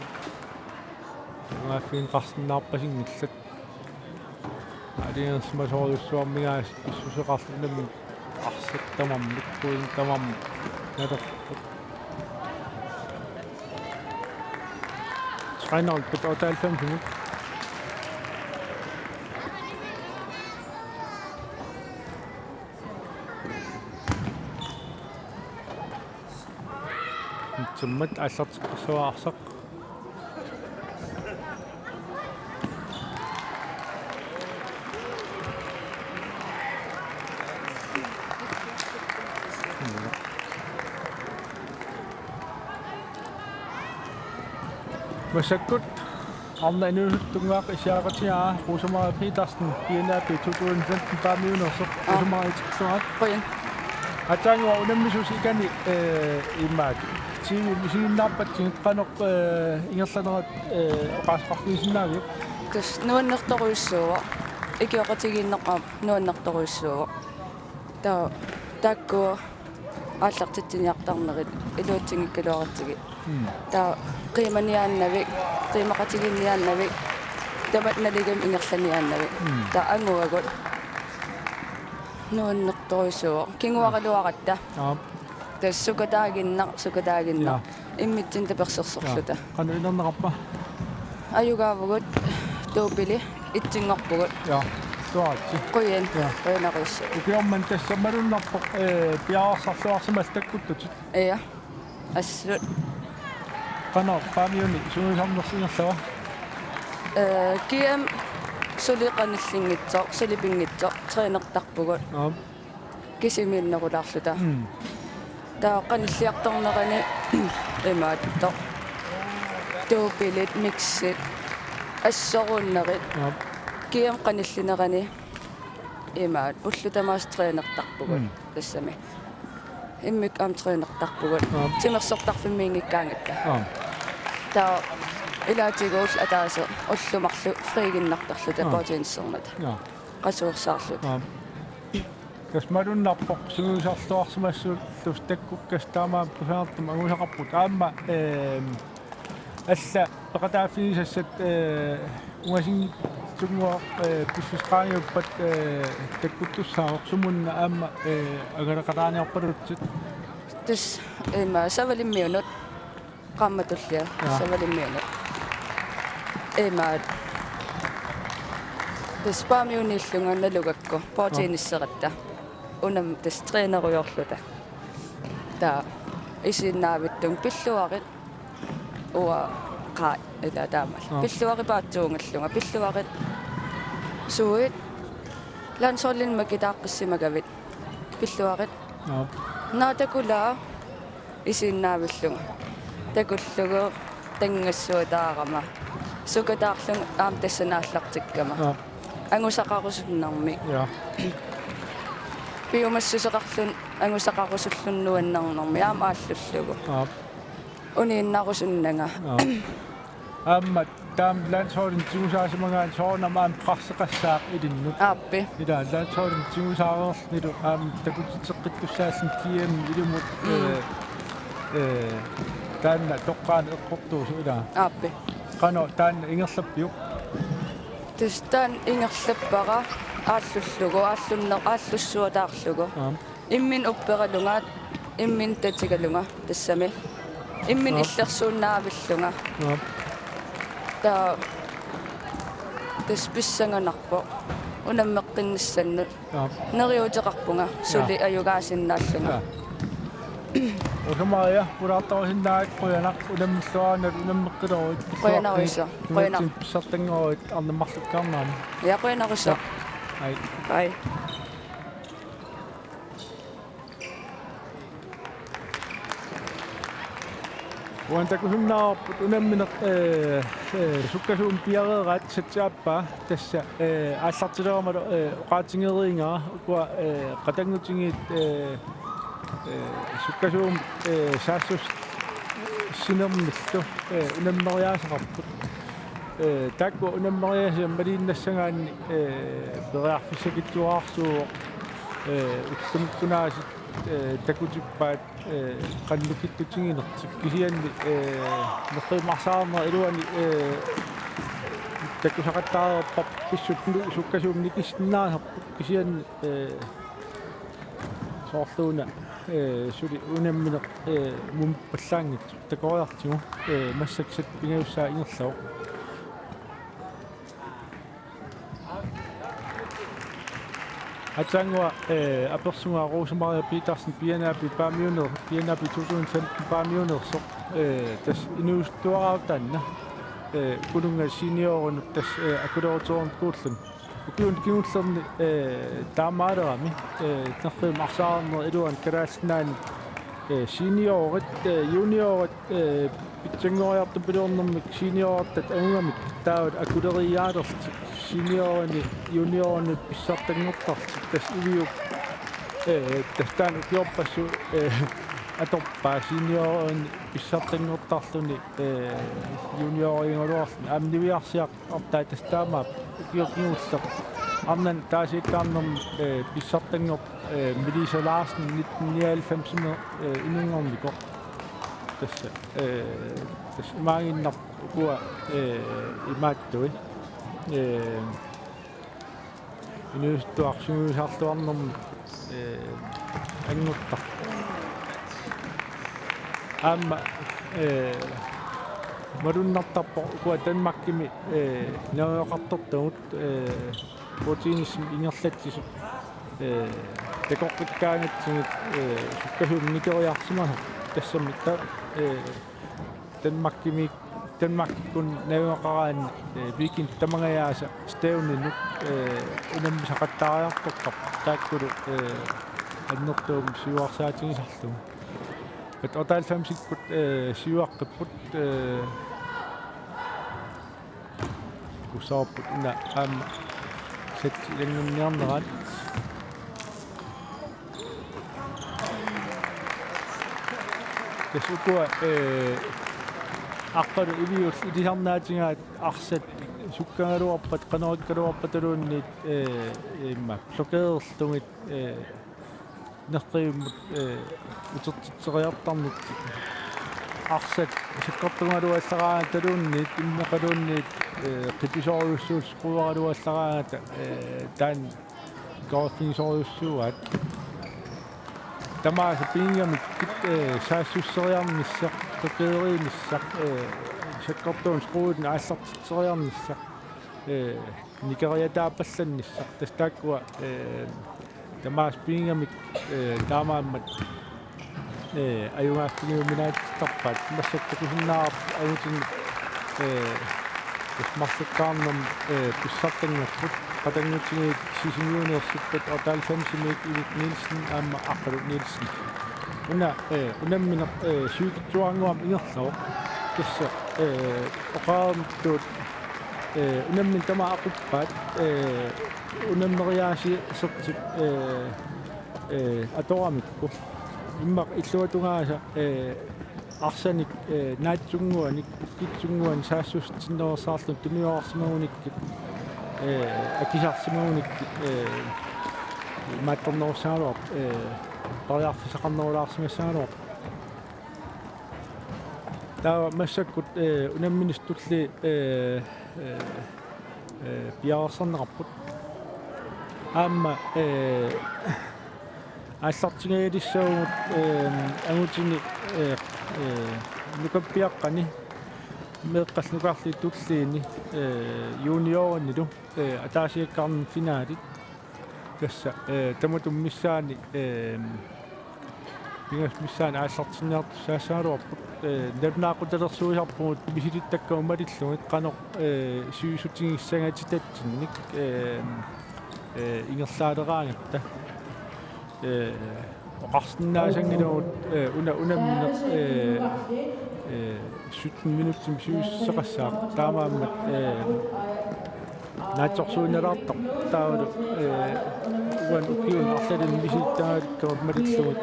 angaaffiginiarsinnaarpasinngillat. Aalajangersimasorujussuarmik aasiit pissuseqarluni arsaq tamarmik, pointit tamarmik nalerput. Træneri P otteoghalvfemsimut. Nitsimmat aallarteqqissaaq arsaq. Massakkut arnaq inuusuttunnguaq issiaqatigaa Rosemarie Petersen, P N A P to tusind femten Paamiuneersoq. Aa. Rosemarie, tikilluarit. Qujan. Aatsaannguaq unammisusi ikani, ee, imaat T V-mi isiginnaarpatsigit, qanoq, ee, ingerlanerat, ee, oqaaseqarfigisinnaaviuk? Tassa nuannertorujussuuvoq. Ikioqatigiinneq aamma nuannertorujussuuvoq. Taava taakku aallartitsiniartarnerit iluatsinngikkaluaratsigit. Mm. Taava qiimaniaannavik, qiimaqatigiinniaannavik, tamatta naligiimmik ingerlaniaannavik. Mm. Taava anguagut nuannertorujussuuvoq. Kinguaraluaratta. Aap. Tassa sukataaginnaq, sukataaginnaq. Ja. Immitsinnut tapersersorluta. Ja. Qanoq inerneqarpa? Ajugaavugut dobbeli. itsinngorpugut. Ja, suaatsi. Qujan. Ja. Qujanarujussuaq. Ukioq manna tassa malunnarpoq, eh, piareersarluarsimallutit takkuttutit. Ja. Assut. Qanoq Paamiuni sungiusarnersi ingerlava? Eh, G M suli qanillinngitsoq, suli pinngitsoq, trænertarpugut. Aap. Kisimiinnerulaarluta. Mm. Taava qanilliartornerani imaattoq. Duupilit, miksit, assoruunnerit. Aap. G M qanillinerani imaat, ullut tamaasa trænertarpugut. Mm. Tassami. Immikkut aamma trænertarpugut. Aap. Timersortarfimmiinngikkaangatta. Aap. Taava ilaatigut ulloq ataaseq ullut marluk friiginnartarluta. Aap. Bordtennisernata. Ja. Qasuersaarluta. Aap. Tassa malunnarpoq sungiusarluarsimasut tassa takkukkassat taamaammat kusanartumik angusaqarput. Aamma, ehm, alla peqataaffigisassat, eh, ungasinngitsunnguaq, eh, piffissaq qaangiuppat, eh, takkuttussaavoq, sumunna aamma, eh, angalaqataaniarpalutsit. Tassa, ehm, Savalimmiunut. Qaammatullia. Ja. Savalimmiunut. Imaat. Tassa Paamiuniillunga nalugakku. Bordtennisseratta. Unami tassa trænerujoorluta. Taava isiginnaavittunga pilluarit. Uanga qaa ila taamaal. Ja. Pilluarit paatsuunngillunga. Pilluarit. Suit. Landsholdinik makitaaqqissimagavit. Pilluarit. Ja. Naa takulaaq. Isiginnaavillunga. Takullugu tanngassuataarama. Sukataarlunga aamma tassani aallartikkama. Ja. Angusaqarusunnermik. Ja. Piumassuseqarluni angusaqarusulluni nuannernermik aamma aallullugu. Ja. Uniinnarusunnanga. Ja. Aamma taama landsholdimik tigusaasimagaanni soorunami aamma peqarseqassaaq ilinnut. Aappi. Ila landsholdimik tigusaareerlunilu aamma takutitseqqittussaalluni G M ilumut, mm, eh, eh, taanna toqqaannaq eqqortuusoq ila. Aappi. Qanoq taanna ingerlappiuk? Tassa taanna ingerlappara aallullugu, aallunner-, aallussuataarlugu. Aap. Imminut upperalunga, imminut tatigalunga tassami. Imminut, aap, illersuinnaavillunga. Aap. Taava tassa pissanganarpoq unammeqqinnissannut. Aap. Neriuuteqarpunga suli, ja, ajugaasinnaallunga. Ja. Rosa Maria, pulaartorusinnaagakku qujanaq, unammilluaannarlutit unammeqqileruit. Qujanarujussuaq. Qujanaq. Nunatsinni pissartanngoruit arnat marlukkaarnaani. Ja, qujanarujussuaq. Ja. Hej. Hej. Uani takusinnaavarput unammineq, eh, eh, sukkasuumik piareeraat Satsi Aappaa, tassa, eh, aallartilerama, eh, oqaatigereerigara ukua, eh, qatanngutigiit, eh, eh, sukkasuumik, eh, saassussinermillu, eh, unammeriaaseqarput. Eh, taakku unammeriaasiat maliinnassagaanni, eh, periarfissakitsuararsuuvoq, eh, ullumikkut aasiit, eh, takutippaat, eh, qanoq nukittutiginertik kisianni, eh, nerriviup arsaarnera iluani, eh, takusaqattaareerparput pissutsit sukkasuumik nikissinnaaserput kisianni, eh, soorluuna, eh, suli unammineq, eh, mumippallaanngitsoq takoriartigu, eh, massakkut pingajussaa ingerlavoq. Aatsaannguaq, eh, apersunga Rose Maria Petersen, P N A B Paamiuneer-, P N A B to tusind femten Paamiuneersoq, eh, tassa inuusuttuaraarutaa taanna, eh, Kununnga seniorinut tassa, eh, akuleruttornikuulluni. Ukiuni kingullerni, eh, taamaalerami, eh, nerriviup arsaarnera iluani Kalaallit Nunaanni, eh, seniorit, eh, juniorit, eh, pitsanngoriartupiloornermik seniorertat angugamik taava akuleriiaalerlutik seniorini juniorini pissartanngortarlutik tassa Iviup, eh, tassa taanna ukiorpassuit, eh, atorpaa seniorini pissartanngortarluni, eh, junioriugaluarluni aamma niviarsiaq- Ortaa tassa taamaappoq ukiut kingulleq. Arnat taasiakkaarnermut, eh, pissartanngorpoq, eh, Melissa Larsen nitten nioghalvfems-imi, eh, inunngornikoq. Tassa, eh, tassa imaaginnarpoq ukua, eh, imaattui. Eh, Inuusuttuararsuusimaarluarnermut, eh, annguttarpoq. Aamma, eh, Malunnartarpoq ukua Danmarkimi, eh, najugaqartortagut, eh, bordtennisimi ingerlatsisut, eh, takoqqikkaangatsigit, eh, sukkasuumik nikeriarsimasoq tassami ta-, eh, Danmarkimi, Danmarkikkut najugaqaraanni, eh, weekendip tamangajaasa stævninut, eh, unammisaqattaariartortarput taakkulu, eh, annertuumik siuarsaatigisarlugu. At otteoghalvfemsikkut, eh, siuaqqipput, eh, kussaarput una aamma set ilanngunniarneraat. Tassa ukua, eh, Aqqalu Iviullu ilisarnaatigaat arsat sukkagaluarpat, qanorakkaluarpataluunniit, eh, imma blokererlugit, eh, nerrivimmut, eh, utertitseriartarnertik. Arsat sakkortugaluallaraangataluunniit, immaqaluunniit, eh, qipisorujussuullutik quuaraluallaraangata, eh, taanna koorfigisorujussuuaat. Tamaasa piginngamikkit, eh, saassusseriarnissaq, blokeeriinissaq, eh, sakkortuunik skruuinik aallartitseriarnissaq, eh, nikeriataapallannissaq. Tassa taakkua, eh, tamaasa pigingamik, eh, taamaammat, eh, ajugaaffigiuminaatittarpaat. Massakkut takusinnaavarput angutinut, eh, tassa marlukkaarnermi, eh, pissartanngorput, qatanngutigiit Sisimiuneersippat otteoghalvfemsimiit Ivik Nielsen aamma Aqqalu Nielsen. Una, eh, unammineq, eh, sivikitsuarannguamik ingerlavoq. Tassa, eh, oqareernittut, eh, unammineq tamaat aquppaat, eh, unammeriaasiasertik, eh, eh, atoramikku. Immaqa illuatungaasa, eh, arsanik, eh, naatsunnguanik, ukkitsunnguanik saassussitsinnerusaarluni tuniorarsimagunikkit, eh, akisarsimagunikkit, eh, imaattornerussagaluarpoq, eh, periarfissaqarnerulaarsimassagaluarpoq. Taava massakkut, eh, unammineq tulliani, eh, eh, eh, piareersarneqarput. Aamma, eh, aallartingajalissaagut, eh, angutini, eh, eh, nukappiaqqani meeqqallu nukarliit tulliini, eh, juniorinilu, eh, ataasiakkaarnermut finaalit. Tassa, eh, tamatuma missaani, eh, pingasut missaani aallartinniartussaassagaluarput, eh, nalunaaqutalersuisarpugut misilittakkagut malillugit qanoq, eh, sivisutigissangatsitatsinnik, eh, eh, ingerlaaleraangatta. Eh, oqarsinnaasanngilagut, eh, una, unammineq, eh, eh, sytten minutsimik sivissuteqassaaq. Taamaammat, eh, naatsorsuinnalaartarpoq taavalu, eh, uani ukiuni arlalinni misilittagakkagut malillugit,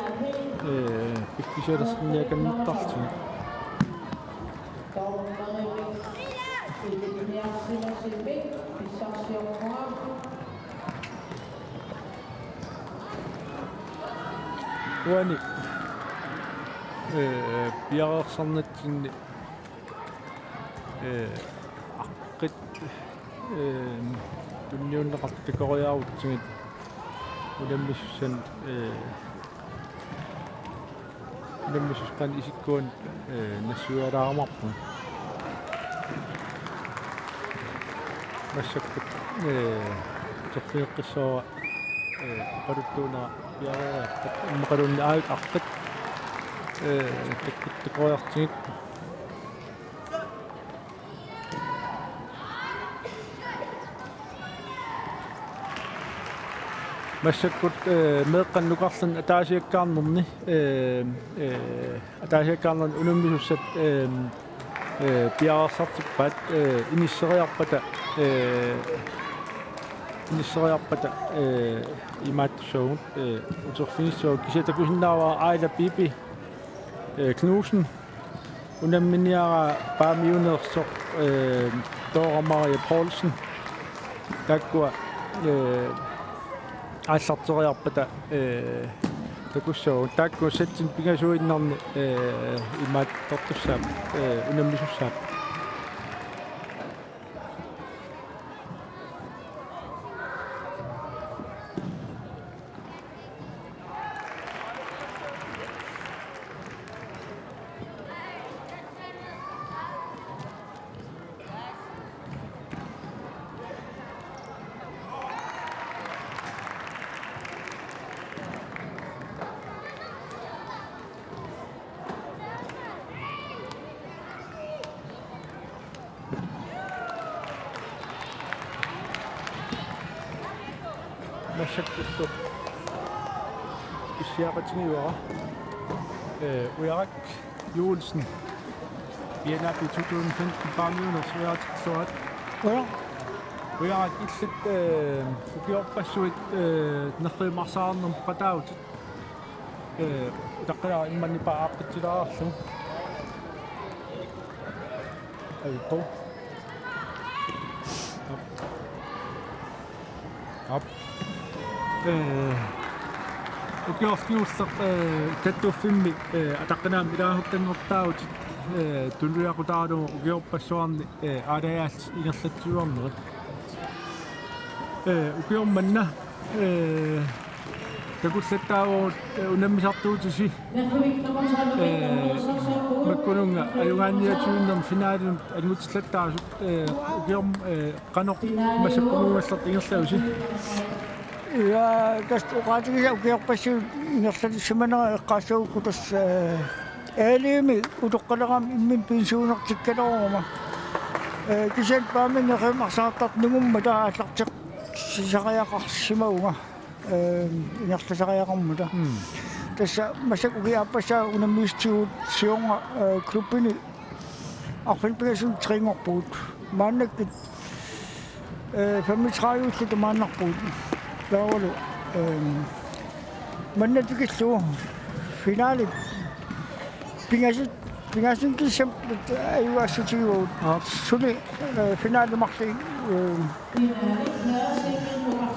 eh, piffissalersinniakannertarlugit. Uani, eh, piareersarnitsinni, eh, aqqit, eh, tunniunneqartut takoriarutsigit unammisussanik, eh, unammisussanik isikkuanik, eh, nassuialaarumaarpugut. Massakkut, eh, uterfigeqqissaarput, eh, oqaluttuunera piareeriarpat immaqaluunniit aajut aqqit, eh, takkuttakoriartigit. Massakkut, eh, meeqqanut nukarleranut ataasiakkaarnerni, eh, eh, ataasiakkaarnerni unammisussat, eh, eh, piareersartippaat, eh, inisseriarpata, eh, inisseriarpata, eh, imaattussaagut, eh, uterfigissavat kisianni takusinnaavara Aila Bibi, eh, Knudsen, unamminiara Paamiuneersoq, eh, Dora Marie Poulsen. Taakkua, eh, aallarteriarpata, eh, takussaagut. Taakkua settinik pingasuinnarni, eh, imaattortussaapput, eh, unammisussaapput. Massakkut issiaqatigiuara. Ee, Ujarak Juulsen. P N A P to tusind femten paamiunersoq Ujarak. Ujarak. Ujarak, illit, ee, ukiorpassuit, ee, nerrivimarsaarnermut peqataavutit. Ee, utaqqilaarlugu immannipaa aaqqitsilaarlugu. Ajuppu. Aap. Ee, ukiorsiulleq, ee, kattuffimmi, ee, ataqqinaammik ilaasortanngortaavutit, ee, tunuliaqutaralugu ukiorpassuarni, ee, aalajaallutit ingerlatsiuarnerit. Ee, ukioq manna, ee, takullattaarpugut, ee, unammisartuutisi, ee, makkununnga ajugaanniatigiinnermi finalinut angutillattaasut, ee, ukioq, ee, qanoq massakkumiugallartoq ingerlavusi? Ja, tassa oqaatigisassaq ukiorpassuit ingerlatissimanera eqqaassagukkit tassa, ee, A-liimi utoqqalerama imminut pensionertikkaluaruma. Ee, kisianni paaminik nerrivimarsaartartut nungummata aallarteqqisariaqarsimavunga. Ee, ingerlasariaqarmata. Mm. Tassa massakkut ukiup aappassaa unammisutigut siorna, ee, klubbini arfineq-pingasunut træningerpugut. Maannakkut, ee, femogtredive-llu tamaannarpugut. Taavalu, ee, manna tikillugu finalit pingasut, pingasunngorsimammat ajugaassutigivagut. Aap. Suli, ee, finali marluk, ee,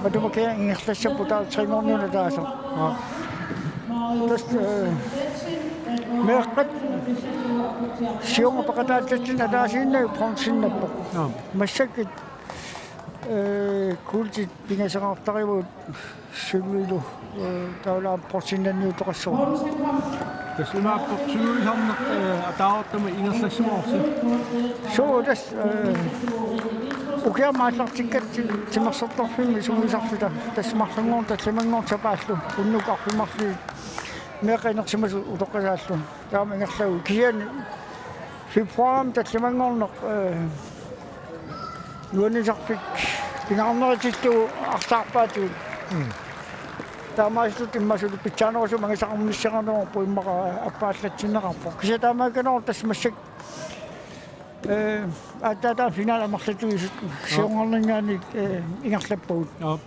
matuma kiisa ingerlassapput taava træningerneq ataaseq. Aap. Tassa, ee, meeqqat siorna peqataassatsinnut ataasiinnaq bronzeinnapput. Aap. Massakkut, ee, guldit pingasunngortarivagut sølvilu, ee, taavalu aamma bronzeinnanniuttoqassaaq. Tassa imaappoq sølvisarneq, ee, ataavartumik ingerlassimavarsi? Suu, tassa, ee, ukiamut aallartikkatta timersortarfimmi sungiusarluta. Tassa marlunngorneq tallimanngorneq sapaallu. Unnukkut arfineq-marlunut meeqqat inersimasut utoqqisaallu. Taama ingerlavugut. Kisianni februarimi tallimanngorneq, ee, nuannisarfik pingaarnerutillugu arsaarpaatigut. Mm. Taamaasilluni immaqa suli pitsaanerusumik angisaqarnissaraluarpoq, immaqa appaallatsinneqarpoq. Kisianni taamaakkaluartoq tassa massakkut, ee, aatsaat taanna finali amerlatigisut siornarninngaanniit, ee, ingerlappagut. Aap.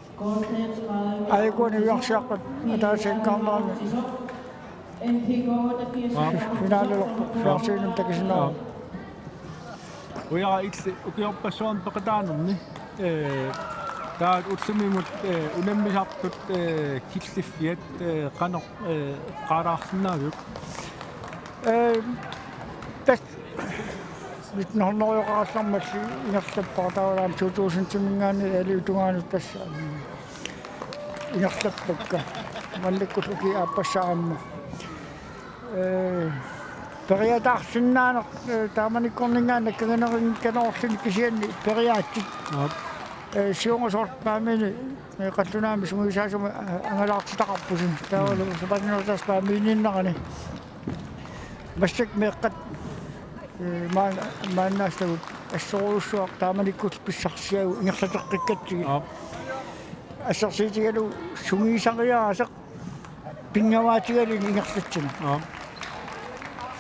Aajuku niviarsiaqqat ataasiakkaarnerani finalilerpoq. Aap. Fjernsynemik takusinnaavarput. Aap. Ujarak, illit ukiorpassuarni peqataanerni, ee, taava ullumimut, ee, unammisartut, ee, killiffiat, ee, qanoq, ee, eqqaalaarsinnaaviuk? Ee, tassa nitten hundrede-qarallarmalli ingerlappara, taavalu aamma to tusindiminngaanniit A-liup tungaanut tassa, mm, ingerlappakka. Maannakkullu ukiup aappassaa aamma. Ee, periataarsinnaaneq, ee, taamanikkorninngaanniit nakkagineqanngikkaluarluni, kisianni periaatsit. Aap. Ee, siorna soorlu Paamiuni, ee, qallunaamik sungiusaasumik, ee, angalaartitaqarpusi. Taavalu, mm, sapaatip-akunneri tassa Paamiuniinnerani. Massakkut meeqqat, ee, maan-, maannaastagut assorujussuaq taamanikkullu pissarsiagut ingerlateqqikkatsigit. Aap. Assersuutigalugu sungiusariaaseq pinngavaatigaluni ingerlatsineq. Aap.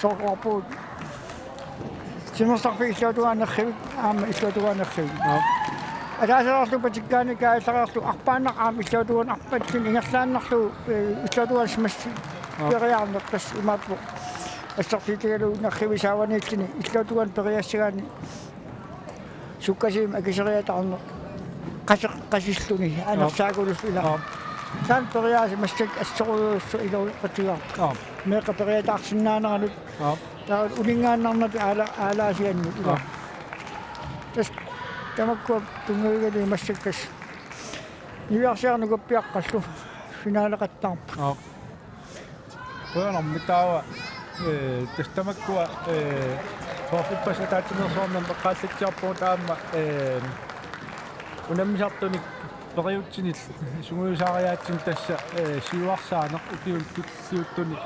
Soorlu oqarpugut timersortarfik illuatungaani nerrivik, aamma illuatungaani nerrivik. Aap. Ataaseq aarlugit patikkaani kaajallariarlugu arpaannaq aamma illuatungaani arpatsinni ingerlaannarlugu, ee, illuatungaani simassi. Aap. Periarneq tassa imaappoq. Assersuutigalugu nerrivik saavaniilluni illuatungaani periassagaanni sukkasuumik akiseriataarneq qaseq-, qasilluni anersaakulullu ilaa. Aap. Taanna periaaseq massakkut assorujussuaq iluaqutigaarput. Aap. Meeqqat periataarsinnaaneranut. Aap. Taava uninngaannarnata aala-, aalaasiannut ilaa. Aap. Tassa tamakkua tunngavigalugit massakkut niviarsiaraq nukappiaqqallu finaleqattaarput. Aap. Qujanarmi taava, ee, tassa tamakkua, ee, soorlu ippassaq ataatsimeersuarnermut eqqaallatsiarpugut aamma, ee, unammisartunik periutsinillu sungiusaariaatsimik tassa, ee, siuarsaaneq ukiuni tulliuttuni,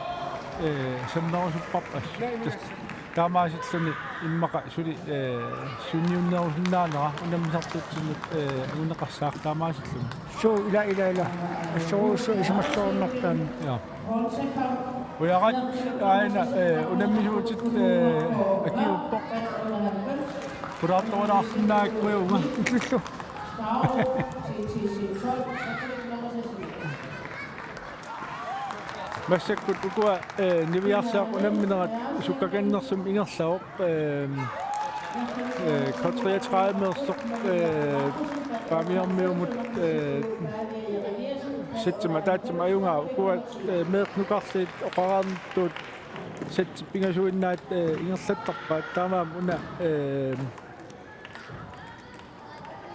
ee, sammerusupparpassi. Tassa Taamaasilluni immaqa suli, eh, sunniunnerusinnaanera unammisartutsinnut, eh, anguneqassaaq taamaasilluni. Suu, ila, ila, ila. Assorujussuaq isumalluarnartaanni. Ja. Ujarak aana, eh, unammisuutit, eh, akiuppoq. Pulaartorulaarsinnaakkujuunga. Ullullu. Massakkut ukua, eh, niviarsiaq unamminerat sukkakannersumik ingerlavoq, eh, eh, K treogtredive-ersoq, eh, Paamiormiumut, eh, setsimik ataatsimik ajugaaq, ukua, eh, meeqqat nukarliit oqareernittut setsip pingasuinnaat, eh, ingerlattarpaat, taamaammat una, eh,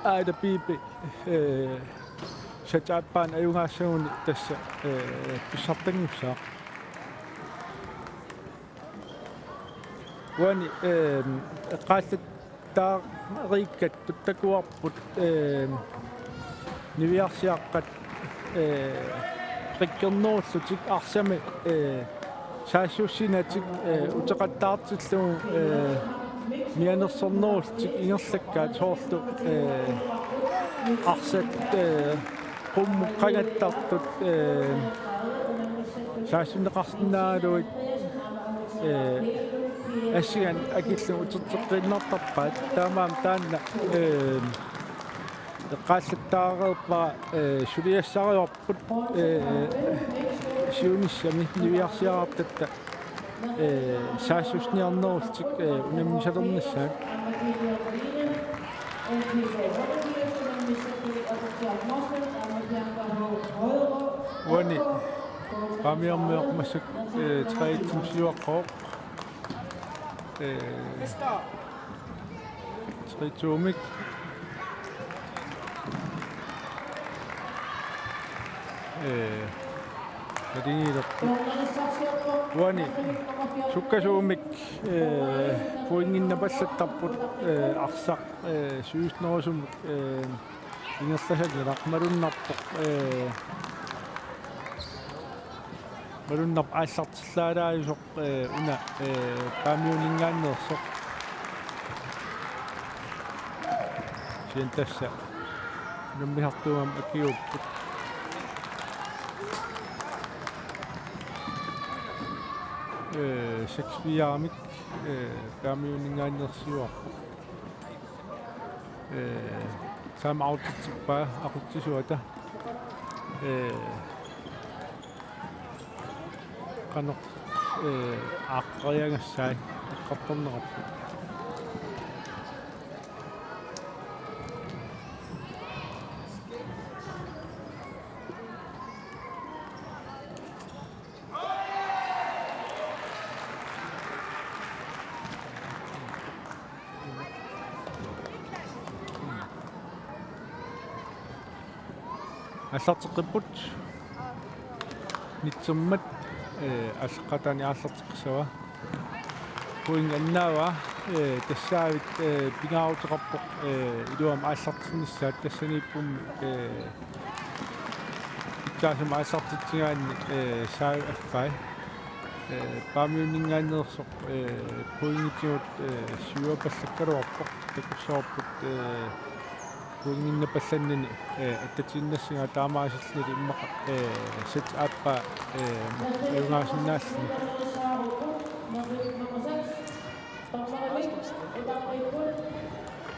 Aida Piipi, eh, setsip aappaanut ajugaassaguni tassa, eh, pissartanngussaaq. Uani, eh, eqqaallattaariikkattut takuarput, eh, niviarsiaqqat, eh, qikkernerullutik arsami, eh, saassussinatik, eh, uteqattaartillugu, eh, mianersornerullutik ingerlakkaat, soorlu, eh, arsat, eh, qummut qangattartut, eh, saassunneqarsinnaagaluit, eh, assinganik akillugu uterteqqiinnartarpaat. Taamaammat taanna, eh, eqqaallattaareerpara, eh, suliassarivarput, eh, siunissami niviarsiaratta, eh, saassussiniarnerullutik, eh, unammisalernissaat. Uani Paamiormiut massakkut, eh, tre-et-imik siuaqqavoq. Eh, tre-to-mik. Eh, naligiilerput. Uani sukkasuumik, eh, pointinnapallattarput, eh, arsaq, eh, siusnerusumut, eh, ingerlasanngilaq, malunnarpoq, eh, malunnarpoq aallartillaalaajusoq, eh, una, eh, Paamiuninngaanneersoq. Kisianni tassa unammisartuugami akiuupput. Eh, seks-fire-mik, eh, Paamiuninngaanneersoq siuarpoq. Eh, time out-itsippaa aqutsisuata. Eh, qanoq, eh, aaqqeriagassai eqqartorneqarput. Aallarteqqipput. Nitsimmat, eh, aallaqqaataani aallarteqqissavaa. Point annaavaa, eh, tassaavik, eh, pingaaruteqarpoq, eh, iluamik aallartinnissaat, tassaniippummi, eh, pitsaasumik aallartitsigaanni, eh, saavik affai. Eh, Paamiuninngaanneersoq, eh, pointitigut, eh, syvapallakkaluarpoq, takussavarput, eh, pointinnapallannini, eh, attatiinnassagaa, taamaasilluni immaqa, eh, set aappaa, eh, ajugaasinnaalluni.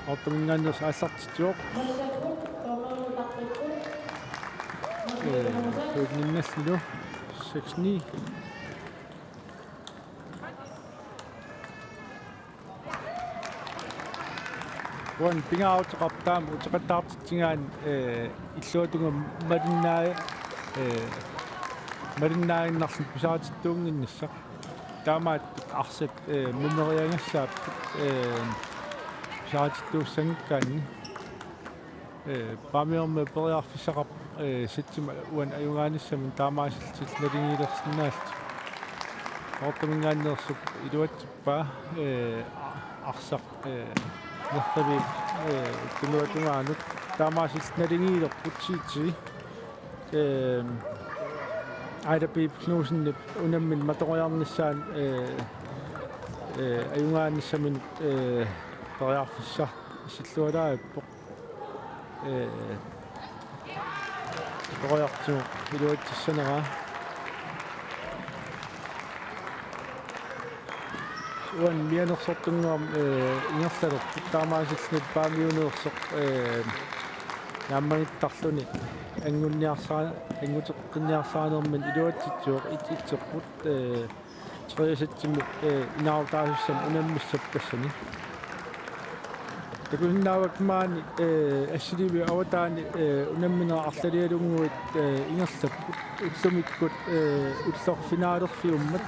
Ottominngaanneersoq aallartitsivoq. Eh, pointinnallu seks-ni. Uani pingaaruteqarpoq taama uteqattaartitsigaanni, eh, illuatungaa malinnaa-, eh, malinnaaginnarluni pisaratittuunnginnissaq. Taamaattut arsat, eh, mumeriagassaapput, eh, pisaratittuussanngikkaanni. Eh, Paamiormiut periarfissaqarput, eh, setsimik uani ajugaanissamut, taamaasillutik naligiilersinnaallutik. Ottominngaanneersoq iluatsippaa, eh, a-, arsaq, eh, nerriviup, eh, tunuatungaanut, taamaasillutik naligiilerput, ti-ti. Eh, Aida Piip Knudsenip unammineq matoriarnissaanut, eh, ee, ajugaannissaminut, ee, periarfissarsillualaarpoq. Ee, takoriartigu iluatsissaneraa. Uani mianersortunnguamik, ee, ingerlalerput, taamaasilluni Paamiuneersoq, ee, naammagittarluni angunniarsaa-, anguteqqinniarsarinermini iluatsitsivoq, et-etserput, ee, treogseksimut, ee, inaarutaasussamik unammissappat tassani. Takusinnaavakka maani, ee, assiliiviup avataani, ee, unamminerit arlalialunnguit, ee, ingerlapput. Ullumikkut, ee, ulloq finalerfiummat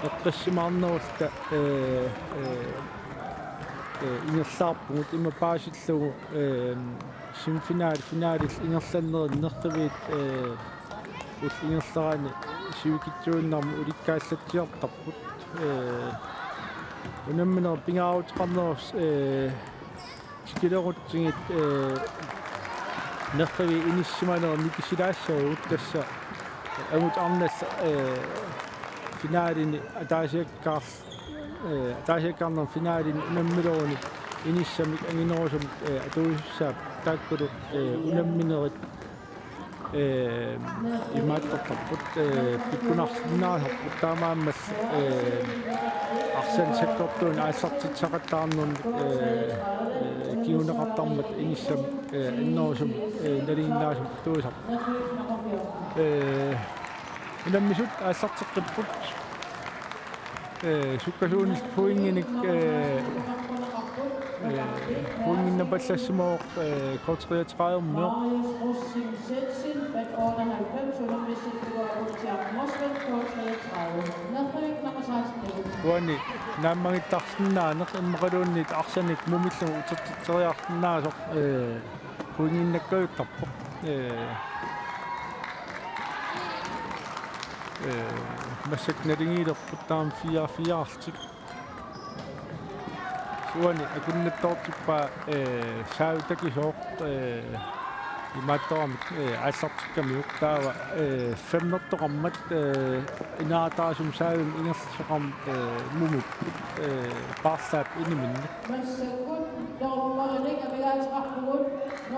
eqqissimaarnerulluta, ee, ee, ee, ingerlaarpugut, ima paasillugu, ee, semifinale, finalit ingerlannerini nerriviit, ee, ullut ingerlanerini sivikitsuinnarmik ulikkaallatsiartarput. Ee, unamminerit pingaaruteqarnerup, ee, tikilerutsigit, ee, nerriviit inissisimanerit nikisilaassavagut, tassa angut arnallu, ee, finalini ataasiakkaar-, ee, ataasiakkaarnermi finalini unammileruni inissamik anginerusumik, ee, atuisussaapput, taakkulu, ee, unamminerit, ee, imaattortarput, ee, pikkunarsinnaasarput, taamaammallu, ee, arsanik sakkortuunik aallartitsisaqattaarnermik, ee, ee, kinguneqartarmata inissamik, ee, annerusumik, ee, nalinginnaasumik atuisarput. Ee, unammisut aallarteqqipput. Ee, sukkasuumik pointinik, ee, ee, pointinnapallassimavoq, ee, K treogtredive-mioq. Uani naammagittarsinnaaneq immaqaluunniit arsanik mumillugu utertitseriarsinnaasoq, ee, pointinnakkajuttarpoq. Ee, ee, massakkut naligiilerput taama fire fire-artik. Uani akunnattoortippaa, ee, Saavi Takisooq, ee, imaattoramik, ee, aallartikkamiuk, taava, ee, femmertoqarmat, ee, inaarutaasumik Saavimik ingerlasoqarmat, ee, mumipput, ee, paarlaap iniminneq.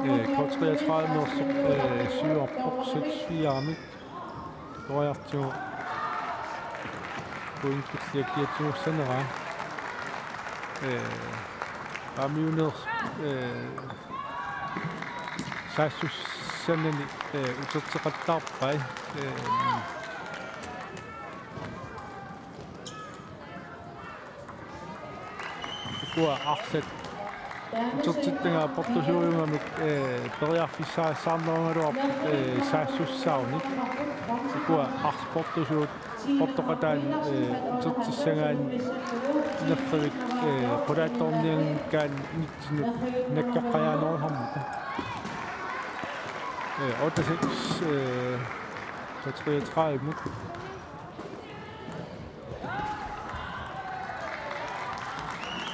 Ee, K treogtredive-mioq, ee, syvarpoq, seks fire-mik. Takoriartigu pointit tulliakkiartussaaneraa. Ee, Paamiuneersoq, ee, saassussanani, ee, uterteqattaarpai. Ee, ukua arsaq utertittagaat portusuujugamik, ee, periarfissaassaarnerugaluarput, ee, saassussaanik. Ukua arsaq portusuut portoqataani, ee, utertissagaanni nerrivik, ee, qulaattoornianngikkaanni nitsinnut nakkaqqajaanerusarmata. Ee, otte seks, ee, K treogtredive-mut.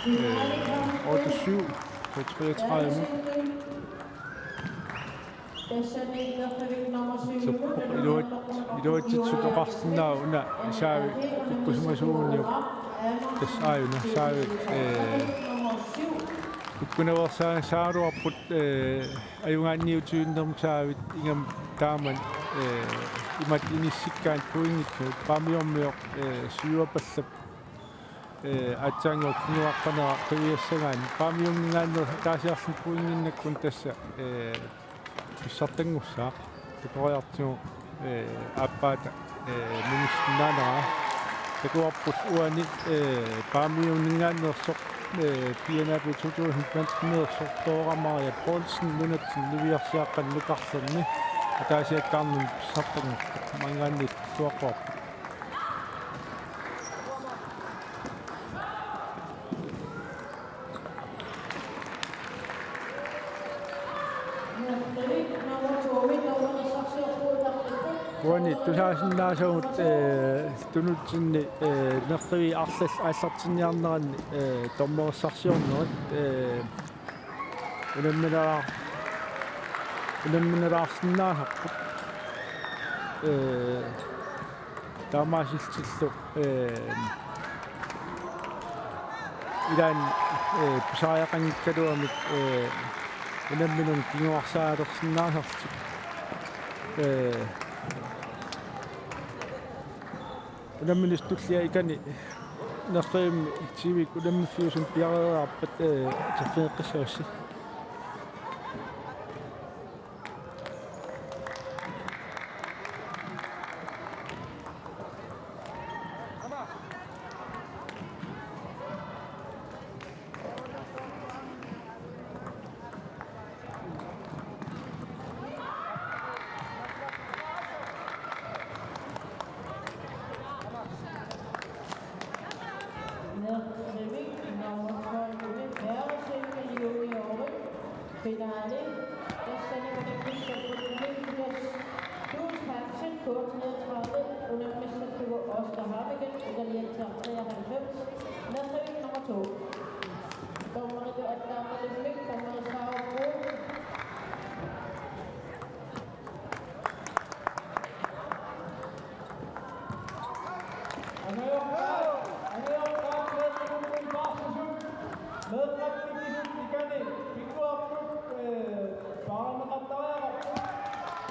Øh, otte syv på treogtredive. Iluat-, iluatsitsut oqarsinnaavoq una Saavi kukkusimasuuniuk. Tassa aajuna Saavi, øh, kukkunaveersaarluarput, øh, ajugaanniutigiinnermik Saavit ingammik taamani, ee, imatut inissikkaanni pointit Paamiormioq, ee, syvapallap, ee, aatsaannguaq kinguaqqanera qiviassagaanni Paamiunninngaanneersoq ataasiarluni pointinnakkunni tassa, ee, pissartanngussaaq. Takoriartigu, ee, aappaata, ee, munissinnaanera. Takuarput uani, ee, Paamiunninngaanneersoq, ee, P N R to tusind femten-eersoq Dora Maria Poulsen nunatsinni niviarsiaqqani nukarlerni ataasiakkaarnermut pissartanngortoq, maanngaanniit suaquarput. Uani tusaasinnaasagut, ee, tunutsinni, ee, nerriviit arlallit aallartinniarneranni, ee, dommerissarsiornerit, ee, unamminera-, unammineraarsinnaasarput. Ee, taamaasillutillu, ee, Ilaanni, eh, pisariaqanngikkaluamik, eh, unamminut kinguarsaalersinnaasartut. Eh, unamminermi tullia ikani nerrivimmi T V-kkut unammiffiusumik piareeriarpat, eh, atorfigeqqissavassi. Nerrivik nummer tolv, Pæresimme Juniorit. Finale, tassani unammissapput Niklas Duus Hansen, K treogtredive, unammissallugu Oscar Habigen, Italienser treoghalvfems, Nerrivik nummer to. Dommeritut attaaqalimmik dommerissaarukku. Angajoqqaat, angajoqqaat meeqqat paarsipput, meeqqat tikisut ikani, pingaarput, eh, paarneqartariaqarput.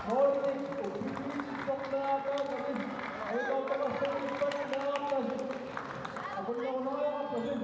Målinik uppikkiitsorneqartarami, ajutoortaqartarput meerartasut. Aqunnerunariaqarpasut.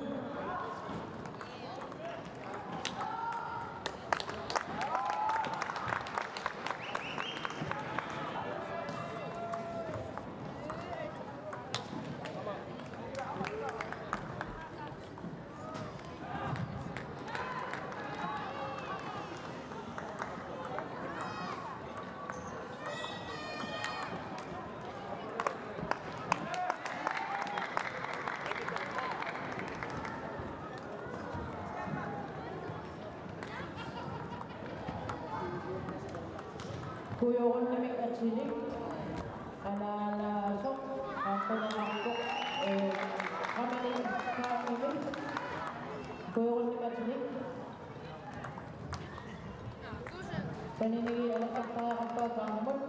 Kujorunnimik atilik, anaalaasoq, aappaneqarpoq, eh, qamani kaamimi. Kujorunnimik atilik. Saninigiit alertartariaqarpaa kaamimut.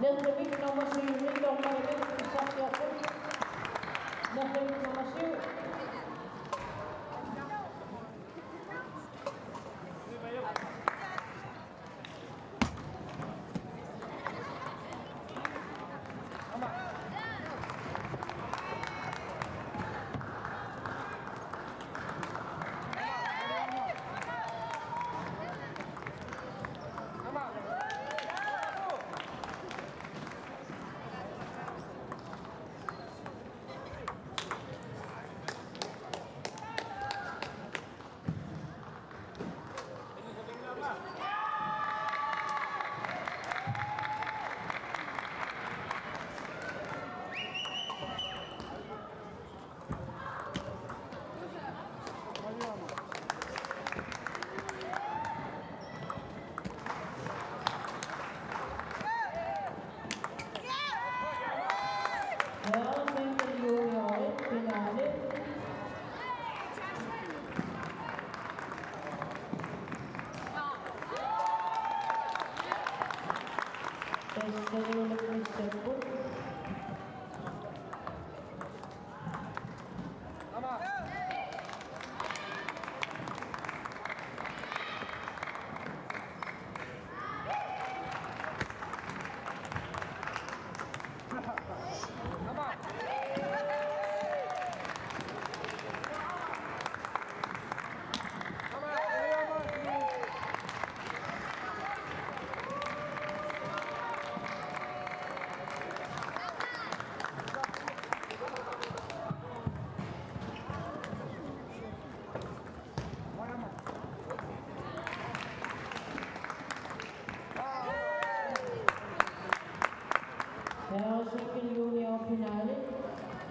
Nerrivik nummer syv, dommerimik pissarsiorput. Nerrivik nummer syv.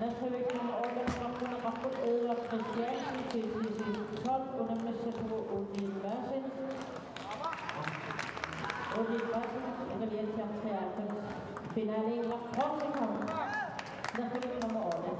Nerrivik nummer otte, Edvard Christiansen, T C C tolv, unammissallugu Uni Madsen. Uni Madsen, Ingerlandsjern treoghalvfems. Finalen er Portugal. Nerrivik nummer otte.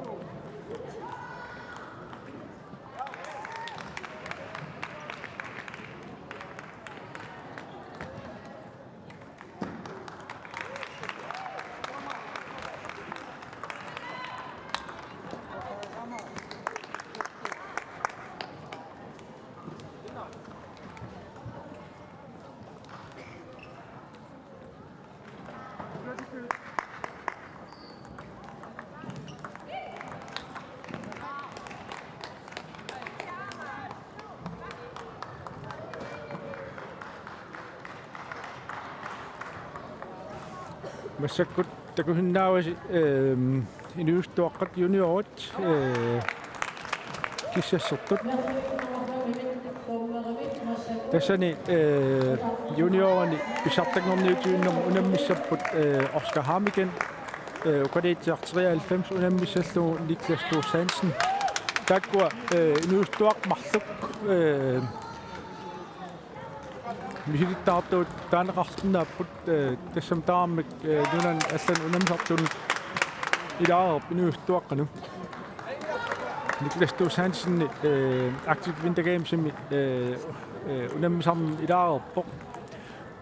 Massakkut takusinnaavasi, ehm, inuusuttuaqqat juniorit, eh, kissassertut. Tassani, eh, juniorini pissartanngorniutigiinnermi unammissapput, eh, Oscar Hammeken, eh, Ukaliitsiaq treoghalvfems, unammissallugu Niklas Thorstensen. Taakkua, eh, inuusuttuaqqat marluk, eh, misilittaartut taaneqarsinnaapput, eh, tassami tamarmik, eh, nunani allani unammisartunut ilaareerput inuusuttuaqqanut. Niklas Thorstensen, eh, Arctic Winter Gamesimi, eh, eh, unammisarnini ilaareerpoq.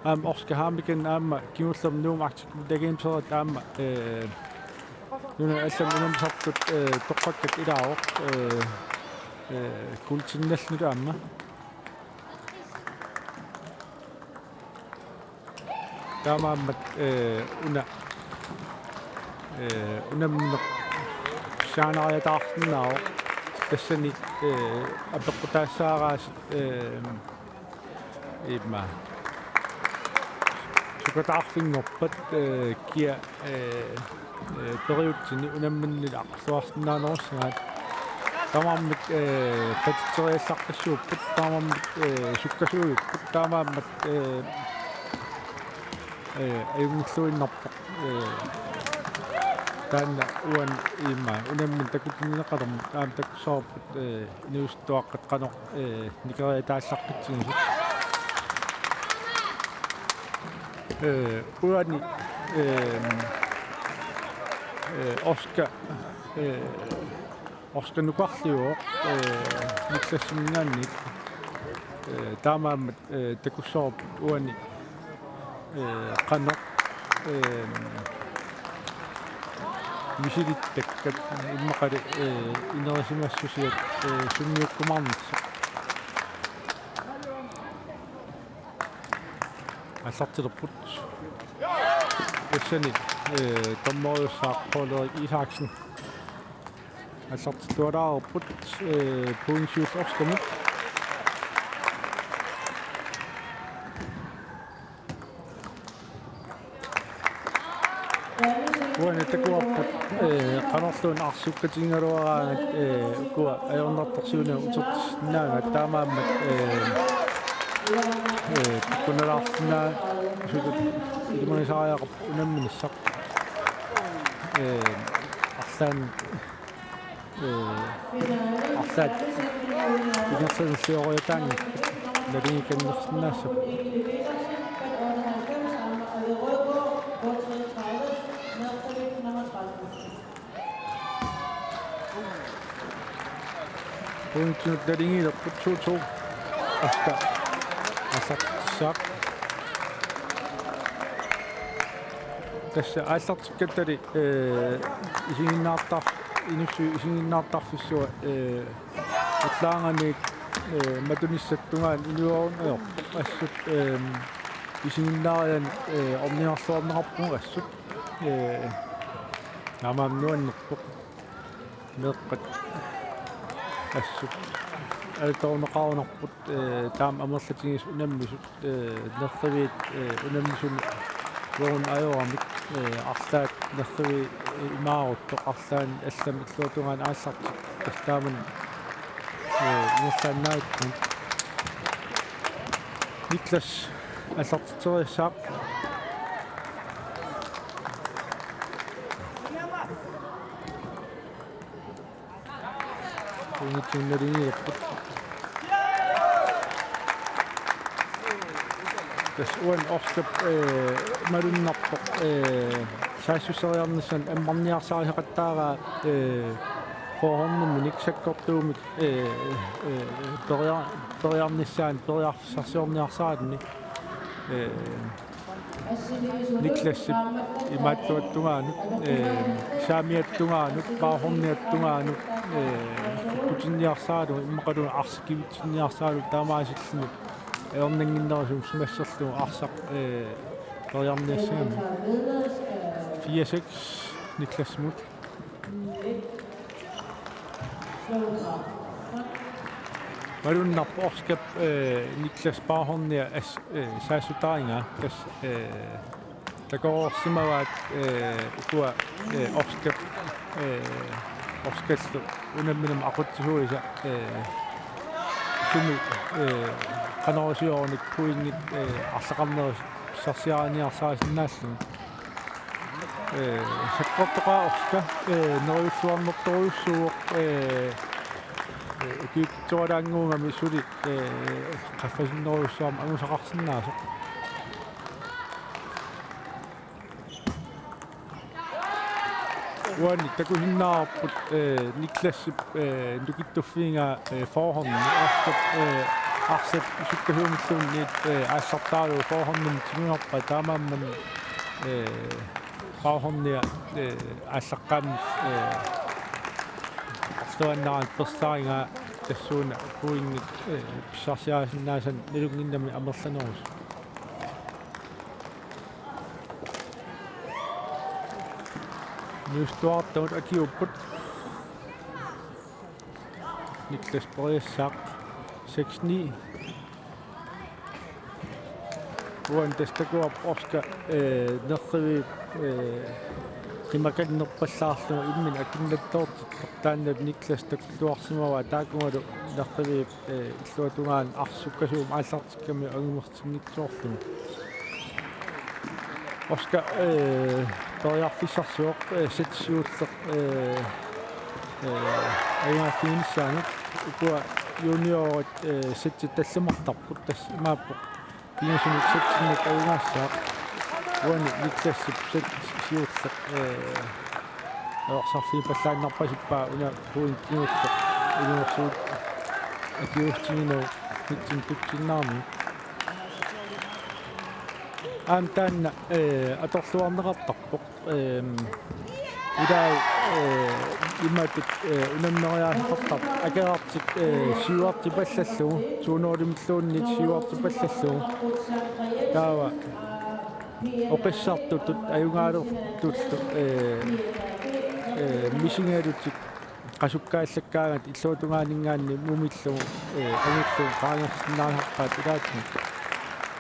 Aamma Oscar Hammeken aamma kingullermik Nuummi Arctic Winter Gamesera aamma, eh, nunani allani unammisartut, eh, toqqakkat ilaavoq, eh, eh, kuultinnallutik aamma. Taamaammat, eh, una, eh, unammineq pissanganariataarsinnaavoq. Tassani, eh, apeqqutaassaaraasi, eh, immaqa sukataarfinngorpat, eh, kia, eh, eh, periutsinni unamminnillu aqqussuarsinnaanerussagaat. Tamarmik, eh, patsitseriallaqqissuupput, tamarmik, eh, sukkasuujupput, taamaammat, eh, eh, ajunngilluinnarpoq, eh, taanna uani immaqa unammineq takutinneqalermat aamma takussavarput, eh, inuusuttuaqqat qanoq, eh, nikeriataallaqqitsigisut. Eh, uani, eh, eh, Oscar, eh, Oscar nukarliuvoq, eh, Niklassiminngaanniit, eh, taamaammat, eh, takussavarput uani, eh, qanoq, eh, misilittakkat immaqalu, eh, inerisimassusiat, eh, sunniukkumaarnissaat. Aallartilerput. Tassani, eh, dommeriussaaq Poul Erik Isaksen. Aallartilluarput, eh, pointsiut Oscarmut. Uani takuarput, eh, qanorluunniit arsukkatingaluaraangat, eh, ukua ajornartorsiutit utertissinnaagaat taamaammat, eh, eh, pikkunalaarsinnaasutut ilimagisariaqarpoq unamminissaq. Eh, arlaannik, eh, arlaat ingerlanniarsiorujussuanngorput nalingikannersinnaassapput. Pointinut naligiilerput to to. Asta. Asta. Sap. Tassa aallartikkattali, eh, isiginnaartar-, inussivik isiginnaartarfissua, eh, allaanganiit, eh, matunissatut tungaanut inuerunngilaq assut, eh, isiginnaarianik, eh, ornigarluarneqarpugut assut, eh, taamaammat nuannerpoq. Meeqqat assut alutorneqarunarput, eh, taama amerlatigisut unammisut, eh, nerriviit, eh, unammisuni uagut ajoramik, eh, arlaat nerrivik, eh, imaaruttoq arlaannik allamik illuatungaanut aallartippoq, tassa taamani, eh, ingerlaannavittumik. Niklas aallartitseriassaaq. Unitsunnaligilerput. Tassa uani Oscar, eh, malunnarpoq, eh, saassusseriarnissaanut ammarniarsarisaqattaaraa, eh, forhåndimik sakkortuumik, eh, eh, peria-, periarnissaanut periarfissarsiorniarsarinni. Eh, Niklasip imaattuata tungaanut, eh, saamiata tungaanut, baghorniata tungaanut, eh, kukkutinniarsaralugu, immaqaluunniit arsaq kivitsinniarsaralugu taamaasilluni ajornannginnerusumik simasserlugu arsaq, eh, periarniassagami. Fire seks Niklasimut. Malunnarpoq Oscar, eh, Niklas baghornia as-, eh, saassutarigaa, tassa, eh, takoreersimavaat, eh, ukua, eh, Oscar, eh, Oscarlu unamminermi aqutsisuisa, eh, sumi, eh, qanoq iliorlutik pointit, eh, arlaqarnerup pissarsiariniarsarisinnaallugu. Eh, sakkortoqaaq Oscar, eh, neriulluarnertorujussuuvoq, eh, eh, ukiutsitsisulaannguugami suli, eh, qaffasinnerujussuarmik angusaqarsinnaasoq. Uani takusinnaavarput, eh, Niklasip, eh, nukittuffigaa, eh, forhåndi, arsap, eh, arsap sukkasuumilluunniit, eh, aallartaralugu forhåndimut tigugarpaa taamaammat, eh, baghornia, eh, aallaqqaammut, eh, arluaannaraanni persarigaa tassuuna pointit, eh, pissarsiarisinnaasanik nalunnginnami amerlanerusoq. Niuertuartagut akiupput. Niklas periassaaq seks ni. Uani tassa takuarput Oscar, eh, nerriviup, eh, qimakannerpallaarlugu imminut akinnattoortillugu taanna Niklas takuluarsimavaa taakugalu nerriviup, eh, illuatungaanut arsaq sukkasuumik aallartikkamiuk angumer- -tinngitsoorlugu. Oscar, eh, periarfissarsioq, eh, sæt siulleq, eh, eh, ajugaaffiginissaanut ukua juniorit, eh, sætit tallimartarput tassa imaappoq pingasunut sætinnik ajugaassaaq uani Niklasip sæt siulleq, eh, ajorsarfigipallaannarpasippaa una pointi kingulleq ilungersuut akiuussutiginagu nitsin tutsinnaarmi. Aamma taanna, eh, atorluarneqartarpoq, ehm, ilaa, eh, imatut, eh, unammeriaaseqartarpoq akerartik, eh, siuartipallallugu, suunorimilluunniit siuartipallallugu. Taava oqissartutut ajugaalertutut, eh, eh, misigalutik qasukkaallakkaangat illuatungaaninngaanniit mumillugu, eh, angullugu qaangersinnaasarpaat ilaatigut.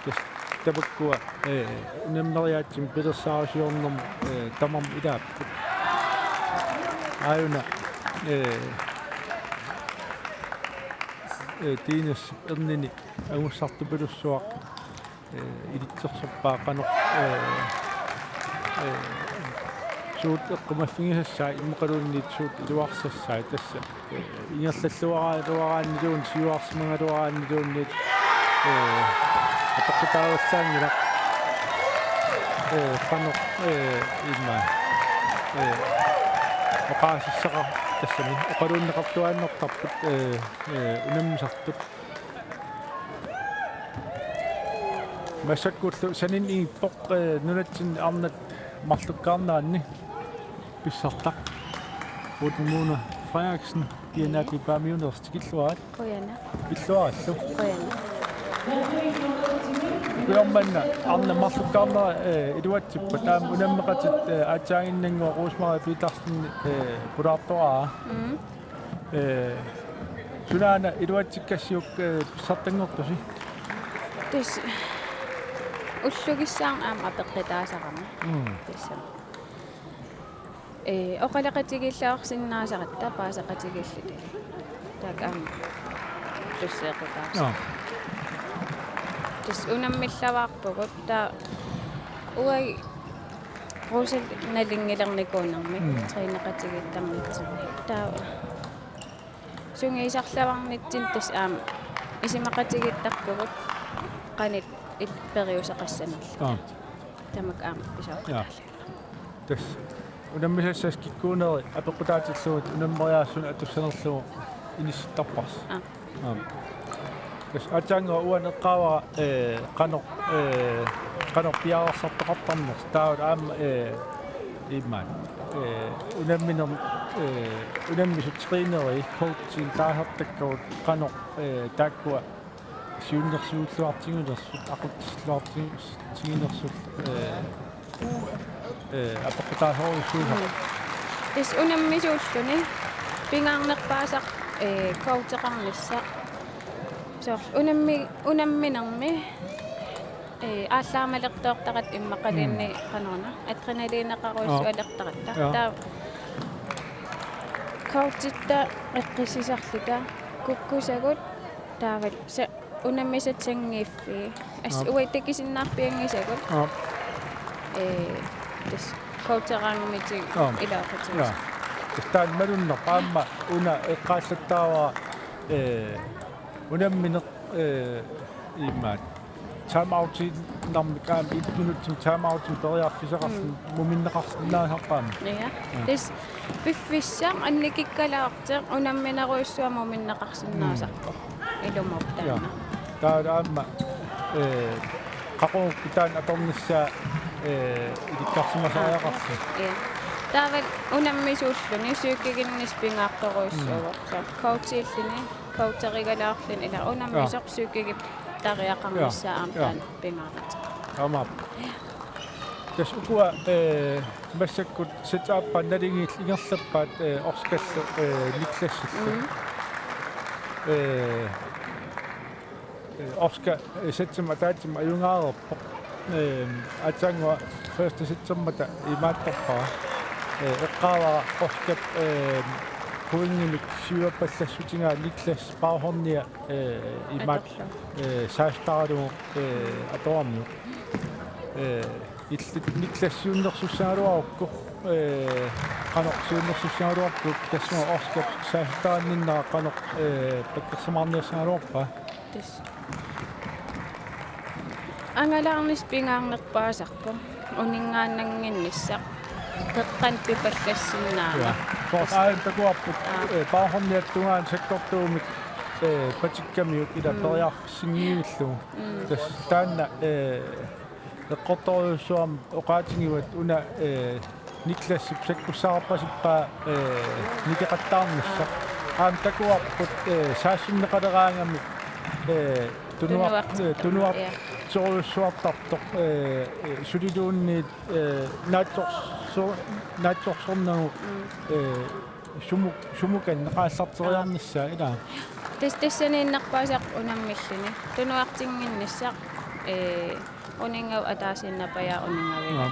Tassa taamakkua, eh, unammeriaatsimik pilersaarusiornermut, eh, tamarmik ilaapput. Aajuna, eh, eh, Tiinasip ernini angussartupilussuaq, eh, ilitsersorpaa qanoq, eh, eh, suut eqqumaffigisassai immaqaluunniit suut iluarsassai tassa, eh, ingerlalluaraluaraanniluunniit siuarsimagaluaraanniluunniit, eh, apeqqutaavallaanngilaq, eh, qanoq, eh, immaqa, eh, oqaasissaqar-, tassami oqaluunneqartuaannartarput, eh, eh, unammisartut. Massakkullu saninngipput, eh, nunatsinni arnat marlukkaarneranni pissartaq. Uutmuuna Frederiksen, P N A P Paamiuneersoq, tikilluarit. Qujanaq. Pilluarillu. Qujanaq. Ukioq manna arnat marlukkaarnerat, eh, iluatsippat, taama unammeqatit, eh, aatsaaginnannguaq Rosemarie Petersen, eh, pulaartoraara. Mm. Eh, sunaana iluatsikkassiuk, eh, pissartanngortusi? Tassa ullugissaarnut aamma apeqqutaasarama. Mm. Tassa. Eh, oqaloqatigiilluarsinnaasaratta paaseqatigiilluta. Taakku aamma plusseequtaasarput. Joo. Tassa unammillavaarpugut. Taava uagut Rosap nalunngilernikuunermik. Mm. Træneqatigiittarnitsinni. Taava Sungiusarluarnitsinni tassa aamma isumaqatigiittarpugut qanoq il-, periuseqassanerluta. Aa. Tamakku aamma pisoqattaarlugit. Jaa. Tassa unammisassat kikkuunerit apeqqutaatillugit unammeriaasut atussanerlugu inissittarparsi. Aa. Aap. Tassa aatsaannguaq uani eqqaavara, ee, qanoq, ee, qanoq piareersartoqartarnersoq taava aamma, ee, imaat. Ee, unamminer-, ee, unammisut træneri coachit taasartakkagut qanoq, ee, taakkua siunnersuulluartiginersut, aqutsisuulluartiginersut, ee, ee, apeqqutaasorujussuusarput. Mm. Tassa unammisuulluni pingaarnerpaasaq, ee, coacheqarnissaq. Soorlu unammi-, unamminermi, ee, aallaamalertoortaratta immaqaluunniit, mm, qanoruna, adrenalineqarujussualertaratta. Jaa. Taava coachitta eqqissisarluta kukkusagut taavalu sa-, unammisat sanngiiffii. Aap. Assut uagut takusinnaarpianngisagut. Aap. Ee, tassa coacheraangamitsigut, aap, ilaqutigisoq. Jaa. Tassa taanna malunnarpoq aamma una eqqaallattaavara, ee, unammineq, ee, imaat. Time-outiinnarmik aamma et minutsimik time-outimik periarfissaqarluni, mm, muminneqarsinnaasarput aamma. Ja. Ja. Tassa piffissaq annikikkalaartoq unamminerujussuaq muminneqarsinnaasarpoq. Mm. Ilumoorpoq taanna. Ja. Taava aamma, ee, qaqugukkut taanna atornissaa, ee, ilikkarsimasariaqarpoq. Ja. Taava unammisuulluni psykiginnissaq pingaartorujussuuvoq. Mm. Soorlu coachilluni, coacherigalaarluni ila unammisoq, ja, psykigittariaqarnissaa aamma, ja, taanna pingaaruteqarpoq. Taamaappoq. Tassa ukua, ee, massakkut setup-aappaa naligiillu ingerlappaat, ee, Oscarlu, ee, Niklassillu. Mm. Ee, ee, Oscar, ee, setsimik ataatsimik ajugaareerpoq. Ee, aatsaannguaq første settermata imaattorpara. Ee, eqqaavara Oscar, ee, pointimik siuappallassutigaa Niklas baghornia, ee, imaat, atorlugu, ee, saassuttaralugu, ee, atorammiuk. Ee, illit Niklas siunnersussagaluarukku, ee, qanoq siunnersussagaluarpiuk, tassunga Oscar saassuttarinninnera qanoq, ee, pakkersimaarniassagaluarpa? Tassa. Angalaarnissaq pingaarnerpaasarpoq. Uninngaannannginnissaq. Qeqqanut pipallassinnaammat. Ja. Soorlu aajuna takuarput, aa, ee, baghorniata tungaanut sakkortuumik, ee, patikkamiuk ila, mm, periarfissinngillugu. Mm. Tassa taanna, ee, eqqortorujussuarmik oqaatigivat una, ee, Niklasip sakkussaarpasippaa, ee, nikeqattaarnissaq. Aamma takuarput, ee, saassunneqaleraangamik, ee, tunuar-, tunuartittoq, ee, tunuar-, ja, sorujussuartartoq, ee, ee, suliluunniit, ee, naatsorsu-, naatsorsornagu, mm, ee, sumu-, sumukanneq aallarteriarnissaa ilaa. Tas-, tassaniinnerpaasarpoq unammilluni. Tunuartinnginnissaq, ee, uninngaviit ataasiinnapajaaq uninngavigalugu. Aa.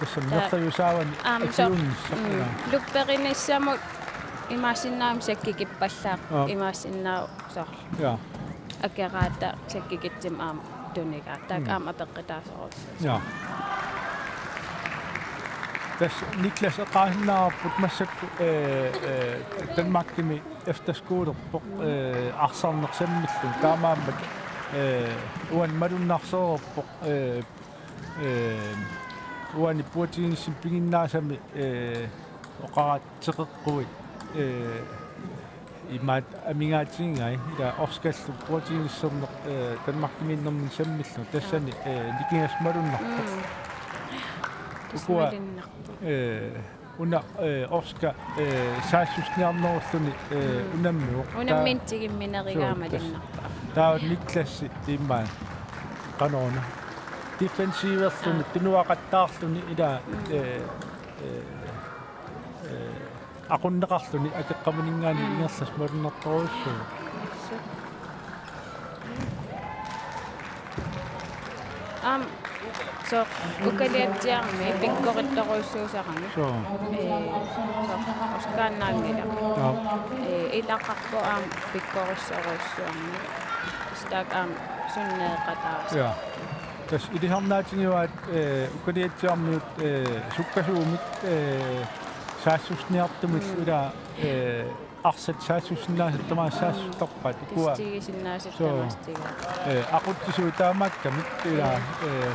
Tassami, ta-, nerriviup saavani, aamma, soorlu, akiunnissaq, mm, ilaa. Lupperinissamut imaassinnaagami sakkukippallaaq, aa, imaassinnaavoq soorlu. Ja. Akeraata sakkukitsimik aamma tunigaa. Taakku, mm, aamma apeqqutaasorujussuusarput. Ja. Tassa Niklas eqqaasinnaavarput massakkut, ee, ee, Danmarkimi efterskolerpoq, mm, ee, arsarneq sammillugu. Taamaammat, ee, uani malunnarsereerpoq, ee, ee, uani bordtennisimi piginnaasami, ee, oqaratseqeqquit, ee, imaat amigaatigigai, ilaa Oscarlu bordtenniserneq, ee, Danmarkimiinnermini sammillugu, tassani, aa, ee, nikingassaq malunnarpoq. Mm. Ukua, tassa malunnarpoq. Ee, una, ee, Oscar, ee, saassussiniarnerulluni, ee, mm, unammivoq. Unammineq tigumminerugaa, suu, tassa malunnarpoq. Taava Niklas imaat qanoruna. Defensiverluni, aa, tunuaqattaarluni ilaa, mm, ee, ee, ee, aqunneqarluni akeqqamaninngaanniit, mm, ingerlasoq malunnartorujussuuvoq. Aamma, soorlu ukaliatsiarmi pikkorissorujussuusarami. Suu. Ee, soorlu Oscarnaanngilaq. Aap. Ee, ilaqarpoq aamma pikkorissorujussuarmik. Tassa taakku aamma sunneeqataasut. Ja. Tassa ilisarnaatigivaat, ee, ukaliatsiarmiut, ee, sukkasuumik, ee, saassussiniartumik Mm. ila, eh, arsaq saassussinnaasartut tamaasa Mm. saassustarpaat. Ukua Testigisinnaasut soo. Tamaasa tiga. Eh, aqutsisut taamaattumik ila, Mm. eh,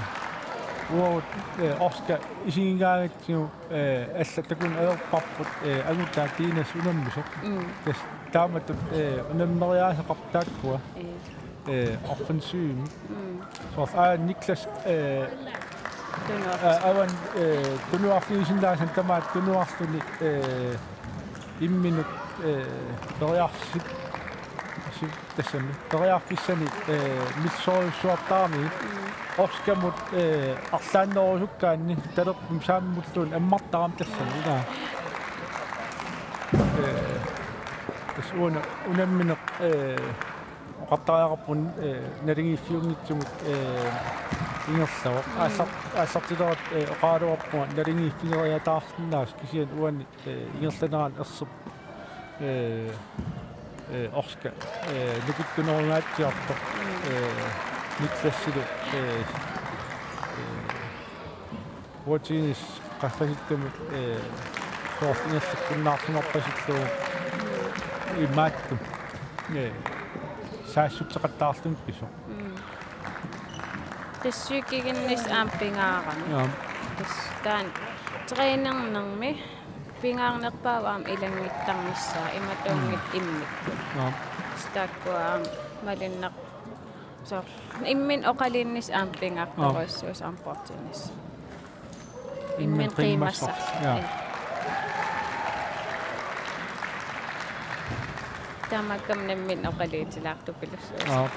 uagut, eh, Oscar isigigaangatsigu, eh, allat takuneq ajorparput, eh, angutaa Tiinas unammisoq. Mm. Tassa taamatut, eh, unammeriaaseqarput taakkua. Eh. Eh, offensiv. Mm. Soorlu aamma Niklas, eh, Tunuarfik. Eh, aamma, eh, tunuarfigisinnaasannik tamaat tunuarluni, eh, imminut, eh, periarfis-, si-, tassami, periarfissani, eh, misissorujussuartarami. Mm. Oscarmut, eh, arlaannerusukkaanni talerpum saammulluunniit ammartarami tassami, ila. Eh, tassa una-, unammineq, eh, oqartariaqarpunga, eh, naligiiffiunngitsumik, eh, ingerlavoq. Mm. Aallar-, aallartilerat, eh, oqaraluarpunga naligiiffigeriataarsinnaasoq kisianni uani, eh, ingerlanerani erserpoq, eh, eh, Oscar, eh, nukittunerungaatsiartoq, Mm. eh, Niklasilu, eh, eh, Uatiinis qaffasittumik, eh, soorlu ingerlakkunnaarsimarpasillugu imaattumik, eh, saassuteqattaarluni pisoq. Mm. Tassa psykikkimut aamma pingaarami. Jaa. Tassa taanna trænernermi pingaarnerpaavoq aamma ilannguttarnissaa imatuunngitsoq Mm. immikkut. Jaa. Tassa taakkua aamma malunnarpoq. Soorlu imminut oqaluunnissaa aamma pingaartorujussuusoq aamma bordtennis. Imminut imminut qiimmassarlu. Qiimmassarlu. Jaa. Eh. Taamaakkami nammineq oqaluutilaartupilussuusoq. Jaa.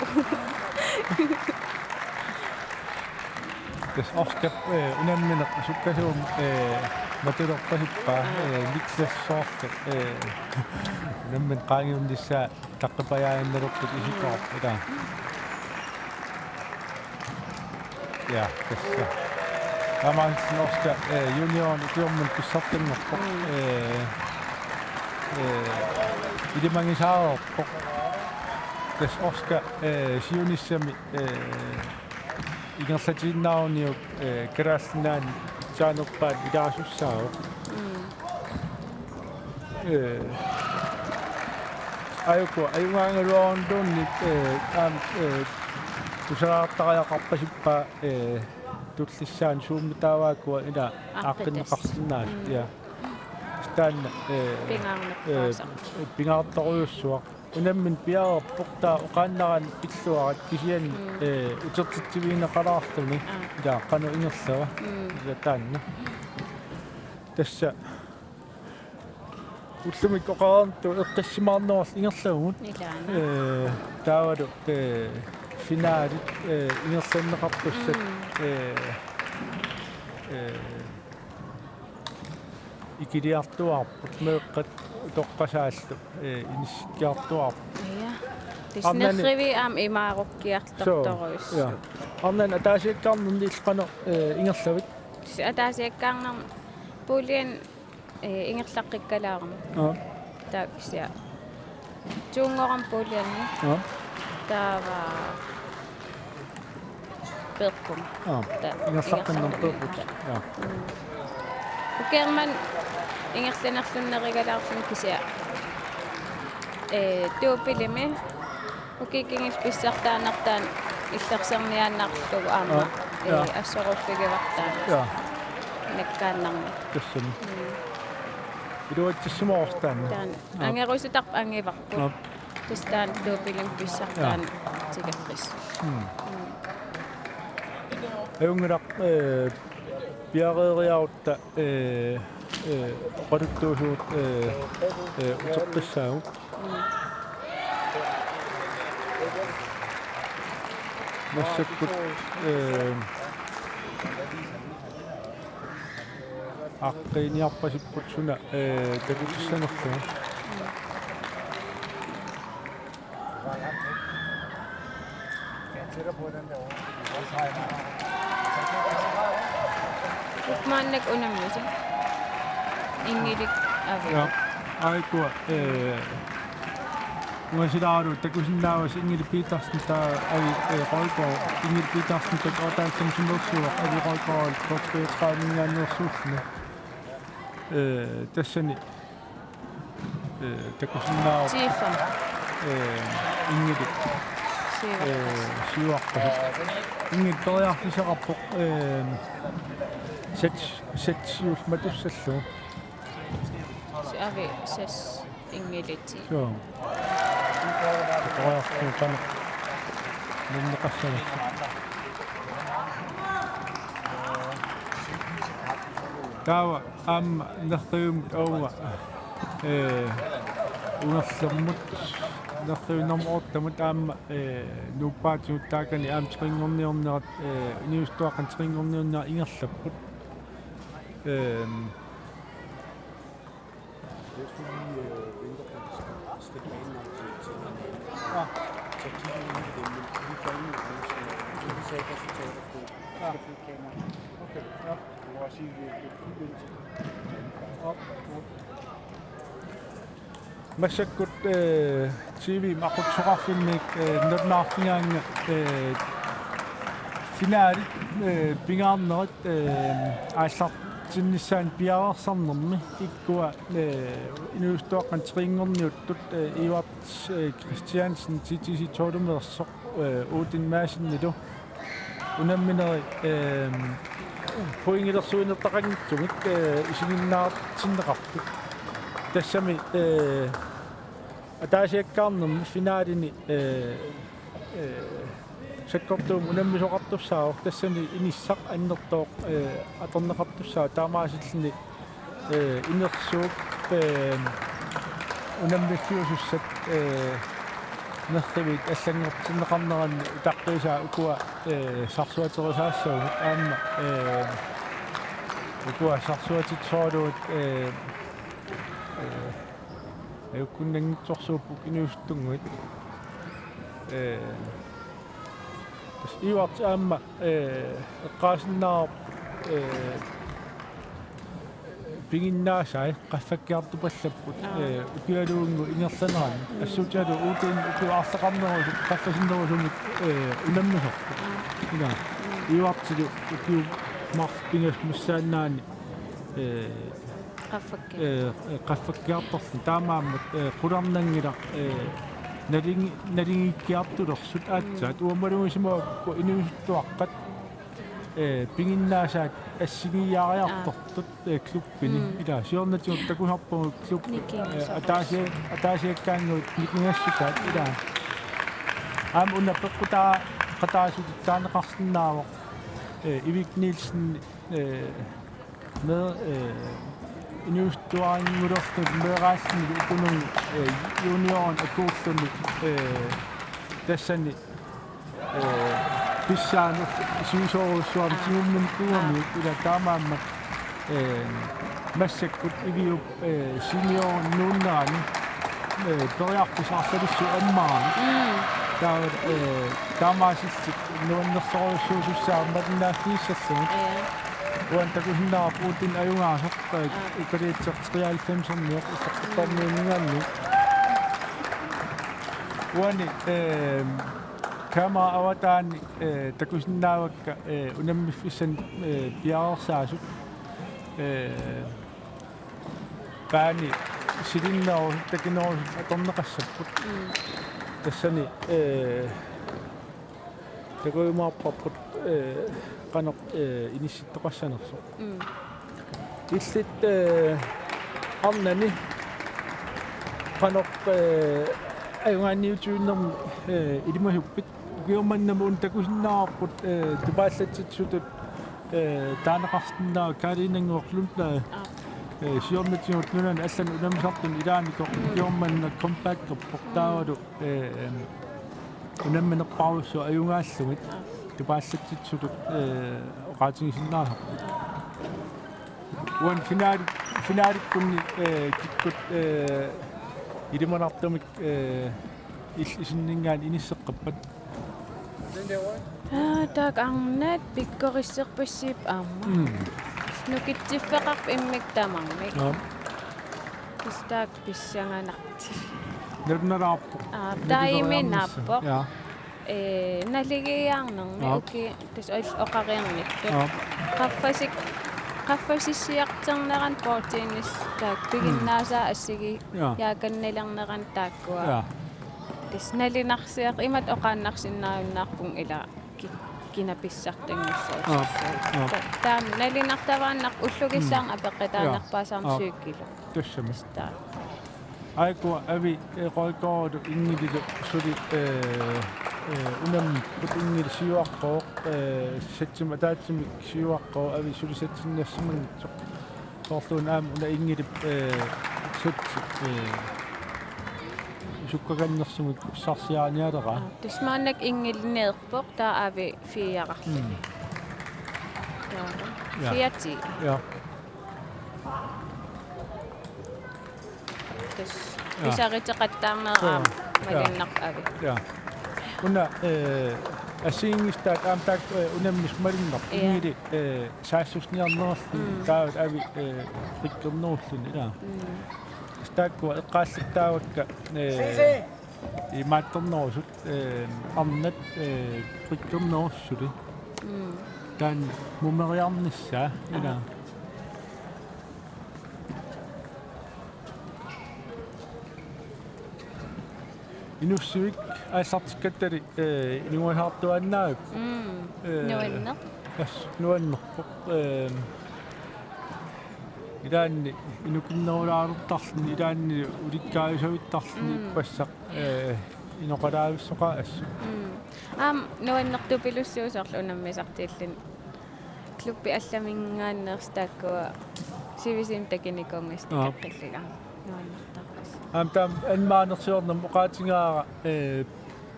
Tassa Oscar, eh, unammineq sukkasuumik, eh, matulerpasippaa, Jaa. eh, Niklas soorlu, eh, unammineq qaangiunnissaa taqqipajaaginnalerput isikkoqarpoq, ila. Ja, tassa. Taamaammat Oscar, eh, juniorimi ukiormanna pissartanngorpoq. Mm. Eh, eh, ilimagisaareerpoq. Tassa Oscar, eh, siunissami, eh, ingerlatiinnaruniuk, eh, Kalaallit Nunaanni saanerpaat ilaasussaavoq. Mm. Eh, ajuku, ajugaagaluarunngitsunik, eh, aamma, eh, tusagaartariaqarpasippaa, eh, tullissaani Zoomitaavaakkua ila Aaqqittas. Aaqqinneqarsinnaasut, Mm. ja. Taanna, eh, Pingaarnerpaasarpoq. eh, pingaartorujussuaq. Unammineq piareerpoq taava oqaannarani pilluarit kisianni, Mm. eh, utertitsivigineqalaarluni. Aa. Ila qanoq ingerlava. Mm. Ila taanna. Tassa ullumikkut oqartut eqqissimaarnerullu ingerlavugut. Ilaana. Eh, taavalu, eh, finalit, eh, ingerlanneqartussat, Mm. eh, eh, ikiliartuaarput meeqqat utoqqasaallu, eh, inissikkiartuaarput. Ja. Arnani Tisnerrivi aamma imaarukkiartortorujussuuvoq. Soo, ja. Arnani ataasiakkaarnerni illit qanoq, eh, ingerlavit? Tassa ataasiakkaarnermi puljen, eh, ingerlaqqikkalaaramik. Aa. Taava kisianni. Tuunngorama puljanni. Aa. Taava peerpunga. Aa. Taava ingerlaqqinnermi ingerlaqqinnermi peerputit. Aa. Mm. Ukiormanna ingerlanerlunnerugalaarlunga kisianni. Eh, duubelimi. Ukiut kingulliit pissartaannartaanni illersorniaannarlugu aamma, Aa, ja. eh, assoruffigivartaanni. Ja. Nakkaannarmi. Tassami. Mm. Iluatsissimavartaanni. Taanna. Aa. Angerusutaq angivarput. Aa. Tassa taanna duubelimi pissartaanni Ja. tigeqqis. Mm. Mm. Ajunngilaq, eh, piareeriarutta, eh, eh, oqaluttuusugut, eh, eh, uteqqissaagut. Massakkut, eh, aaqqiiniarpasipput suna, eh, takutissanerlugu. Maannakkut unammisut. Ingilik avi. Ja, aajuku, eh, ungasilaaru takusinnaavasi Ingilik Petersen taava avi, eh, Røjgaard, Ingilik Petersen taava otteoghalvfemsimeersuuvoq, avi Røjgaard, K P tredive-minngaanneersuulluni. Eh, tassani, eh, takusinnaavarput, Tiifam. Eh, inngilit, eh, siuaqqasut. Siuaqqasut. Inngilit periarfissaqarpoq, eh, seks, seks siulliit matussallugu. Siavi seks inngilit. Suu. Periarfissaqarpoq. Nunneqassanersoq. Taava aamma nerrivimmut uunga, eh, ungerlermut, nerrivik nummer ottemut aamma, eh, nuuppaatigut taakani aamma treogtyve-nngorniornerat, eh, inuusuttuaqqanik treogtyve-nngorniornerat ingerlapput. Ehm. Massakkut, eh, T V-mi aqutsisoqarfimmi, eh, nalunaarfigaannga, eh, finaalit, eh, pingaarnerat, eh, aallartinnissaanut piareersarnermi ikkua, eh, inuusuttuaqqanik treogtyve-nngorniuttut, eh, Ivart, eh, Christiansen, T T C tolv-imeersoq, eh, Odin Madsenilu unamminerit, ehm, pointilersuinertaqanngitsumik, eh, isiginnaartinneqarput. Tassami, eh, ataasiakkaarnermi finaalini, eh, eh, sakkortuumik unammisoqartussaavoq, tassani inissaq annertooq, eh, atorneqartussaavoq, taamaasilluni eh, inersuup, eh, unammiffiusussat, eh, nerrivik allanngortinneqarneranni utaqqiisaa ukua, eh, sarsuaterisaassagut aamma, eh, ukua sarsuatitsisoralugu, eh, eh, ajukkunnanngitsorsuupput inuusuttunnguit. Eh, tassa Ivart aamma, eh, eqqaasinnaavarput, eh, piginnaasai qaffakkiartupallapput, Aa. eh, ukialuunniit ingerlanerani. Mm. Assuutigalugu ukiut, ukiut arlaqarnerusut qaffasinnerusumik, eh, unammisoq. Aa. Ila. Mm. Ivartilu ukiut marluk pingasut missaannaani, eh, Qaffakki. Eh, eh, qaffakkiartorluni taamaammat, eh, qularnanngilaq, eh, nalingi-, nalingiikkiartulersut aatsaat. Mm. Uanga malugisimagakku inuusuttuaqqat, eh, piginnaasaat assigiiaariartortut, eh, klubbini. Mm. Ila siornatigut takusarpagut klubbi, eh, Nikingasoq. ataasi-, ataasiakkaannguit nikingassutaat ila. Aamma una peqqutaaqataasutut taaneqarsinnaavoq, eh, Ivik Nielsen, eh, Med, eh, inuusuttuarinngulernut meeraalluni ukununga, eh, juniorit akuulluni, eh, tassani, eh, pissaanut sivisoorujussuarmik Aa. tigumminnikuugami Aa. ila taamaammat, eh, massakkut Iviup, eh, seniornuunnerani, eh, periarfissaq arlalissuup ammarami. Mm. Taava, eh, taamaasillutik nuannersorujussuusussaammat innaaffigissallugu. Ja. Uani takusinnaavarput Odin ajugaasoq, eh, Aa. ukaliatseq treoghalvfemsermioq, utoqqattarniunninngaanniit. Uani, eh, kamera avataani, eh, takusinnaavakka, eh, unammiffissanik, eh, piareersaasut, eh, paani silinnerusut, takinerusut atorneqassapput. Mm. Tassani, eh, takujumaarparput, eh, qanoq, eh, inissittoqassanersoq. Mm. Illit, eh, arnani qanoq, eh, ajugaanniutigiinnermi, eh, ilimasuppit? Ukioq mannami una takusinnaavarput, eh, tupaallatsitsisutut, eh, taaneqarsinnaavoq Kaaliinannguaq Lundblad, Aa. eh, siornatigut nunani allani unammisartuni ilaanikoq Mm. ukioq manna comebackerpoq Mm. taavalu, eh, unamminerpaarujussuaq ajugaallugit Aa. tupaallatsitsisutut, eh, oqaatigisinnaasarput. Uani finaali-, finaalikkunni, eh, kikkut, eh, ilimanartumik, eh, il-, isinninngaanniit inisseqqippat? Aa, taakku arnat pikkorisserpassuupput aamma. Mm. Nukitsiffeqarpoq immikkut tamarmik. Joo. Tassa taakku pissanganartut. Nalunalaarpoq. Aa, taava iminaappoq. Joo. Ee, naligiiaarnermi Aap. uki-, tassa oqariarnittut. Aap. Qaffasik-, Qaffasissiartornerani proteininik taakku piginnaasaat assigiiaakannilernerani taakkua. Ja. Tassa nalinarsiaq imatut oqaannarsinnaajunnaarpunga ila ki-, kina pissartanngussaassaaq. Ja. Ja. Ta-, taanna nalinartaraannaq ullukissaarneq apeqqutaanerpaasarneq. Ja. Syv kilo. Tassami. Tassa taanna. Aajuku avi, eh, Qorikorooq Inngililu suli, eh, eh, unammipput. Inngilip siuaqqavoq, eh, satsimik ataatsimik siuaqqavoq, avi suli satsinnassaminngitsoq. Soorluuna aamma una Inngilip, eh, satsi, eh, sukkakannersumik pissarsiarinialeraa. Aa, tassa maannakkut Inngilip neerpoq, taava avi fireqarluni. Mm. Taava. Ja. Fire ti. Ja. Tassa. Ja. Pisariteqattaarneq aamma. Ja. Malunnarpoq avi. Ja. Una, eh, assigiinngitsunik aamma taakku, eh, unammisut malunnarpoq. Ja. Inngilip, eh, saassussiniarnerluni. Mm. Taava avi, eh, rikkernerulluni, ilaa. Mm. Tassa taakkua eqqaallattaavakka, eh, imaattornerusut, eh, arnat, eh, rikkernerussuli. Mm. Taanna mumeriarnissaa, ilaa. Aha. Inussivik aallartikkattali, eh, inuusaartuaannaavipput. Mm. Eh, nuanneq. Tassa nuannerpoq. Eh, ilaanni inukinnerulaalertarluni, ilaanni ulikkaavissavittarluni. Mm. Ippassaq, eh, inoqalaavissoqaaq assut. Mm. Aamma nuannertupilussuusoq soorlu unammisartuulluni. Klubbit allaminngaanneersut taakkua sivisuumik takunikuunngitsut. Aa. Takoqqillugu. Nuannertarpassuit. Aamma taama anmaanersiornermut oqaatigaara, eh,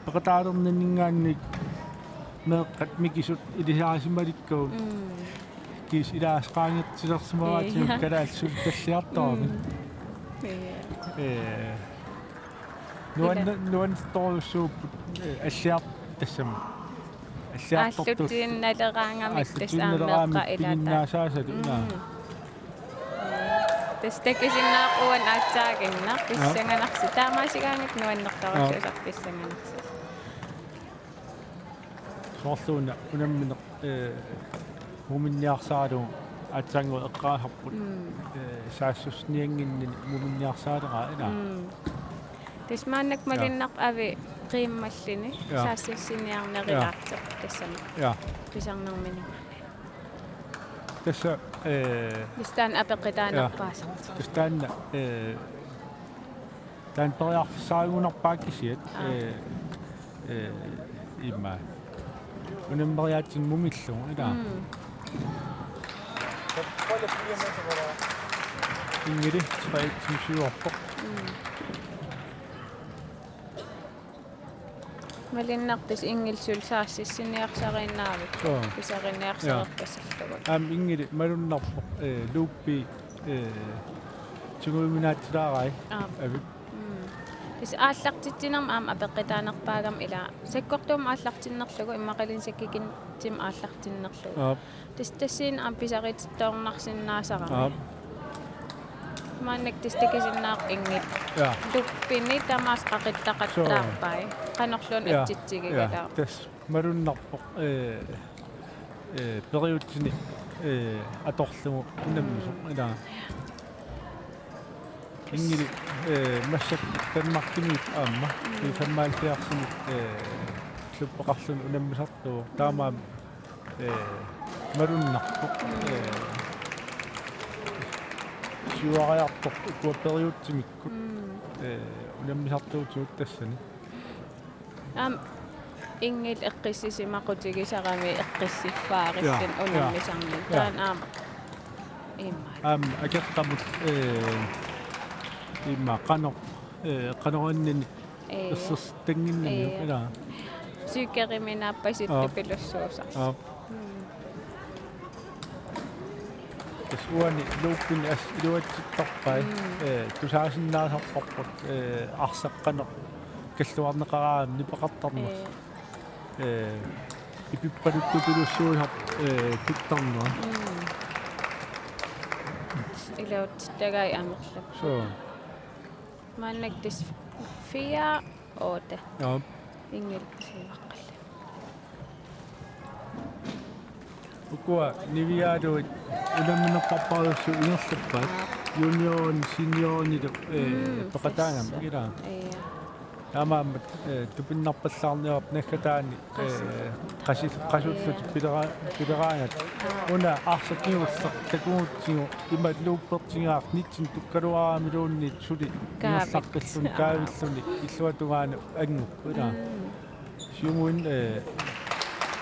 peqataalerninninngaanniit meeqqat mikisut ilisarisimalikkagut. Mm. Kiisa ilaasa qaangertilersimavaatigit. Ja. Kalaallisut talliartoramik. Mm. Ja. Eh, nuanne-, ila- nuannertorujussuupput, eh, alliar-, tassami. Alliartortut. Aallutsiinnaleraangamik tassa aamma meeqqat ilaata. Aallutsiinnaleraangamik piginnaasaasalu, ilaa. Mm. Tassa takusinnaavat uani aatsaaginnaq, ja, pissanganarsi. Taamaasigaangatta nuannertorujussuusarpoq, ja, pissanganarsi. Soorluuna unammineq, eh, muminniarsaralugu aatsaannguaq eqqaasarput. Mm. Eh, saassussiniannginnini muminniarsaraleraat, ilaa. Mm. Tassa maannakkut, ja, malunnarpoq avi qiimmalluni, ja, saassussiniarnerulaartoq, ja, tassami. Ja. Pisarnermini. Tassa, eh, tassa taanna apeqqutaanerpaasartoq. Ja. Tassa taanna, eh, taanna periarfissarigunarpaa kisiat, aa, eh, eh, immaqa unammeriaatsinik mumillugu, ilaa. Mm. Inngili tre et-imik siuarpoq. Mm. Malunnarpoq tassa Inngilip suli saassussiniarsariinnaavippoq. Joo. Pisariniarsareerpasillugu. Aamma Inngili malunnarpoq, eh, loopi, eh, tigujuminaatsilaarpai. Aap. Avip. Mm. Tassa aallartitsinermi aamma apeqqutaanerpaagami, ilaa, sakkortuumik aallartinnerlugu, immaqaluunniit sakkukinnermik aallartinnerlugu. Aap. Tassa tassani aamma pisaritittoornarsinnaasarami. Aap. Maannakkut tassa takusinnaavat Inngilip. Ja. Loopini tamaasa qaqittaqattaarpai. Soo. Qanorluunniit, ja, atsitsigigaluarpat. Ja. Tassa malunnarpoq, eh, eh, periutini, eh, atorlugu unammisoq. Mm. Ilaa. Inngili, eh, massakkut Danmarkimiippoq aamma. Mm. I femoghalvfjerdsimi, eh, klubbeqarluni unammisartuuvoq. Taamaammat, eh, malunnarpoq. Mm. Eh, siuariartoq ukua periutimikkut. Mm. Eh, unammisartuutigut tassani. Aamma Inngilip eqqissisimaqutigisarami eqqissiffaarilluni, ja, ja, unammisarnini. Ja. Taanna aamma immaqa. Aamma akeqqamut, eh, immaqa qanoq, eh, qanoq inninni, ee, ersersittannginnamiuk, ee, ilaa. Psykerimik naappasittupilussuusarsi. Aap. Mm. Tassa uani loopini assut iluatsittarpai, mm, eh, tusaasinnaasarparput, eh, arsaq qanoq kalluarneqaraangat nipeqartarnersoq. Ee. Eh, ipippaluttupilussuusarpoq, eh, pittarnera. Mm. Iluatsittagai amerlappoq. Soo. Maannakkut tassa fire otte. Joo. Inngilip siuaqqalluni. Ukua niviarsuit unamminerpaajussui ingerlappaat. Juniorin, seniorinilu, eh, mm, peqataagami, tassa, ilaa. Ija. Taamaammat, eh, tupinnarpallaarniarput naggataani, eh, qasi-, qasullutik, ija, pilera-, pileraangat. Aa. Una arsaq kingulleq takugutsigu ima loopertigaaq nitten tukkaluaramiluunniit suli, kaavit, ingerlaqqilluni, aa, kaavilluni illuatungaanut angupput, ilaa. Mm. Siumuin, eh,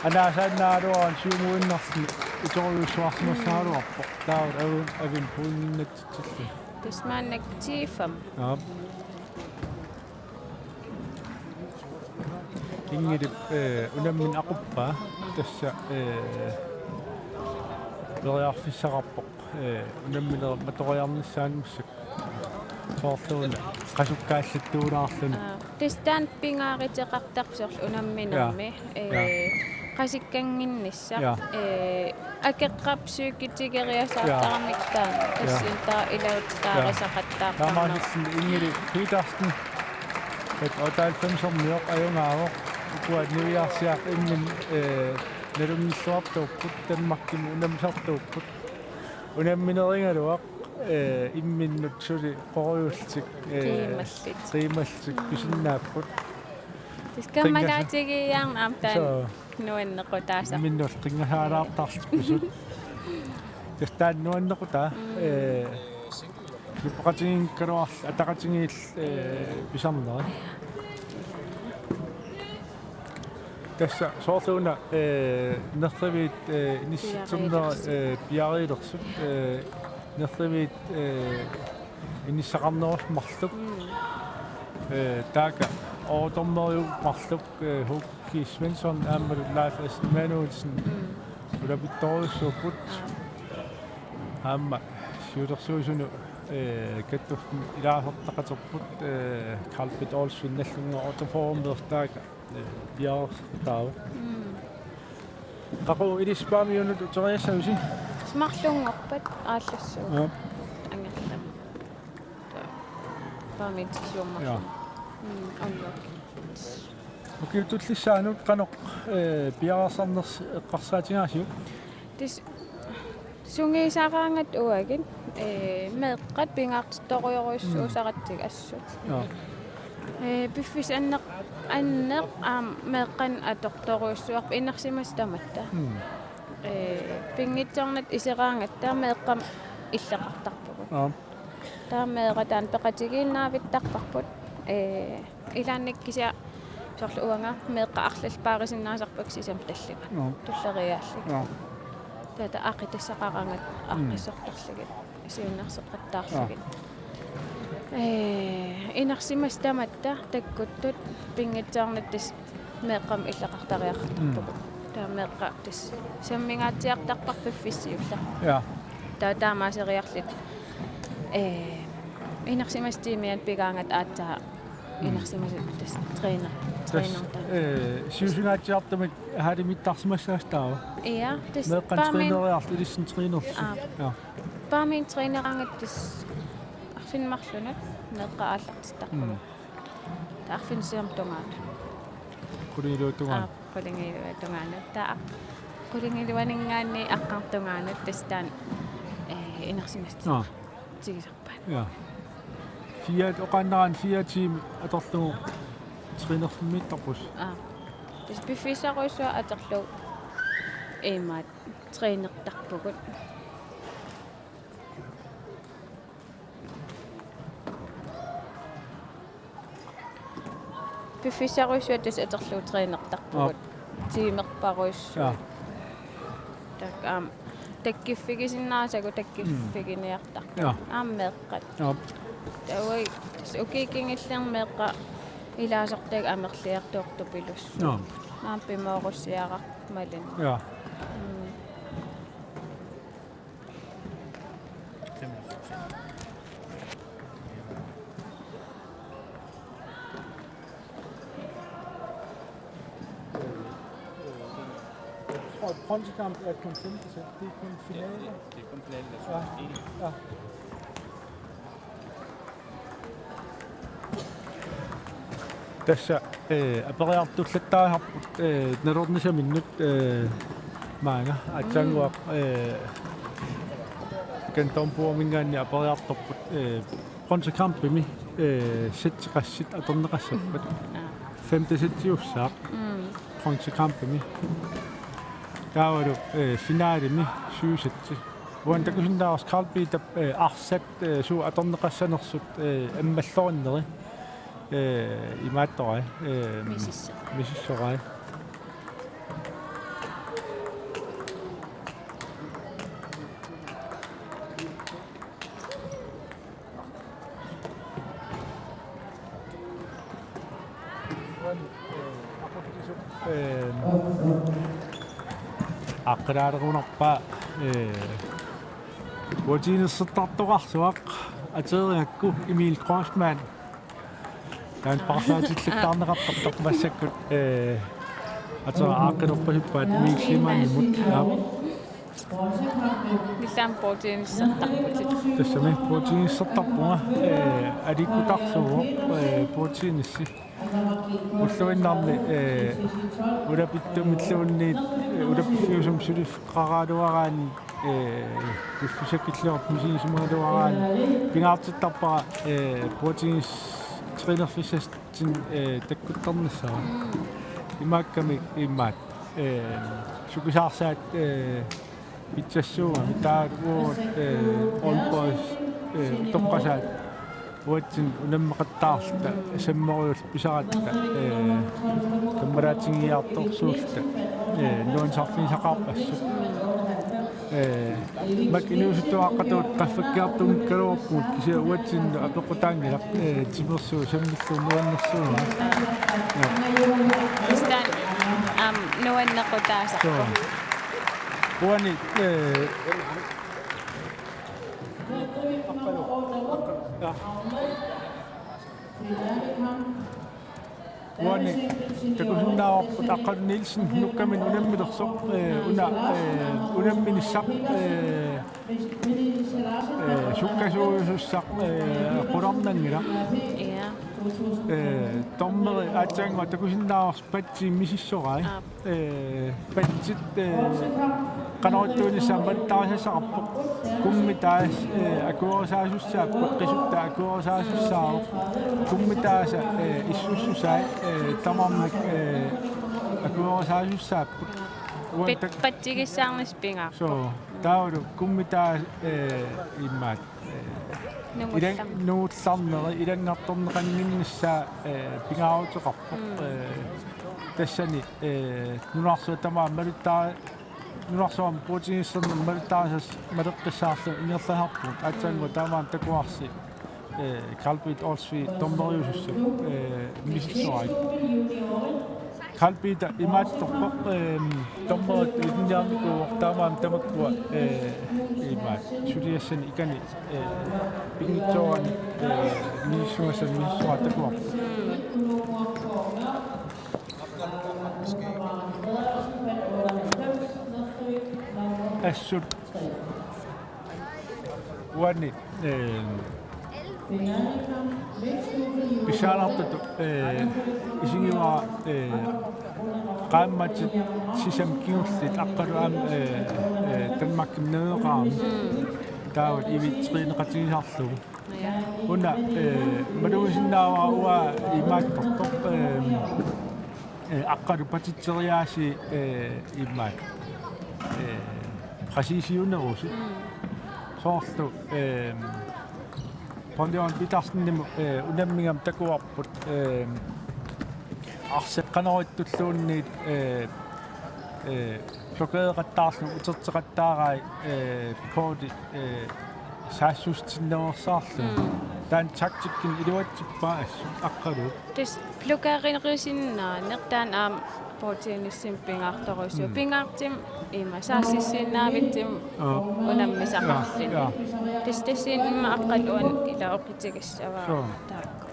anaasaannaaluarani siumuinnarluni itorujussuarsimassagaluarpoq. Taava avi-, avim puinnginnatsitsilluni. Tassa maannakkut T fem. Aap. Inngilip, eh, unammineq aquppaa. Tassa, eh, periarfissaqarpoq, eh, unammineq matoreernissaanut massakkut. Soorluuna qasukkaallattuulaarluni. Aa, tassa taanna pingaaruteqartarpoq soorlu unamminermi. Ja. Ee, ja, qasikkannginnissaq. Ja. Ee, akeqqap psykiatrikeriasaartaramik, ja, taanna. Ja. Tassa taava ilaasortaarisaqattaartarneq. Taamaasilluni Inngili Petersen. Et otteoghalvfemsermioq ajugaavoq. Ukua niviarsiat imminnut, ee, nalunngilluartuupput, Danmarkimi unammisartuupput. Unamminerigaluaq, eh, imminnut suli qorujullutik, eh, qiimallutik, qiimallutik, mm, pisinnaapput. Tassa kammalaatigiiaarneq aamma taanna, soo, nuannequtaasarpoq. Imminnullu qinngasaalaartarlutik pisut. Tassa taanna nuannequtaa, mm, eh, nupeqatigiikkaluarlutik ataqatigiillu, eh, pisarnerit. Tassa soorluuna, eh, nerriviit, eh, inissitsernerit, piareersut, eh, piareersut, eh, nerriviit, eh, inissaqarnerusut marluk. Mm. Eh, taakku otteoghalvfemseriupput marluk, eh, Hugo Svensson aammalu Leif S. Emanuelsen. Mm. Ulapittorujussuupput. Aa. Aamma siulersuisunut, eh, kattuffimmi ilaasortaqaterput, eh, Karl Peter Olsen nallunnga otteogfyrremiortaaka. Piareertaavoq. Mm. Qaqugu ilissi Paamiunut uteriassavisi? Marlunngorpat aallassuugut. Joo. Angerlamut. Paamiutissuarmarlunga. Joo. Mm, annguk. Ukiut tullissaannut qanoq, eh, piareersarnersi eqqarsaatigaasiuk? Tassa sungiusaraangatta uagut, ee, meeqqat pingaartittorujorujussuusaratsigu assut. Joo. Ee, piffissaq anneq-, anneq aamma meeqqanut atortorujussuarpoq inersimasut tamatta. Mm. Ee, pinngitsoornata iseraangatta meeqqamik illeqartarpugut. Joo. Taava meeraq taanna peqatigiinnaavittarparput. Ee, Ilaanni kisianni soorlu uanga meeqqat arlallit paarisinnaasarpakka sisamat tallimat. Joo. Tulleriiaarlugit. Joo. Taava aaqqitassaqaraangatta, mm, aaqqissortarlugit, siunnersortarlugit. Joo. Ee, inersimasut tamatta takkuttut pinngitsoornata tassa meeqqamik illeqartariaqartarpugut. Mm. Taava meeqqat tassa sammingaatsiartarpara piffissaq siulleq. Joo. Taava taamaaseriarluta, ee, inersimasut tiimianni pigaangatta aatsaat Mm. Inersimasut tassa træner, træner. Tassa, øh, siusingaatsiartumik halimiittarsimassaasi taava. Ja, tassa meeqqat Paamiunut træneriarlutik ilissinni trænerlutik. Aa. Ja. Paamiunut træneraangatta tassa arfineq-marlunut meeqqat aallartittarpagut. Mm. Taava arfineq-sisamat tungaanut. Qulingiluat tungaanut. Aa, qulingiluat tungaanut. Taava qulingiluaninngaanniit aqqartungaanut tassa taanna, øh, inersimasut. Aa. Tigusarpaat. Ja. Fire, oqaannaraanni fire tiimit atorlugu trænerfimmiittarpusi. Aa. Tassa piffissarujussuaq atorlugu imaattoq trænertarpugut. Piffissarujussuaq tassa atorlugu trænertarpugut. Aap. Tiimerparujussuaq. Ja. Taakku aamma takkuffigisinnaasagut takkuffiginiartarpagut. Ja. Aamma meeqqat. Aap. Taava tassa ukiut kingulliit meeqqat ilaasortagut amerliartuartupilussuupput. Ja. Aamma pimoorussiararput malinnaat. Ja. Mm. Jeg tror, at bronzekamp er kun fem procent. Det er kun finalen. Ja, det er kun finalen, der er, ja, en. Ja. Tassa, eh, aperiartullattaasarput, eh, nalornissaminnut, eh, Maanga, aatsaannguaq, eh, Kantorminngaanniit aperiartorput, eh, bronzekampimi, eh, seteqassit atorneqassappat. Femte setiussaaq. Mm. Bronzekampimi. Taavalu, eh, finalemi syv seti. Uani takusinnaavara Karl Peter, eh, arsat, eh, suut atorneqassanersut, eh, ammallorinneri. Eh, imaattorai, eh, misissorai. Misissorai. Eh, aqqilaalerunarpaa, eh, bordtennisertartoqarsuaq ateerigakku Emil Grossmann. Taanna paarlaatillattaarneqartartoq massakkut, eh, ateraa aaqqilerpasippaat Emil Schliemannimut. Aap. Nillaan bordtennisertarputit. Tassami bordtennisertarpunga, eh, aliikkutarsuuvoq, eh, bordtennissi. Ulluinnarni, eh, ulapittumilluunniit, eh, ulapiffiusumik suliffeqaraaluaraanni, eh, piffissakilluartumik misigisimagaluaraanni pingaartittarpara, eh, bordtennis-, trænerfissatsinnik, eh, takkuttarnissaa. Mm. Imaakkami imaat, eh, sukisaarsaat, eh, pitsassuugami taakku, eh, Aalborgis, eh, utoqqasaat uatsinnut unammeqattaarluta sammerujuulluta pisaratta, eh, kammalaatigiartorsuulluta, eh, nuannisarfigisaqaarpassuk. Eh, makku inuusuttuaqqatut qaffakkiartuunngikkaluarpugut kisianni uatsinnut apeqqutaanngilaq, eh, timersuut sammillugu nuannersuugami. Ja. Kristan, am, nuannequtaasarpoq. Suu. Uani, eh, ja. Uani takusinnaavarput Aqqalu Nielsen nukkaminik unammilersoq, eh, una, eh, unamminissaq, eh, eh, sukkasuujusussaq, eh, qularnanngilaq. Ja. Eh, dommeri aatsaannguaq takusinnaavarsi patsit misissorai. Aap. Eh, patsit, eh, qanoq ittuunissaa malittarisassaqarpoq. Kummi taas-, eh, akuerisaasussaappat, qisuttaa akuerisaasussaavoq. Kummi taasa, eh, issussusai, eh, tamarmik, eh, akuerisaasussaappat. Uan Pet-, tak-, patsigissaarnissaq pingaarpoq. Suu, taavalu kummi taas-, eh, imaat. Eh, nungullam-, ilang-, nungullarneri, ilanngartorneqannginnissaa, eh, pingaaruteqarpoq. Mm. Eh, tassani, eh, nunarsuaq tamaat malittaa-, nunarsuarmi bordtenniserneq malittarisassat maleqqissaarlugit ingerlasarpugut. Aatsaannguaq taamaammat takuarsi, eh, Karl Peter Olsvig dommeriusussaq, eh, misissoraat. Karl Peter imaattorpoq, ehm, dommerit ilinniarnikuuvoq taamaammat tamakkua, eh, imaat suliassani ikani, eh, pinngitsoorani, eh, misissugassat misissoraat takuarput. Assut uani, eh, pissanganartutut, eh, isigivara, eh, qaammatit sisamat kingulliit Aqqalu aamma, eh, eh, Danmarkimi naveqarami. Mm. Taava ivi træneqatigisarlugu. Ja. Una, eh, malugisinnaavara uanga imaattortoq, eh, eh, Aqqalu patitseriaasiit, eh, imaat, eh, præcisiunerusut. Mm. Soorlu, eh, Poul Jørgen Petersenimut, eh, unammigama takuarput, eh, arsaq qanoq ittulluunniit, eh, eh, blokereqattaarluni uterteqattaarai, eh, Pouli, eh, saassussitsinnaveersaarlugu. Mm. Taanna taktikkinik iluatsippaa assut Aqqalu. Tassa blokererisinnaaneq taanna aamma bordtennisimik pingaartorujussuuvoq. Mm. Pingaartumik ima saassussiinnaavittumik. Aap. Unammisaqarluni. Ja, ja. Tassa tassani immaqa Aqqalu uani ila oqitigissavara. Suu. Taakku.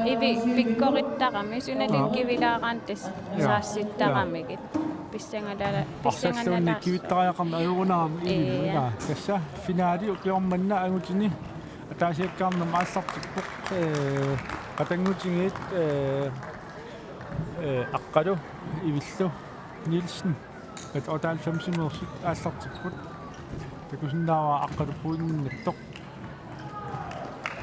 Ivi pikkorittarami, suna, aap, likivilaaraanni tassa, ja, saassussittaramigit. Ja. Pissangalala-, arsalluunniit pissangalalaarlugu kivittariaqarneq ajorunarami ivi. Ja. Ja. Tassa finali ukioq manna angutini ataasiakkaarnermut aallartippoq, eh, qatanngutigiit, eh, eh, Aqqalu, Ivillu, Nielsen. At otteoghalvfemsimeersut aallartipput. Takusinnaavara Aqqalu pointinnattoq.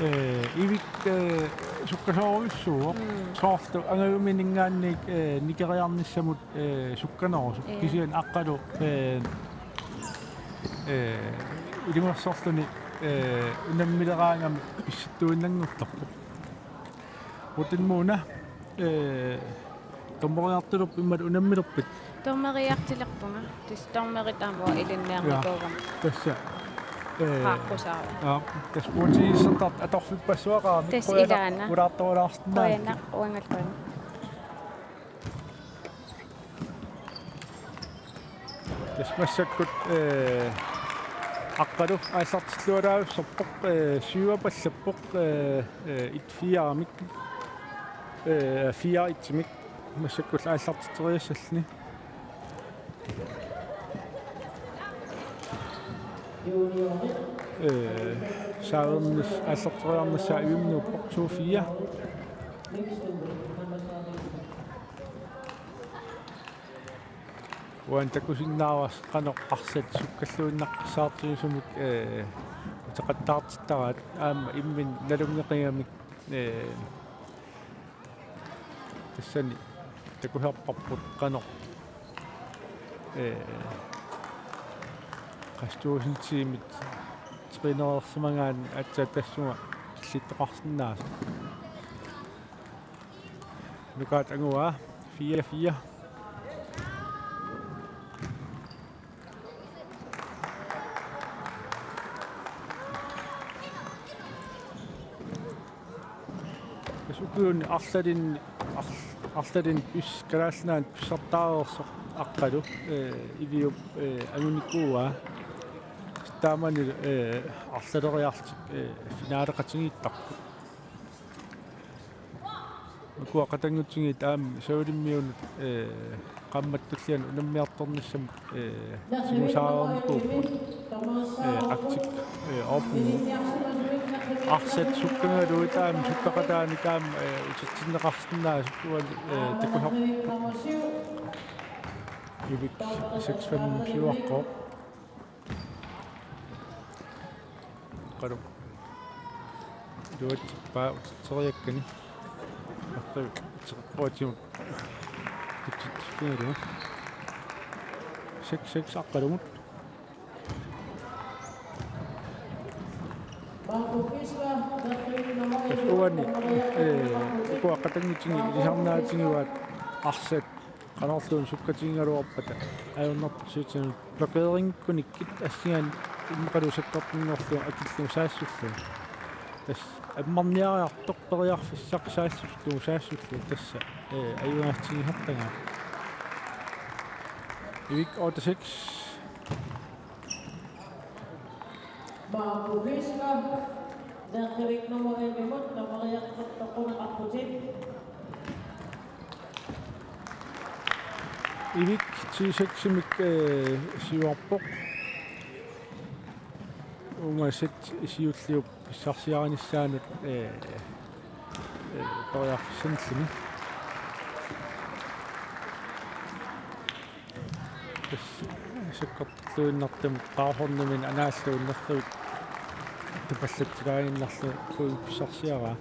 Ee, Ivik, ee, sukkasoorujussuuvoq. Mm. Soorlu angajumininngaanniit, ee, nikeriarnissamut, ee, sukkanerusoq. Ja. Kisianni Aqqalu, ee, ee, ilungersorluni, ee, unammileraangami pissuttuinnanngortarpoq. Putinmuuna, ee, dommeriartulerpit imaluunniit unammilerpit? Dommeriartulerpunga. Tassa dommerit aamma ilinniarnikuugama. Ja, tassa. Ee, qaaqqusaavoq. Ja, tassa putinissartart atorfippassuaqarami. Tassa qujanaq ilaana. Ulaartorularsinnaanngilaq. Qujanaq, uangalu qujanaq. Tassa massakkut, ee, Aqqalu aallartillualaassorpoq, ee, syvapallappoq, ee, ee, et-fireamik, ee, fire-etimik massakkut aallartitseriassalluni. Ee, saavernis-, aallarteriarnissaa Ivimmi nuuppoq to fire. Uani takusinnaavarsi qanoq arsat sukkalluinnaqqissaartigisumik, ee, uteqattaartittaraat aamma imminut nalunngeqigamik, ee, tassani takusarparput qanoq, ee, qassit tuusintiimit trænereersimagaanni aatsaat tassunga killittoqarsinnaasoq. Nukaat anguaa, fire fire. Tassa ukiuni arlalinni, ar-, arlalinni pis-, Kalaallit Nunaanni pissartaareersoq Aqqalu, ee, Iviup, ee, angunikuuaa. Taamani, ee, arlaleriarlutik, ee, finaaleqatigiittarput. Ukua qatanngutigiit aamma Savalimmiunut, ee, qaammatit tulliani unammiartornissamut, ee, tigusaareernikuupput, ee, Arctic, ee, Open. Arsat sukkagaluit aamma sukkeqataanik aamma, ee, utitsinneqarsinnaasut uani, ee, takusarput. Ivik seks fem syvaqqooq. Aqqalu. Iluatsippaa utitseriakkani. Aqqalu utitseriakkani. Seks seks Aqqalumut. Tassa uani, ee, ukua qatanngutigiit ilisarnaatigivaat arsat qanorluunniit sukkatigigaluarpata ajornartorsiutinut blokeringikkunnikkit assigiinngitsut immaqalu sakkortunngorlugu akillugu saassullugu. Tassa ammarniariartoq periarfissaq saassullugu saassullugu tassa, ee, ajugaatigisartagaat. Ivik otte seks. Marco Fischer, Verkevik nummer elleve-mut, nummer et, Toqunaqarputit. Ivik ti seksimik, ee, siuarpoq. Uuma sæt siulliup pissarsiarinissaanut, ee, ee, periarfissanilluni. Tassa sakkortulluinnartumik qaarhornumini anaallugu nerrivik tupallatsilaaginnarlugu point pissarsiaraa.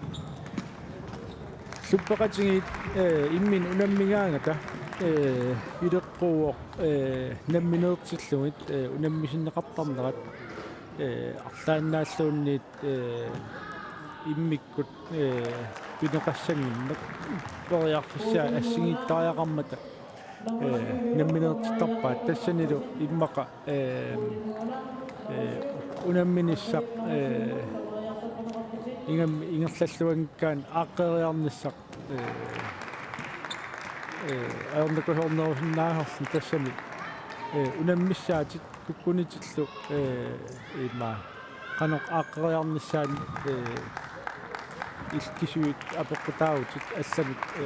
Klubbeqatigiit, ee, imminut unammigaangata, ee, ileqquuvoq, ee, nammineertillugit, ee, unammisinneqartarnerat, ee, arlaannaalluunniit, ee, immikkut, ee, pineqassannginneq periarfissaat assigiittariaqarmata, ee, nammineertittarpaat tassanilu immaqa, ee, ee, unamminissaq, ee, ingammik ingerlalluanngikkaanni aaqqeriarnissaq, ee, ee, ajornakusoornerusinnaasarluni tassami, ee, unammissaatit kukkunitillu, ee, immaqa qanoq aaqqeriarnissaanut, ee, illit kisuit apeqqutaavutit allamik, ee,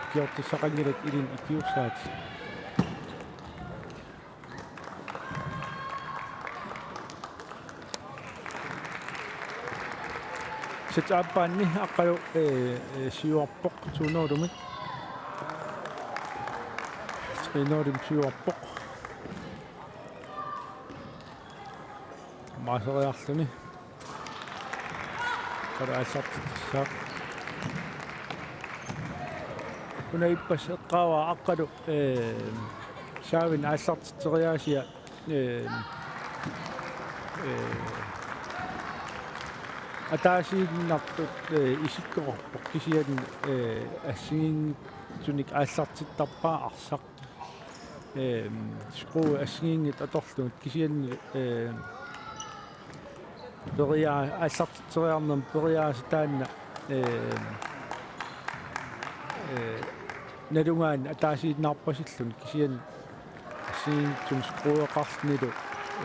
ikiortissaqanngilakka ilinnut ikiussaatit. Sæt aappaanni Aqqalu, ee, ee, siuarpoq to nul-imik. Inuulimmi siuarpoq. Maaseriarluni. Aqqalu aallartittussaaq. Una ippassaq eqqaavaa Aqqalu, ee, Saavinik aallartitseriaasia, ee, ee, ataasiinnartut, ee, isikkoqarpoq kisianni, ee, assigiinngitsunik aallartittarpaa arsaq. Ehm, skrue assigiinngitsut atorlugit kisianni, ehm, peria-, aallartitseriarnermi periaaseq taanna, ehm, eh, nalugaanni ataasiinnarpasilluni kisianni assigiinngitsunik skrueqarlunilu,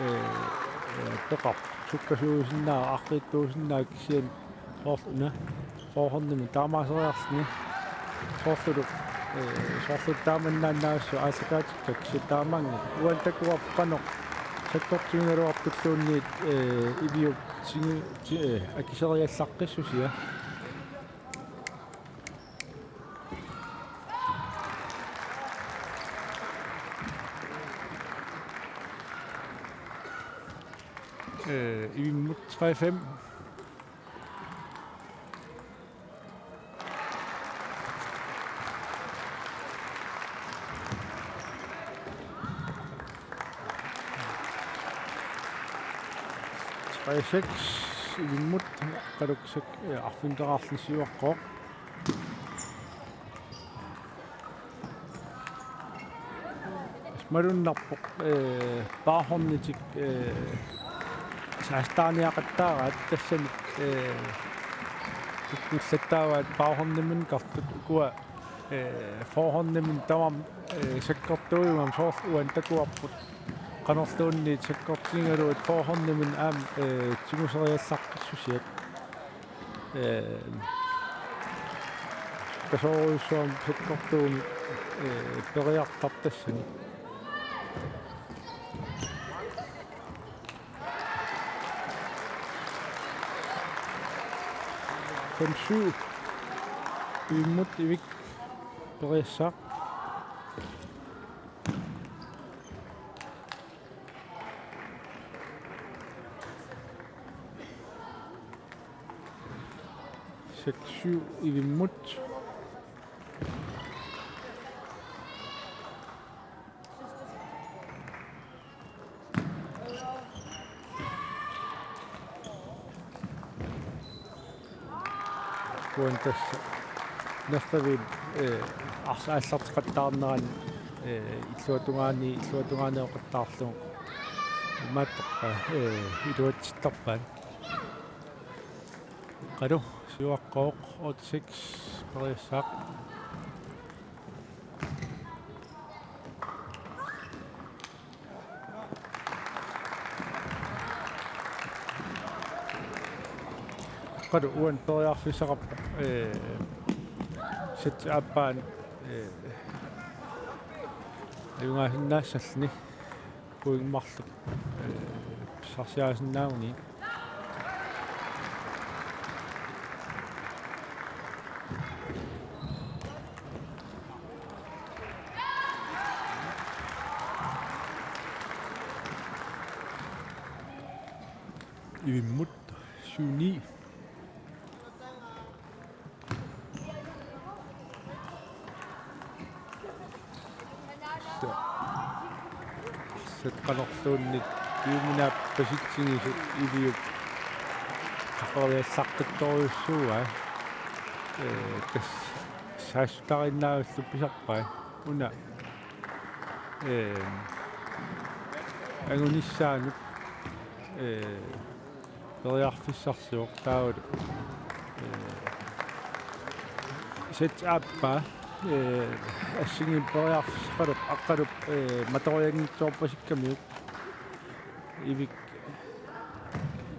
eh, eh, peqarpoq sukkasuusinnaavoq, aqqiittuusinnaavoq kisianni soorlu una forehåndimik taamaaseriarluni. Soorlulu, eh, soorlu taamannaannaassaaq aallakaatikkakku kisianni taamaanngilaq. Uani takuarput qanoq sakkortuugaluartulluunniit, eh, Iviup tigi-, ti-, eh, akiseriallaqqissusia. Eh, Ivimmut tre fem. Tre seks Ivimmut, Aqqaluk sek-, eh, arfineq-pingaarluni siuaqqavoq. Malunnarpoq, eh, paarhornitik, eh, saassuttaarniaqattaaraat tassani, eh, ukkullattaavaat paarhorniminngaartut ukua, eh, forehåndiminngaartut tamarmik, eh, sakkortuujugami soorlu uani takuarput qanorluunniit sakkortigigalugit forehåndiminngaanniit aamma, eh, tiguseriallaqqissusiat. Ee, kasoorujussuarmik sakkortuumik, ee, periartartassani. Fem syv. Ivimmut Ivik periassaaq. Seks syv Ivimmut. Uani tassa nerriviup, eh, arsaq aallarteqattaarnerani, eh, illuatungaani, illuatungaanioqattaarlugu imaattorpaa, eh, iluatsittarpaat. Aqqalu siuaqqavoq, otte seks periassaaq. Aqqalu uani periarfissaqarpoq, eh, sæt aappaanut, eh, ajugaasinnaassalluni. Pointit marluk, eh, pissarsiarisinnaaguni. Ivimmut syv ni. Arsaq qanorluunniit piuminaapasitsigisut Iviup qaqoriallaqqittorujussuuaa. Ee, tassa saassuttariinnarlugu pisarpai. Una, ee, angunissaanut, ee, periarfissarsivoq taavalu, ee, sæt aappaa, ee, assigiimmik periarfissaqalerpoq Aqqalup, ee, matorianngitsoorpasikkamiuk Ivik,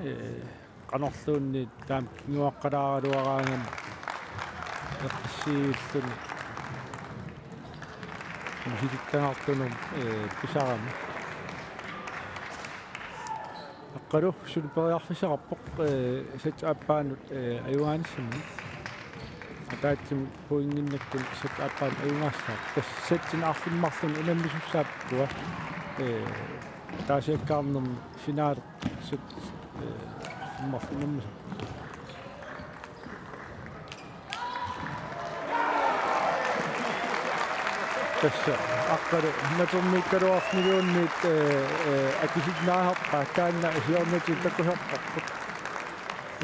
ee, qanorluunniit taama kinguaqqalaaraluaraangami eqqissiivilluni misilittagartunut, ee, pisarami. Aqqalu suli periarfissaqarpoq, eh, sæt aappaanut, eh, ajugaanissamut. Taatsimik pointinnakkut sat aappaat ajugaassaaq. Tassa satsinik arfineq-marlunnik unammisussaapput, ee, ataasiakkaarnermi finaali sat, ee, arfineq-marlunnik unammisoq. Tassa Aqqalu natermiikkaluarluniluunniit, ee, ee, akisinnaasarpaat, taanna siornatigut takusarparput.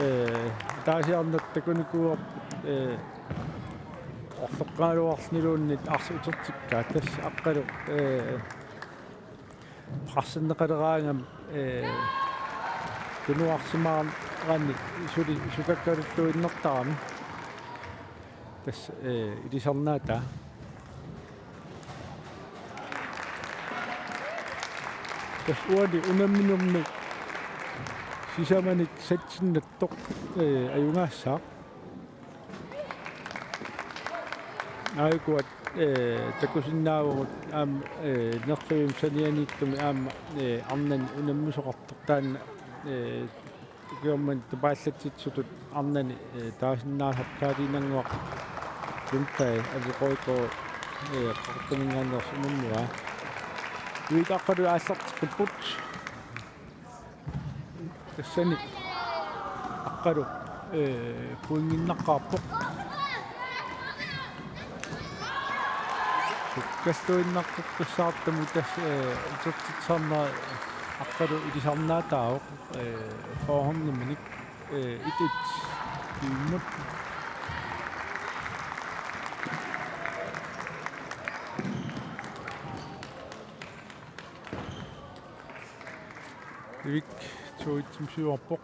Ee, ataasiarnata takunikuuarput, ee, orloqqaagaluarluniluunniit arsaq utertikkaat, tassa Aqqalu, ee, presserneqaleraangami, ee, tunuarsimaarani suli sukakkaluttuinnartarami. Tassa, ee, ilisarnaataa. Tassa uani unamminermi sisamanik satsinnattoq, ee, ajugaassaaq. Aajuku, ee, takusinnaavagut aamma, ee, nerrivimmi sanianiittumi aamma, ee, arnani unammisoqartoq, taanna, ee, ukioq manna tupaallatsitsisutut arnani, ee, taasinnaasarpoq Kaaliinannguaq Lundberg, Avi Røjgaard, ee, Qaqortuminngaanneersoq unammigaa. Ivik Aqqalu aallarteqqipput. Tassani Aqqalu, ee, pointinnaqqaarpoq. Sukkalluinnartoqqissaartumik tassa, ee, utertitsisarnera Aqqalu ilisarnaataavoq, ee, forhåndiminik, ee, et et immut. Ivik to et-imik siuarpoq.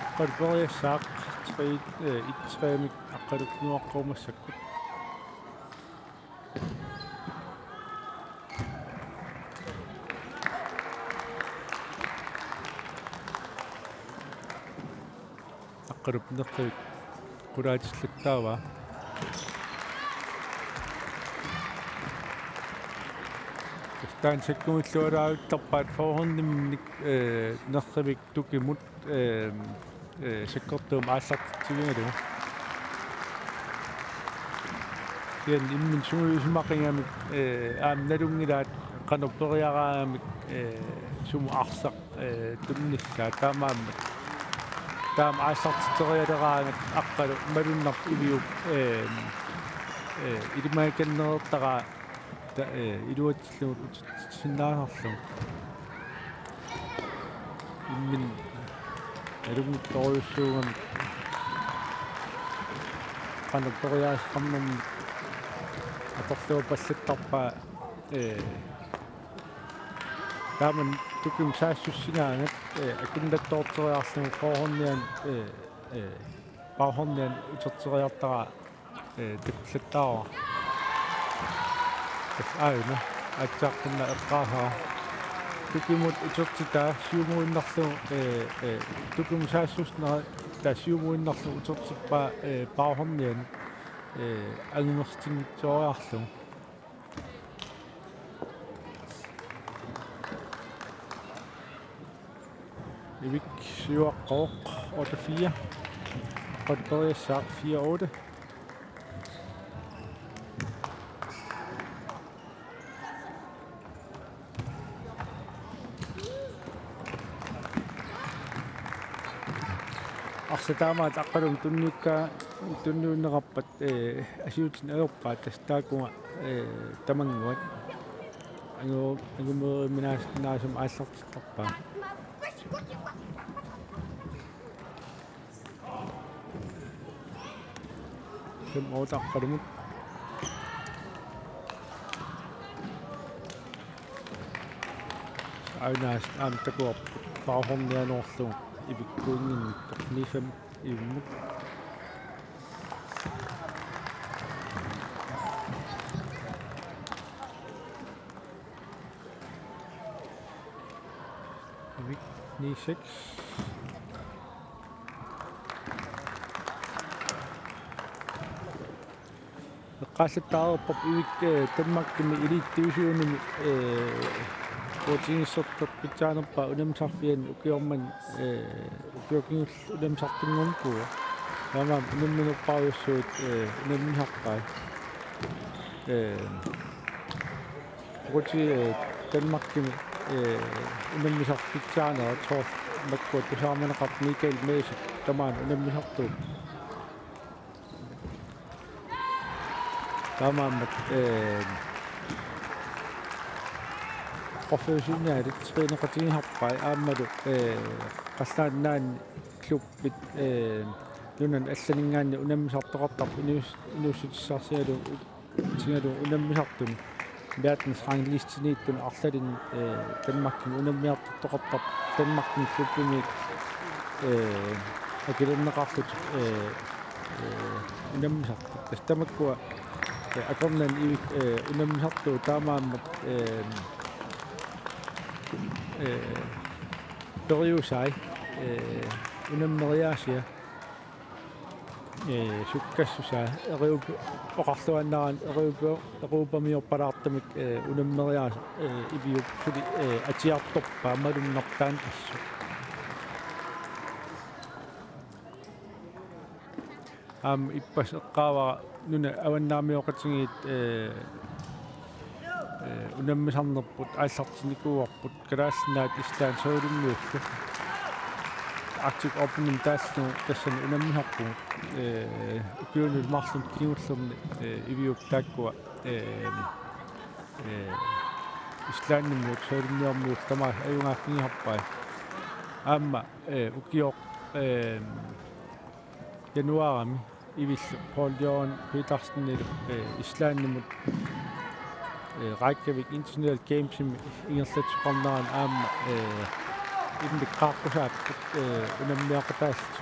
Aqqalu periassaaq tre, eh, et tre-mik Aqqaluk nuaqqarumassakkut. Aqqalup nerrivik qulaatillattaavaa. Taanna sakkumillualaaruttarpaat forhåndimik, eh, nerrivik tukimut, eh, eh, sakkortuumik aallartitsivigalugu. Kisianni imminut sungiusimaqigamik, eh, aamma nalunngilaat qanoq periaraagamik, eh, sumut arsaq, eh, tunnissaa, taamaammat. Taama aallartitserialeraangat Aqqalu malunnarpoq Iviup, eh, eh, ilimagikannereertaraa ta-, eh, iluatsillugu utertitsisinnaasarlugu. Imminut nalunngitsorujussuugamik qanoq periaaseqarnermik atorluarpallattarpaa, eh, taamani tukimut saassussigaangat, eh, akunnattoorteriarlugu forhåndianut, eh, eh, baghåndianut uterteriartaraa, eh, takullattaarpaa. Tassa aajuna aatsaat qinna eqqaasara. Tukimut utertitaa siumuinnarlugu, eh, eh, tukimut saassussineq taava siumuinnarlugu utertippaa, eh, baghåndianut, eh, angunersitinngitsooriarlugu. Ivik siuaqqavoq otte fire. Aqqalu periassaaq fire otte. Arsaq taamaat Aqqalumut tunniukkaa, tunniunnerarpat, eh, asiutinik ajorpaat, tassa taakkua, eh, tamannguat. Angu-, angumeeriminaasinnaasumik aallartittarpaat. Fem otte Aqqalumut. Aajuna aamma takuarput baghåndianoorlugu Ivik pointinnittoq, ni fem Ivimmut. Ivik ni seks. Aallattaarpap Ivik, eh, Danmarkimi elitedivisionimi, eh, uatsigissortoq pitsaanerpaa unammisarfiani ukioq manna, eh, ukioq kingulleq unammisartunngornikuuvoq. Taamaammat unamminerpaarujussuit, eh, unammisarpai. Eh, uatsiaq, eh, Danmarkimi, eh, unammisarfik pitsaanerat soorlu makkua tusarnaarneqartut Michael Messip tamaani unammisartuuvoq. Taamaammat, eh, professionelit træneqatigisarpai aammalu, eh, qallunaat nunaanni klubbit, eh, nunani allaninngaanniit unammisartoqartarput inuus-, inuussutissarsigalugu, sigalugu unammisartuni. Verdensranglisteniittunut arlalinni, eh, Danmarkimi unammiartortoqartarput Danmarkimi klubbimiit, eh, akilerneqarlutik, eh, eh, unammisartut. Tassa tamakkua, eh, akornanni Ivik, eh, unammisartuuvoq taamaammat, eh, eh, periusai, eh, unammeriaasia, eh, sukkassusaa, Europa, oqarluaannaraanni Europa, Europamiorpalaartumik, eh, unammeriaaseq, eh, Iviup suli, eh, atiartorpaa malunnartaani assut. Aamma ippassaq eqqaavara nunat avannaammioqatigiit, eh, eh, unammisarnerput aallartinnikuuarput Kalaallit Nunaat Island Savalimmiullu. Arctic Openimi taallugu tassani unammisarpugut, eh, ukiunut marlunut kingullerni, eh, Iviup taakkua, eh, eh, Islandimiut Savalimmiormiut tamaasa ajugaaffigisarpai. Aamma, eh, ukioq, eh, januaarimi Ivillu Poul Jørgen Petersenilu, eh, Islandimut, eh, Reykjavik International Gamesimi ingerlatsisoqarnerani aamma, eh, immikkut qaaqqusaapput, eh, unammiaqataallutik.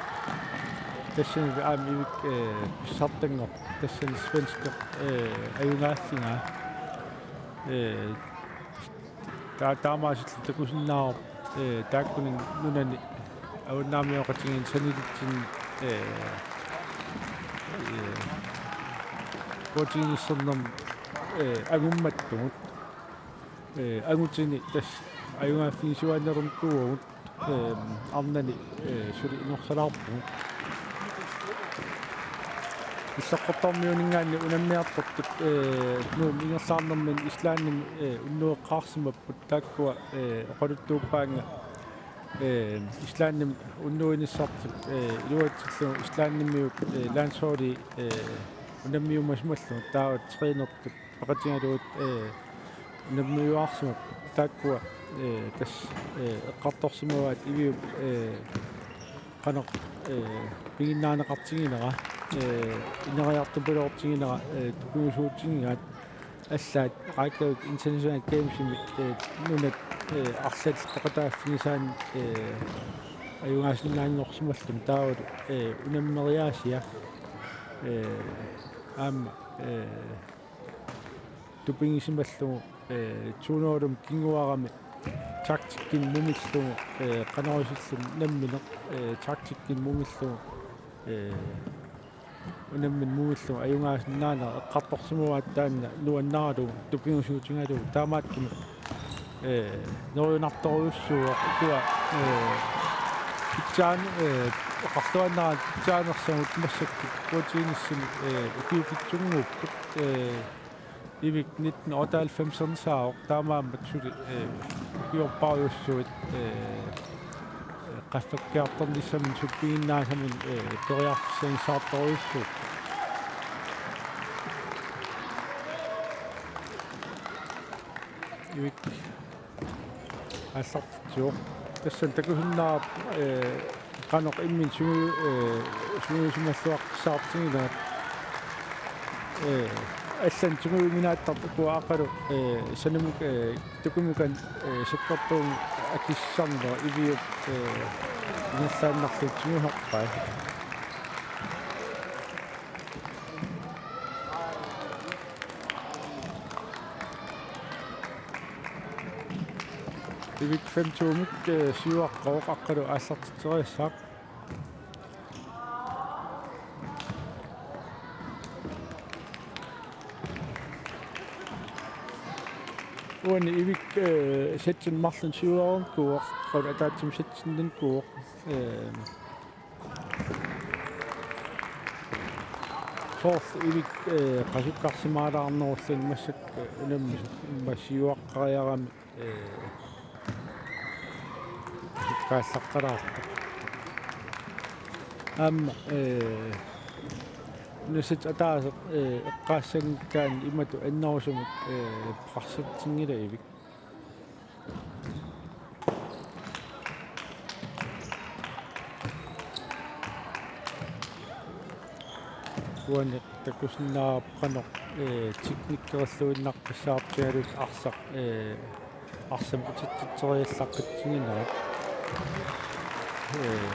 Tassani aamma Ivik, eh, pissartanngorpoq. Tassani svenskeq, eh, ajugaaffigaa. Eh, taa-, taamaasilluta takusinnaavarput, eh, taakkuninnga nunani avannaammioqatigiinni sanilitsinni, eh, eh, uatiginissernermi, eh, angummattugut. Eh, angutini tassa ajugaaffigisaannarnikuuvugut, eh, arnani, eh, suli inersalaarpugut. Illoqqortoormiuninngaanniit unammiartortut, eh, Nuummi ingerlaarnermini Islandimi, eh, unnueqqaarsimapput taakkua, eh, oqaluttuuppaannga, eh, Islandimi unnuinissartik, eh, iluatsillugu Islandimiut, eh, landsholdi, eh, unammiumasimallugu taava trænertut peqatigalugit, eh, unammiuaarsimapput taakkua, eh, tassa, eh, eqqartorsimavaat Iviup, eh, qanoq, eh, piginnaaneqartiginera, eh, ineriartupiloortiginera, eh, tupiusuutigigaat allaat Reykjavik International Gamesimi, eh, nunat, eh, arlallit peqataaffigisaannik, eh, ajugaasinnaanngorsimalluni taavalu, eh, unammeriaasia, eh, aamma, eh, tupigisimallugu, eh, to nul-imi kinguarami taktikkinik mumillugu, eh, qanoq isilluni nammineq, eh, taktikkinik mumillugu, eh, unamminik mumillugu ajugaasinnaaneq eqqartorsimavaat taanna nuannaralugu tupigusuutigalugu taamaattumik, eh, neriunartorujussuuvoq ukua, eh, pitsaan-, eh, oqarluaannaraanni pitsaanersagut massakkut uatiginissani, eh, ukiukitsunnguupput, eh, Ivik nitten otteoghalvfemsernit saavoq taamaammat suli, eh, ukiorpaarujussuit, eh, qaffakkiartornissaminnik suppiginnaasaminnik, eh, periarfissagissaartorujussuupput. Ivik aallartitsivoq. Tassani takusinnaavarput, eh, qanoq imminut sungiu-, eh, sungiusimalluaqqissaartiginerat. Eh, allanut sungiuminaattartut ukua aqalu, eh, sanamuk-, eh, tukimukan, eh, sakkortuumik akissarneq Iviup, eh, ingerlaannarlugu tigusarpai. Ivik fem to-mik, eh, siuaqqavoq aqalu aallartitseriassaaq. Ivik, eh, settinik marlunnik siuareernikuuvoq, qanoq ataatsimik settinik marlunnik siuareernikuuvoq. Eh, soorlu Ivik, eh, qasukkarsimaalaarnerulluni massakkut, eh, unammisut immaqa siuaqqariarami, eh, qasukkallaqqalaartoq. Aamma, eh, una setti ataaseq, eh, eqqaassanngikkaanni imatut annerusumik, eh, parsitsinngilaq Ivik. Uani takusinnaavarput qanoq, eh, teknikkerilluinnaqqissaartigalugu arsaq, eh, arsamik utitsitseriallaqqissaartiginerat. Eh,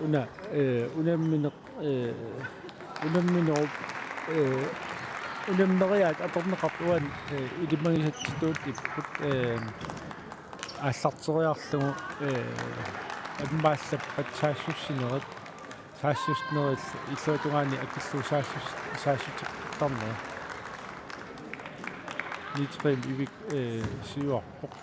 una, eh, unammineq, eh, unamminerup, eh, unammeriaatsit atorneqartut uani, eh, ilimagisatsitut ipput, eh, aallarteriarlugu, eh, ammaallappata saassussinerit, saassussinerit illuatungaani akillugu saassus-, saassuteqartarnerat. Ni tre Ivik, eh, siuarpoq.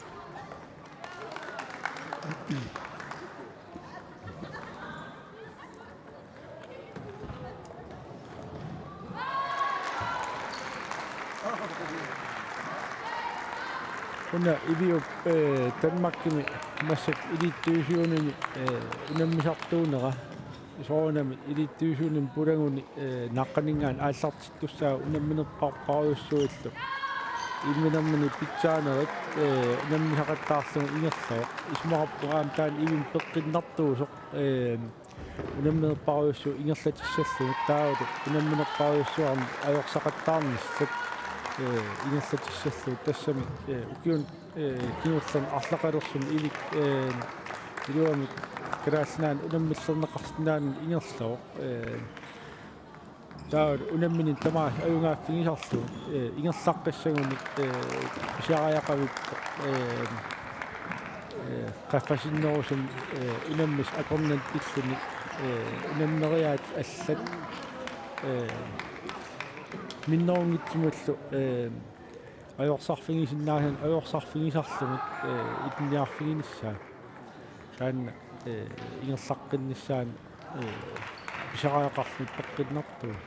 Una Iviup, eh, Danmarkimi massakkut Elite Divisionimi, eh, unammisartuunera. Soorunami Elite Divisionimi pulaguni, eh, naqqaninngaanniit aallartittussaavoq unamminerparujussuillu. Imminermini pitsaanerit, eh, unammisaqattaarlugu ingerlavoq. Isumaqarpunga aamma taanna Ivimmi peqqinnartuusoq, eh, unamminerparujussuit ingerlatissallugu, taavalu unamminerparujussuarnik ajorsaqattaarnissat, eh, ingerlatissallugu, tassami, eh, ukiuni, eh, kingullerni arlaqalersuni Ivik, eh, iluamik Kalaallit Nunaanni unammillerneqarsinnaanani ingerlavoq, eh, taavalu unammineq tamaasa ajugaaffigisarlugu, eh, ingerlaqqissaguni, eh, pisariaqavippoq, eh, eh, qaffasinnerusumik, eh, unammisaq akornanni pilluni, eh, unammeriaatsit allat, eh, minnerunngitsumillu, eh, ajorsarfigisinnaasaannik ajorsarfigisarlugit, eh, ilinniarfiginissaat. Taanna, eh, ingerlaqqinnissaanut, eh, pisariaqarluni peqqinnartuusoq.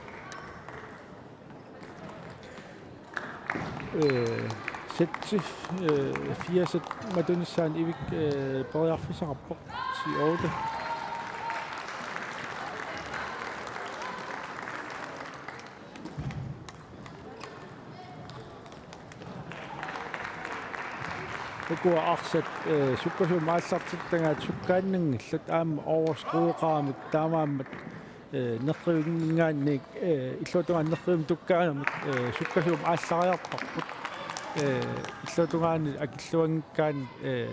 Eh, setti, eh, fire-t matunissaanut Ivik, eh, periarfissaqarpoq. Ti otte. Ukua arsat, eh, sukkasuumik aallartittagaat sukkaannanngillat aamma overskrueqaramik taamaammat, eh, nerrivinninngaanniit, eh, illuatungaani nerrivimmi tukkaagamik, eh, sukkasuumik aallariartarput. Eh, illuatungaani akilluanngikkaanni, eh,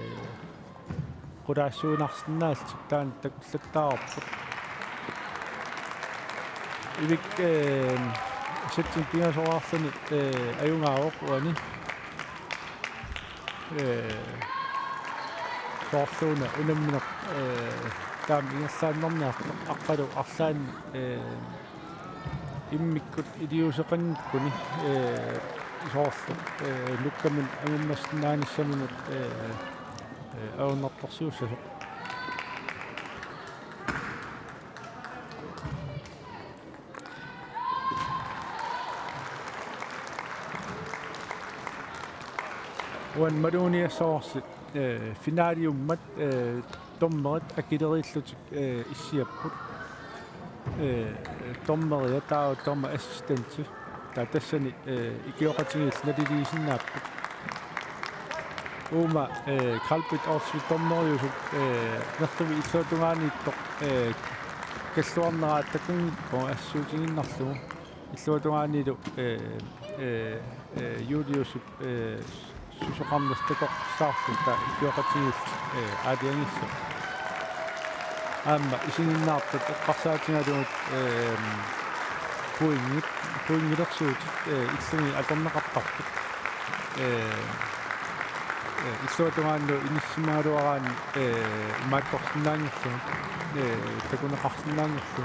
qulaassuinnarsinnaallutik taanna takullattaavarput. Ivik, eh, settinik pingasoraarluni, eh, ajugaavoq uani. Eh, soorluuna unammineq, eh, taama ingerlaannarniartoq aqqalu arlaanni, eh, immikkut iliuuseqanngikkuni, eh, soorlu, eh, nukkamut amimmassinnaanissaminut, eh, eh, ajornartorsiussasoq. Uani maluginiassavarsi, eh, finaliummat, eh, dommerit akileriillutik, eh, issiapput. Eh, dommeria taava dommerassistenti. Taava tassani, eh, ikioqatigiillu naliliisinnaapput. Uuma, eh, Karl-Britt Olsvig dommeriusup, eh, nerrivik illuatungaaniittoq, eh, kalluarnera takunngippoq assersuutigiinnarlugu. Illuatungaaniillu, eh, eh, eh, Juliusup, eh, susoqarnersoq takoqqissaarlugu taava ikioqatigiillu, eh, aalajangissapput. Aamma isiginnaartut eqqarsaatigalugit, eh, pointit, pointilersuutit, eh, illumi atorneqartarput. Eh, eh, illuatungaanut inissisimagaluaraanni, eh, imaattorsinnaanngillugu, eh, takuneqarsinnaanngillugu.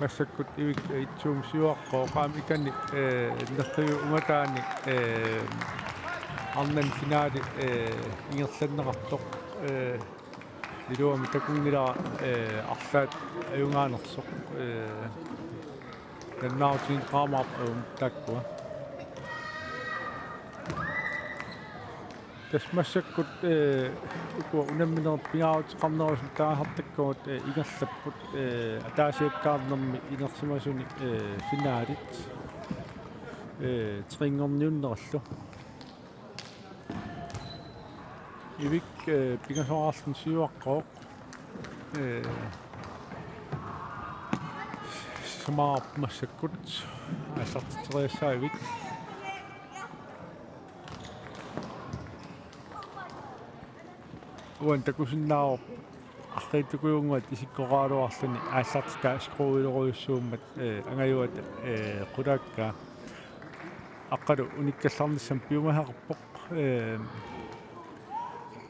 Massakkut Ivik, eh, itsum siuaqqooq aamma ikani, eh, nerriviup ungataani, eh, arnani finaali, eh, ingerlanneqartoq, eh, iluamik takunngilara, eh, arlaat ajugaanersoq, eh, nalunaarutigineqarumaarpoq ajunngilaq taakkua. Tassa massakkut, eh, ukua unamminerit pingaaruteqarnerusut taasartakkagut, eh, ingerlapput, eh, ataasiakkaarnermi inersimasuni, eh, finaalit, eh, trinngorniunnerillu. Ivik, eh, pingasoraarluni siuaqqooq. Eh, sisamarput massakkut aallartitseriassaaq Ivik. Uani takusinnaavarput arriitsukujunnguat isikkoqaraluarluni aallartitaa skruilorujussuummat, eh, angajuata, eh, qulaakkaa. Aqqalu unikkallarnissamut piumasaqarpoq, eh,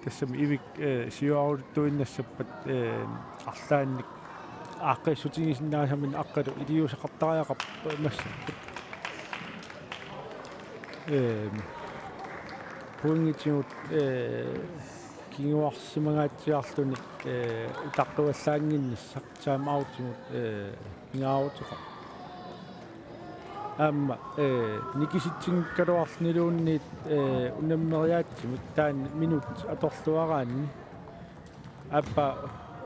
tassami Ivik, eh, siuaruluttuinnassappat, eh, arlaannik aaqqiissutigisinnaasaminnik Aqqalu iliuuseqartariaqarpoq massakkut. Eh, pointigut, eh, kinguarsimangaatsiarluni, eh, utaqqivallaannginnissaq time outimut, eh, pingaaruteqarpoq. Aamma, eh, nikisitsinngikkaluarluniluunniit, eh, unammeriaatsimik taanna minut atorluaraanni. Aappaa,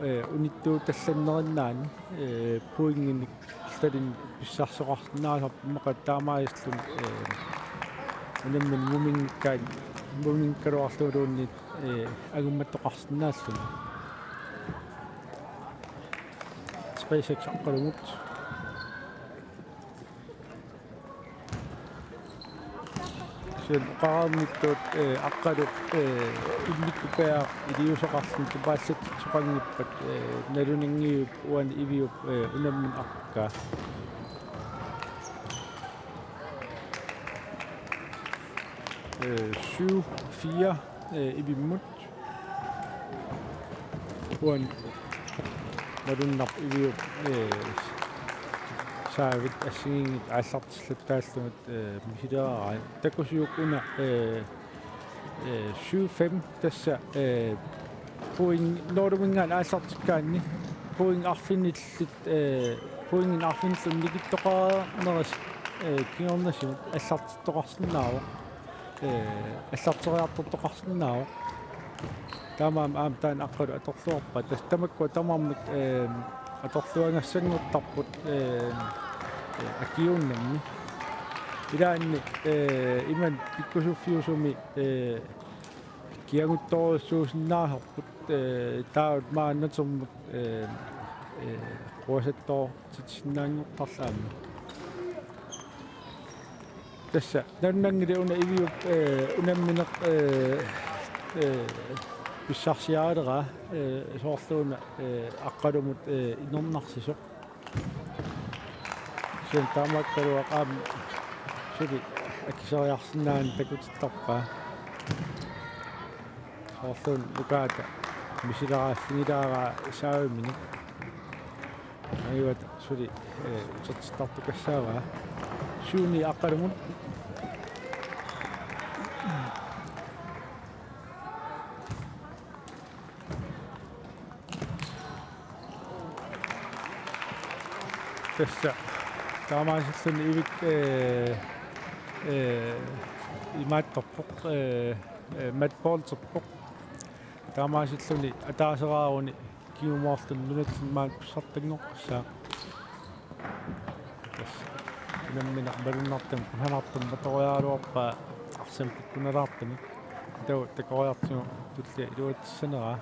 eh, unittuutallannerinnaani, eh, pointinik arlalinnik pissarsioqarsinnaasarpoq immaqa taamaasilluni, eh, unammineq muminngikkaat-, muminngikkaluarluniluunniit, eh, angumattoqarsinnaalluni. Tre seks Aqqalumut. Kisianni oqarnittut, eh, Aqqalu, eh, immikkut piareersoq iliuuseqarluni tupaallatsitsisoqanngippat, eh, nalunanngiviup uani Iviup, eh, unammineq aqqa. Eh, syv fire, eh, Ivimmut. Uani malunnarpoq Iviup, eh, saavit assigiinngitsut aallartillattaallugit, eh, misileraat. Takusiuk una, eh, eh, syv fem tassa, eh, point nulimingaanniit aallartikkaanni point arfinillit, eh, pointinik arfinillit nikittoqarnerisa, eh, kingornatigut aallartittoqarsinnaavoq. Eh, aallarteriartortoqarsinnaavoq. Taamaammat aamma taanna Aqqalu atorluarpaa. Tassa tamakkua tamarmik, eh, atorluagassanngortarput, eh, eh, akiuunnarmi. Ilaanni, eh, imannak pikkusuffiusumi, eh, kiaguttorujussuusinnaasarput, eh, taava maannatermut, eh, eh, quasattoortitsisinnaanngortarluni aamma. Tassa nalunanngilaq una Iviup, eh, unammineq, eh, eh, pissarsiarileraa, eh, soorlu una, eh, Aqqalumut, eh, inornarsisoq. Kisianni taamaakkaluaq aamma suli akiseriarsinnaaneq takutittarpaa. Soorlu una Nukaata misileraaffigilaarpaa saaviminik. Angajuata suli, eh, utertittartukassaavaa. Syv ni Aqqalumut. Tassa taamaasilluni Ivik, eh, eh, imaattorpoq, eh, eh, matchballterpoq. Taamaasilluni ataaseraaruni kingumorluni nunatsinni maani pissartanngoqqissaaq. Tassa unammineq malunnartumik kusanartumik atoriaraluarpaa arsamik pikkunalaartumik. Taava takoriartigu tullia iluatsissaneraa.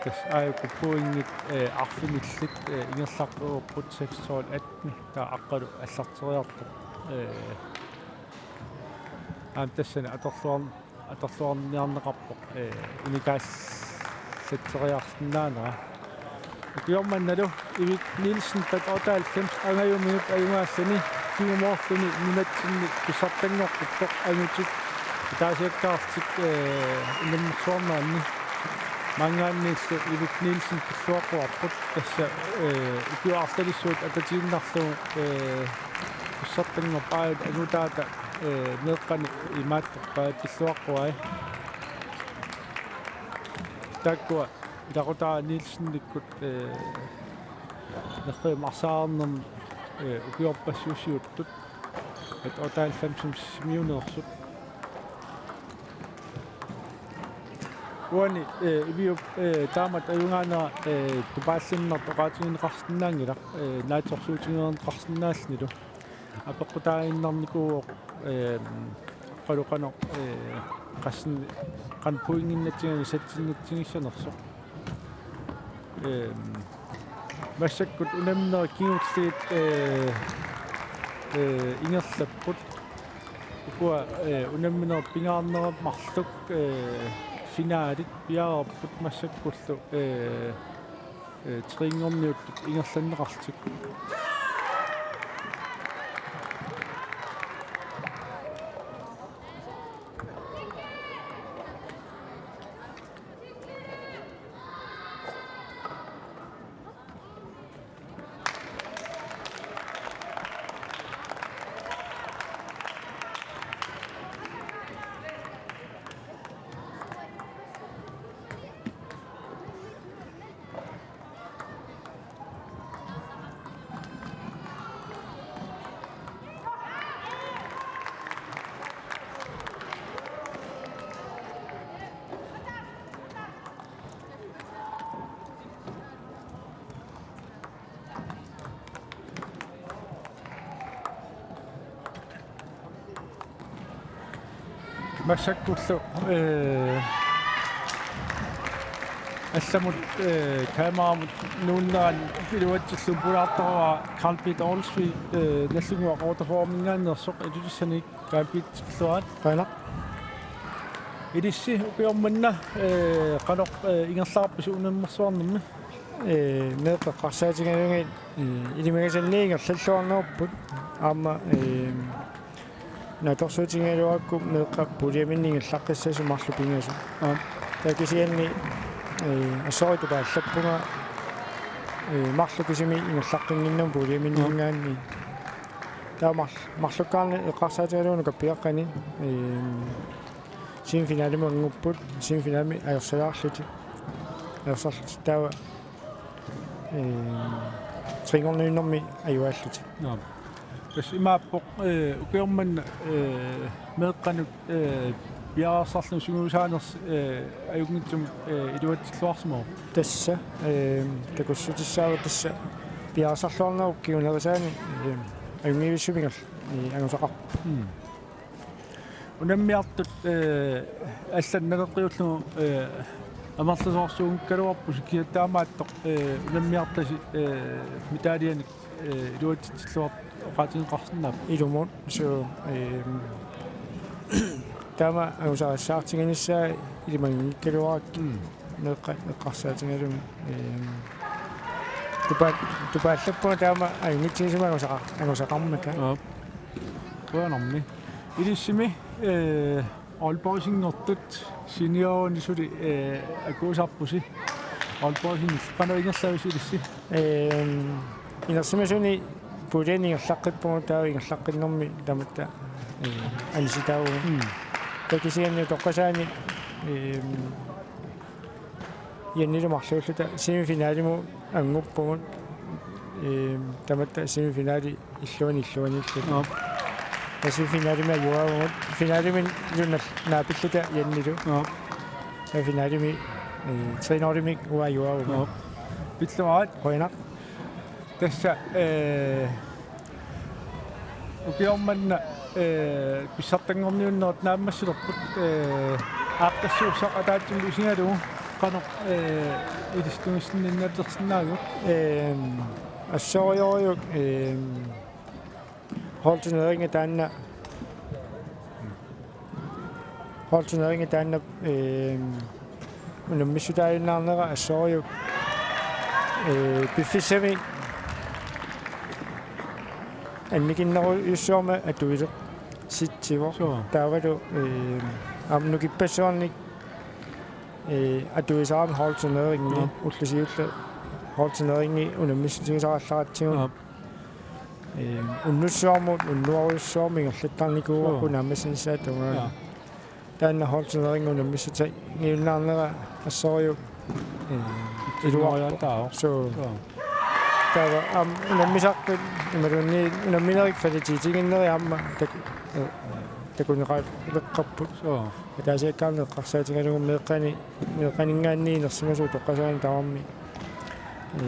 Tassa aajuku pointit, eh, arfinillit, eh, ingerlaqquupput seks tolv atten, taava Aqqalu aallarteriartoq. Eh, aamma tassani atorluar-, atorluarniarneqarpoq, eh, unikaallatseriarsinnaanera. Ukiormannalu Ivik Nielsen, bat otteoghalvfems, angajuminut ajugaalluni kingumorluni nunatsinni pissartanngoqqippoq angutit ataasiakkaarlutik, eh, unammersuarneranni. Maanngaanniillu Erik Nielsen pilluaqquarput, tassa, eh, ukiut arlalissuit atatiinnarlugu, eh, pissartanngorput aajuna angutaata, eh, meeqqanik imaattorpaa pilluaqquai. Taakkua ilaqutariit Nielsenikkut, eh, nerriviup arsaarnermi, eh, ukiorpassuusiuttut. At otteoghalvfems Sisimiuneersut. Uani, eh, Iviup, eh, taamatut ajugaanera, eh, tupaallanneq oqaatigineqarsinnaanngilaq, eh, naatsorsuutigineqarsinnaallunilu. Apeqqutaaginnarnikuuvoq, eh, qanoq, eh, qassin-, qanoq pointinnatsinnut satsinnatsingissanersoq. Ehm, massakkut unamminerit kingulliit, eh, eh, ingerlapput. Ukua, eh, unamminerit pingaarnerat marluk, eh, finalit piareerput massakkullu, eh, eh, trinngorniuttut ingerlanneqarlutik. Massakkullu, eh, allamut, eh, kameramut nuunnerani iluatsillugu pulaartoruara Carl Peter Olsvig, eh, nallinnguaq otteogfyrreminngaanneersoq Ilulissani Carl Peter pilluarit. Qujanaq. Ilissi ukioq manna, eh, qanoq, eh, ingerlaarpisi unammersuarnermi? Eh, meeqqat eqqarsaatigalugit, eh, ilimagisannik ingerlalluarnerupput. Aamma, eh, naatsorsuutigigaluarakku meeqqat puljeminni ingerlaqqissasut marluk pingasut. Aap. Taava kisianni, eh, assorsuaq tupaallappunga, eh, marluk kisimik ingerlaqqinngimmat puljeminninngaanniit. Aap. Taava mar-, marlukkaarni eqqarsaatigalugu nukappiaqqani, eh, semifinalimut angupput, semifinalimut ajorsalaarlutik. Ajorsarlutik taava, eh, trinngorniunnermi ajuaallutik. Aap. Tassa imaappoq, eh, ukioq manna, eh, meeqqanut, eh, piareersarluni sungiusaanersi, eh, ajunngitsumik, eh, iluatsilluarsimavoq. Tassa, eh, takussutissaagut tassa piareersarluarnerup kingunerisaani, eh, ajunngivissumik, eh, angusaqarpoq. Mm. Unammiartut, eh, allat naleqqiullugu, eh, amerlasoorsuunngikkaluarpusi, kisianni taamaattoq, eh, unammiartasi, eh, medaljenik, eh, iluatsitsilluartut oqaatigineqarsinnaapput. Ilumut, suu, eh, taama angusarissaartiginissaa ilimanngikkaluarakkit. Mm. Meeqqat eqqarsaatigalugit, eh, tupa-, tupaallappunga taama ajunngitsigisumik angusaqa-, angusaqarmata. Aap. Qujanarmi. Ilissimi, eh, Aalborginngortut seniorerni suli, eh, akuusarpusi. Aalborginngortut qanoq ingerlavisi ilissi? Ehm, inersimasuni puljeni ingerlaqqippugut taava ingerlaqqinnermi tamatta, eh, anisitaavugut. Mm. Taava kisianni utoqqasaani, ehm, Jannilu marluulluta semifinalimut anguppugut, ehm, tamatta semifinali illuani illuaniilluta. Aap. Taava semifinalimik ajugaavugut. Finalimi lunal naapilluta Jannilu. Aap. Taava finalimi, eh, tre nulimik uanga ajugaavugut. Aap. Pilluarit. Qujanaq. Tassa, eh, ukioq manna, eh, pissartanngorniunnerit naammassilerput, eh, aaqqissuussaq ataatsimut isigalugu qanoq, eh, ilissi tungissinninni atorsinnaaviuk? Ehm, assorujussuaq, ehm, holdturneringi taanna, holdturneringi taanna, ehm, unammissutaajunnaarnera assorujussuaq, eh, piffissami annikinnerujussuarmik atuilersitsivoq. Suu. Taavalu, ehm, aamma nukippassuarnik Ee, atuisarami holdturneringi, Nå. Ulloq siulleq holdturneringi unammissutigisarallaratsigu. Aap. Ee, unnussuarmut, unnuarujussuarmut ingerlattarnikuuarput Suu. Naammassinissaata tungaanut. Jaa. Taanna holdturneringi unammissutigiunnaarnera assorujuk, ee, iluarpoq. Iluariaataavoq. Suu. Jaa. Taava aamma unammisarput imaluunniit unamminerit kvalitetinngornerit aamma tak-, ee, takuneqaleqqaarput. Suu. Ataasiakkaarneq eqqarsaatigalugu meeqqani-, meeqqaninngaanniit inersimasut utoqqasaanni tamarmi, ee,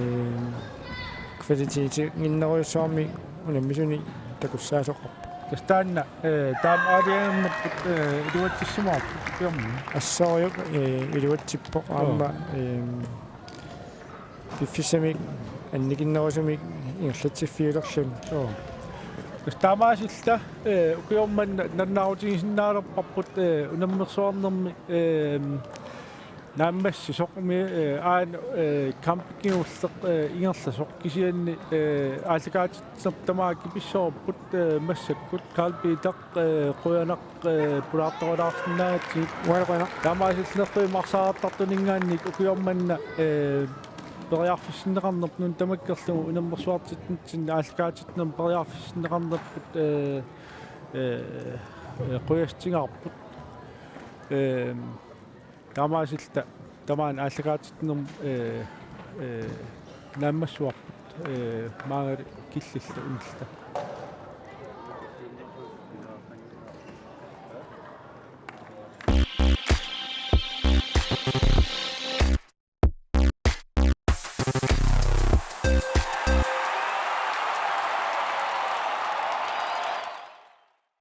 kvalitetinngornerujussuarmik unammisunik takussaasoqarpoq. Tassa taanna, ee, taama aalajangernerput, ee, iluatsissimaarpoq ukiormanna. Assorujuk, ee, iluatsippoq Joo. Aamma, ee, piffissamik annikinnerusumik ingerlatsiffiulerluni. Joo. Tassa taamaasilluta, ee, ukiormanna nalunaarutigisinnaalerparput, ee, unammersuarnermi, ee, naammassisoq mi, ee, aana, ee, kampi kingulleq, ee, ingerlasoq kisianni, ee, aallakaatitsinerput tamaat akipissorput, ee, massakkut Karl Peter, ee, qujanaq, ee, pulaartorulaarsinnaagatsigit. Uanga qujanaq. Taamaasilluta nerrivimmik arsaartartuninngaanniit ukiormanna, ee, periarfissinneqarnerput nuna tamakkerlugu unammersuartitsinermik aallakaatitsinermik periarfissinneqarnerput, ee, ee, ee, qujassutigaarput. Ee, Taamaasilluta tamaani aallakaatitsinermi, ee, ee, naammassivarput, ee, maangali killilluta unilluta.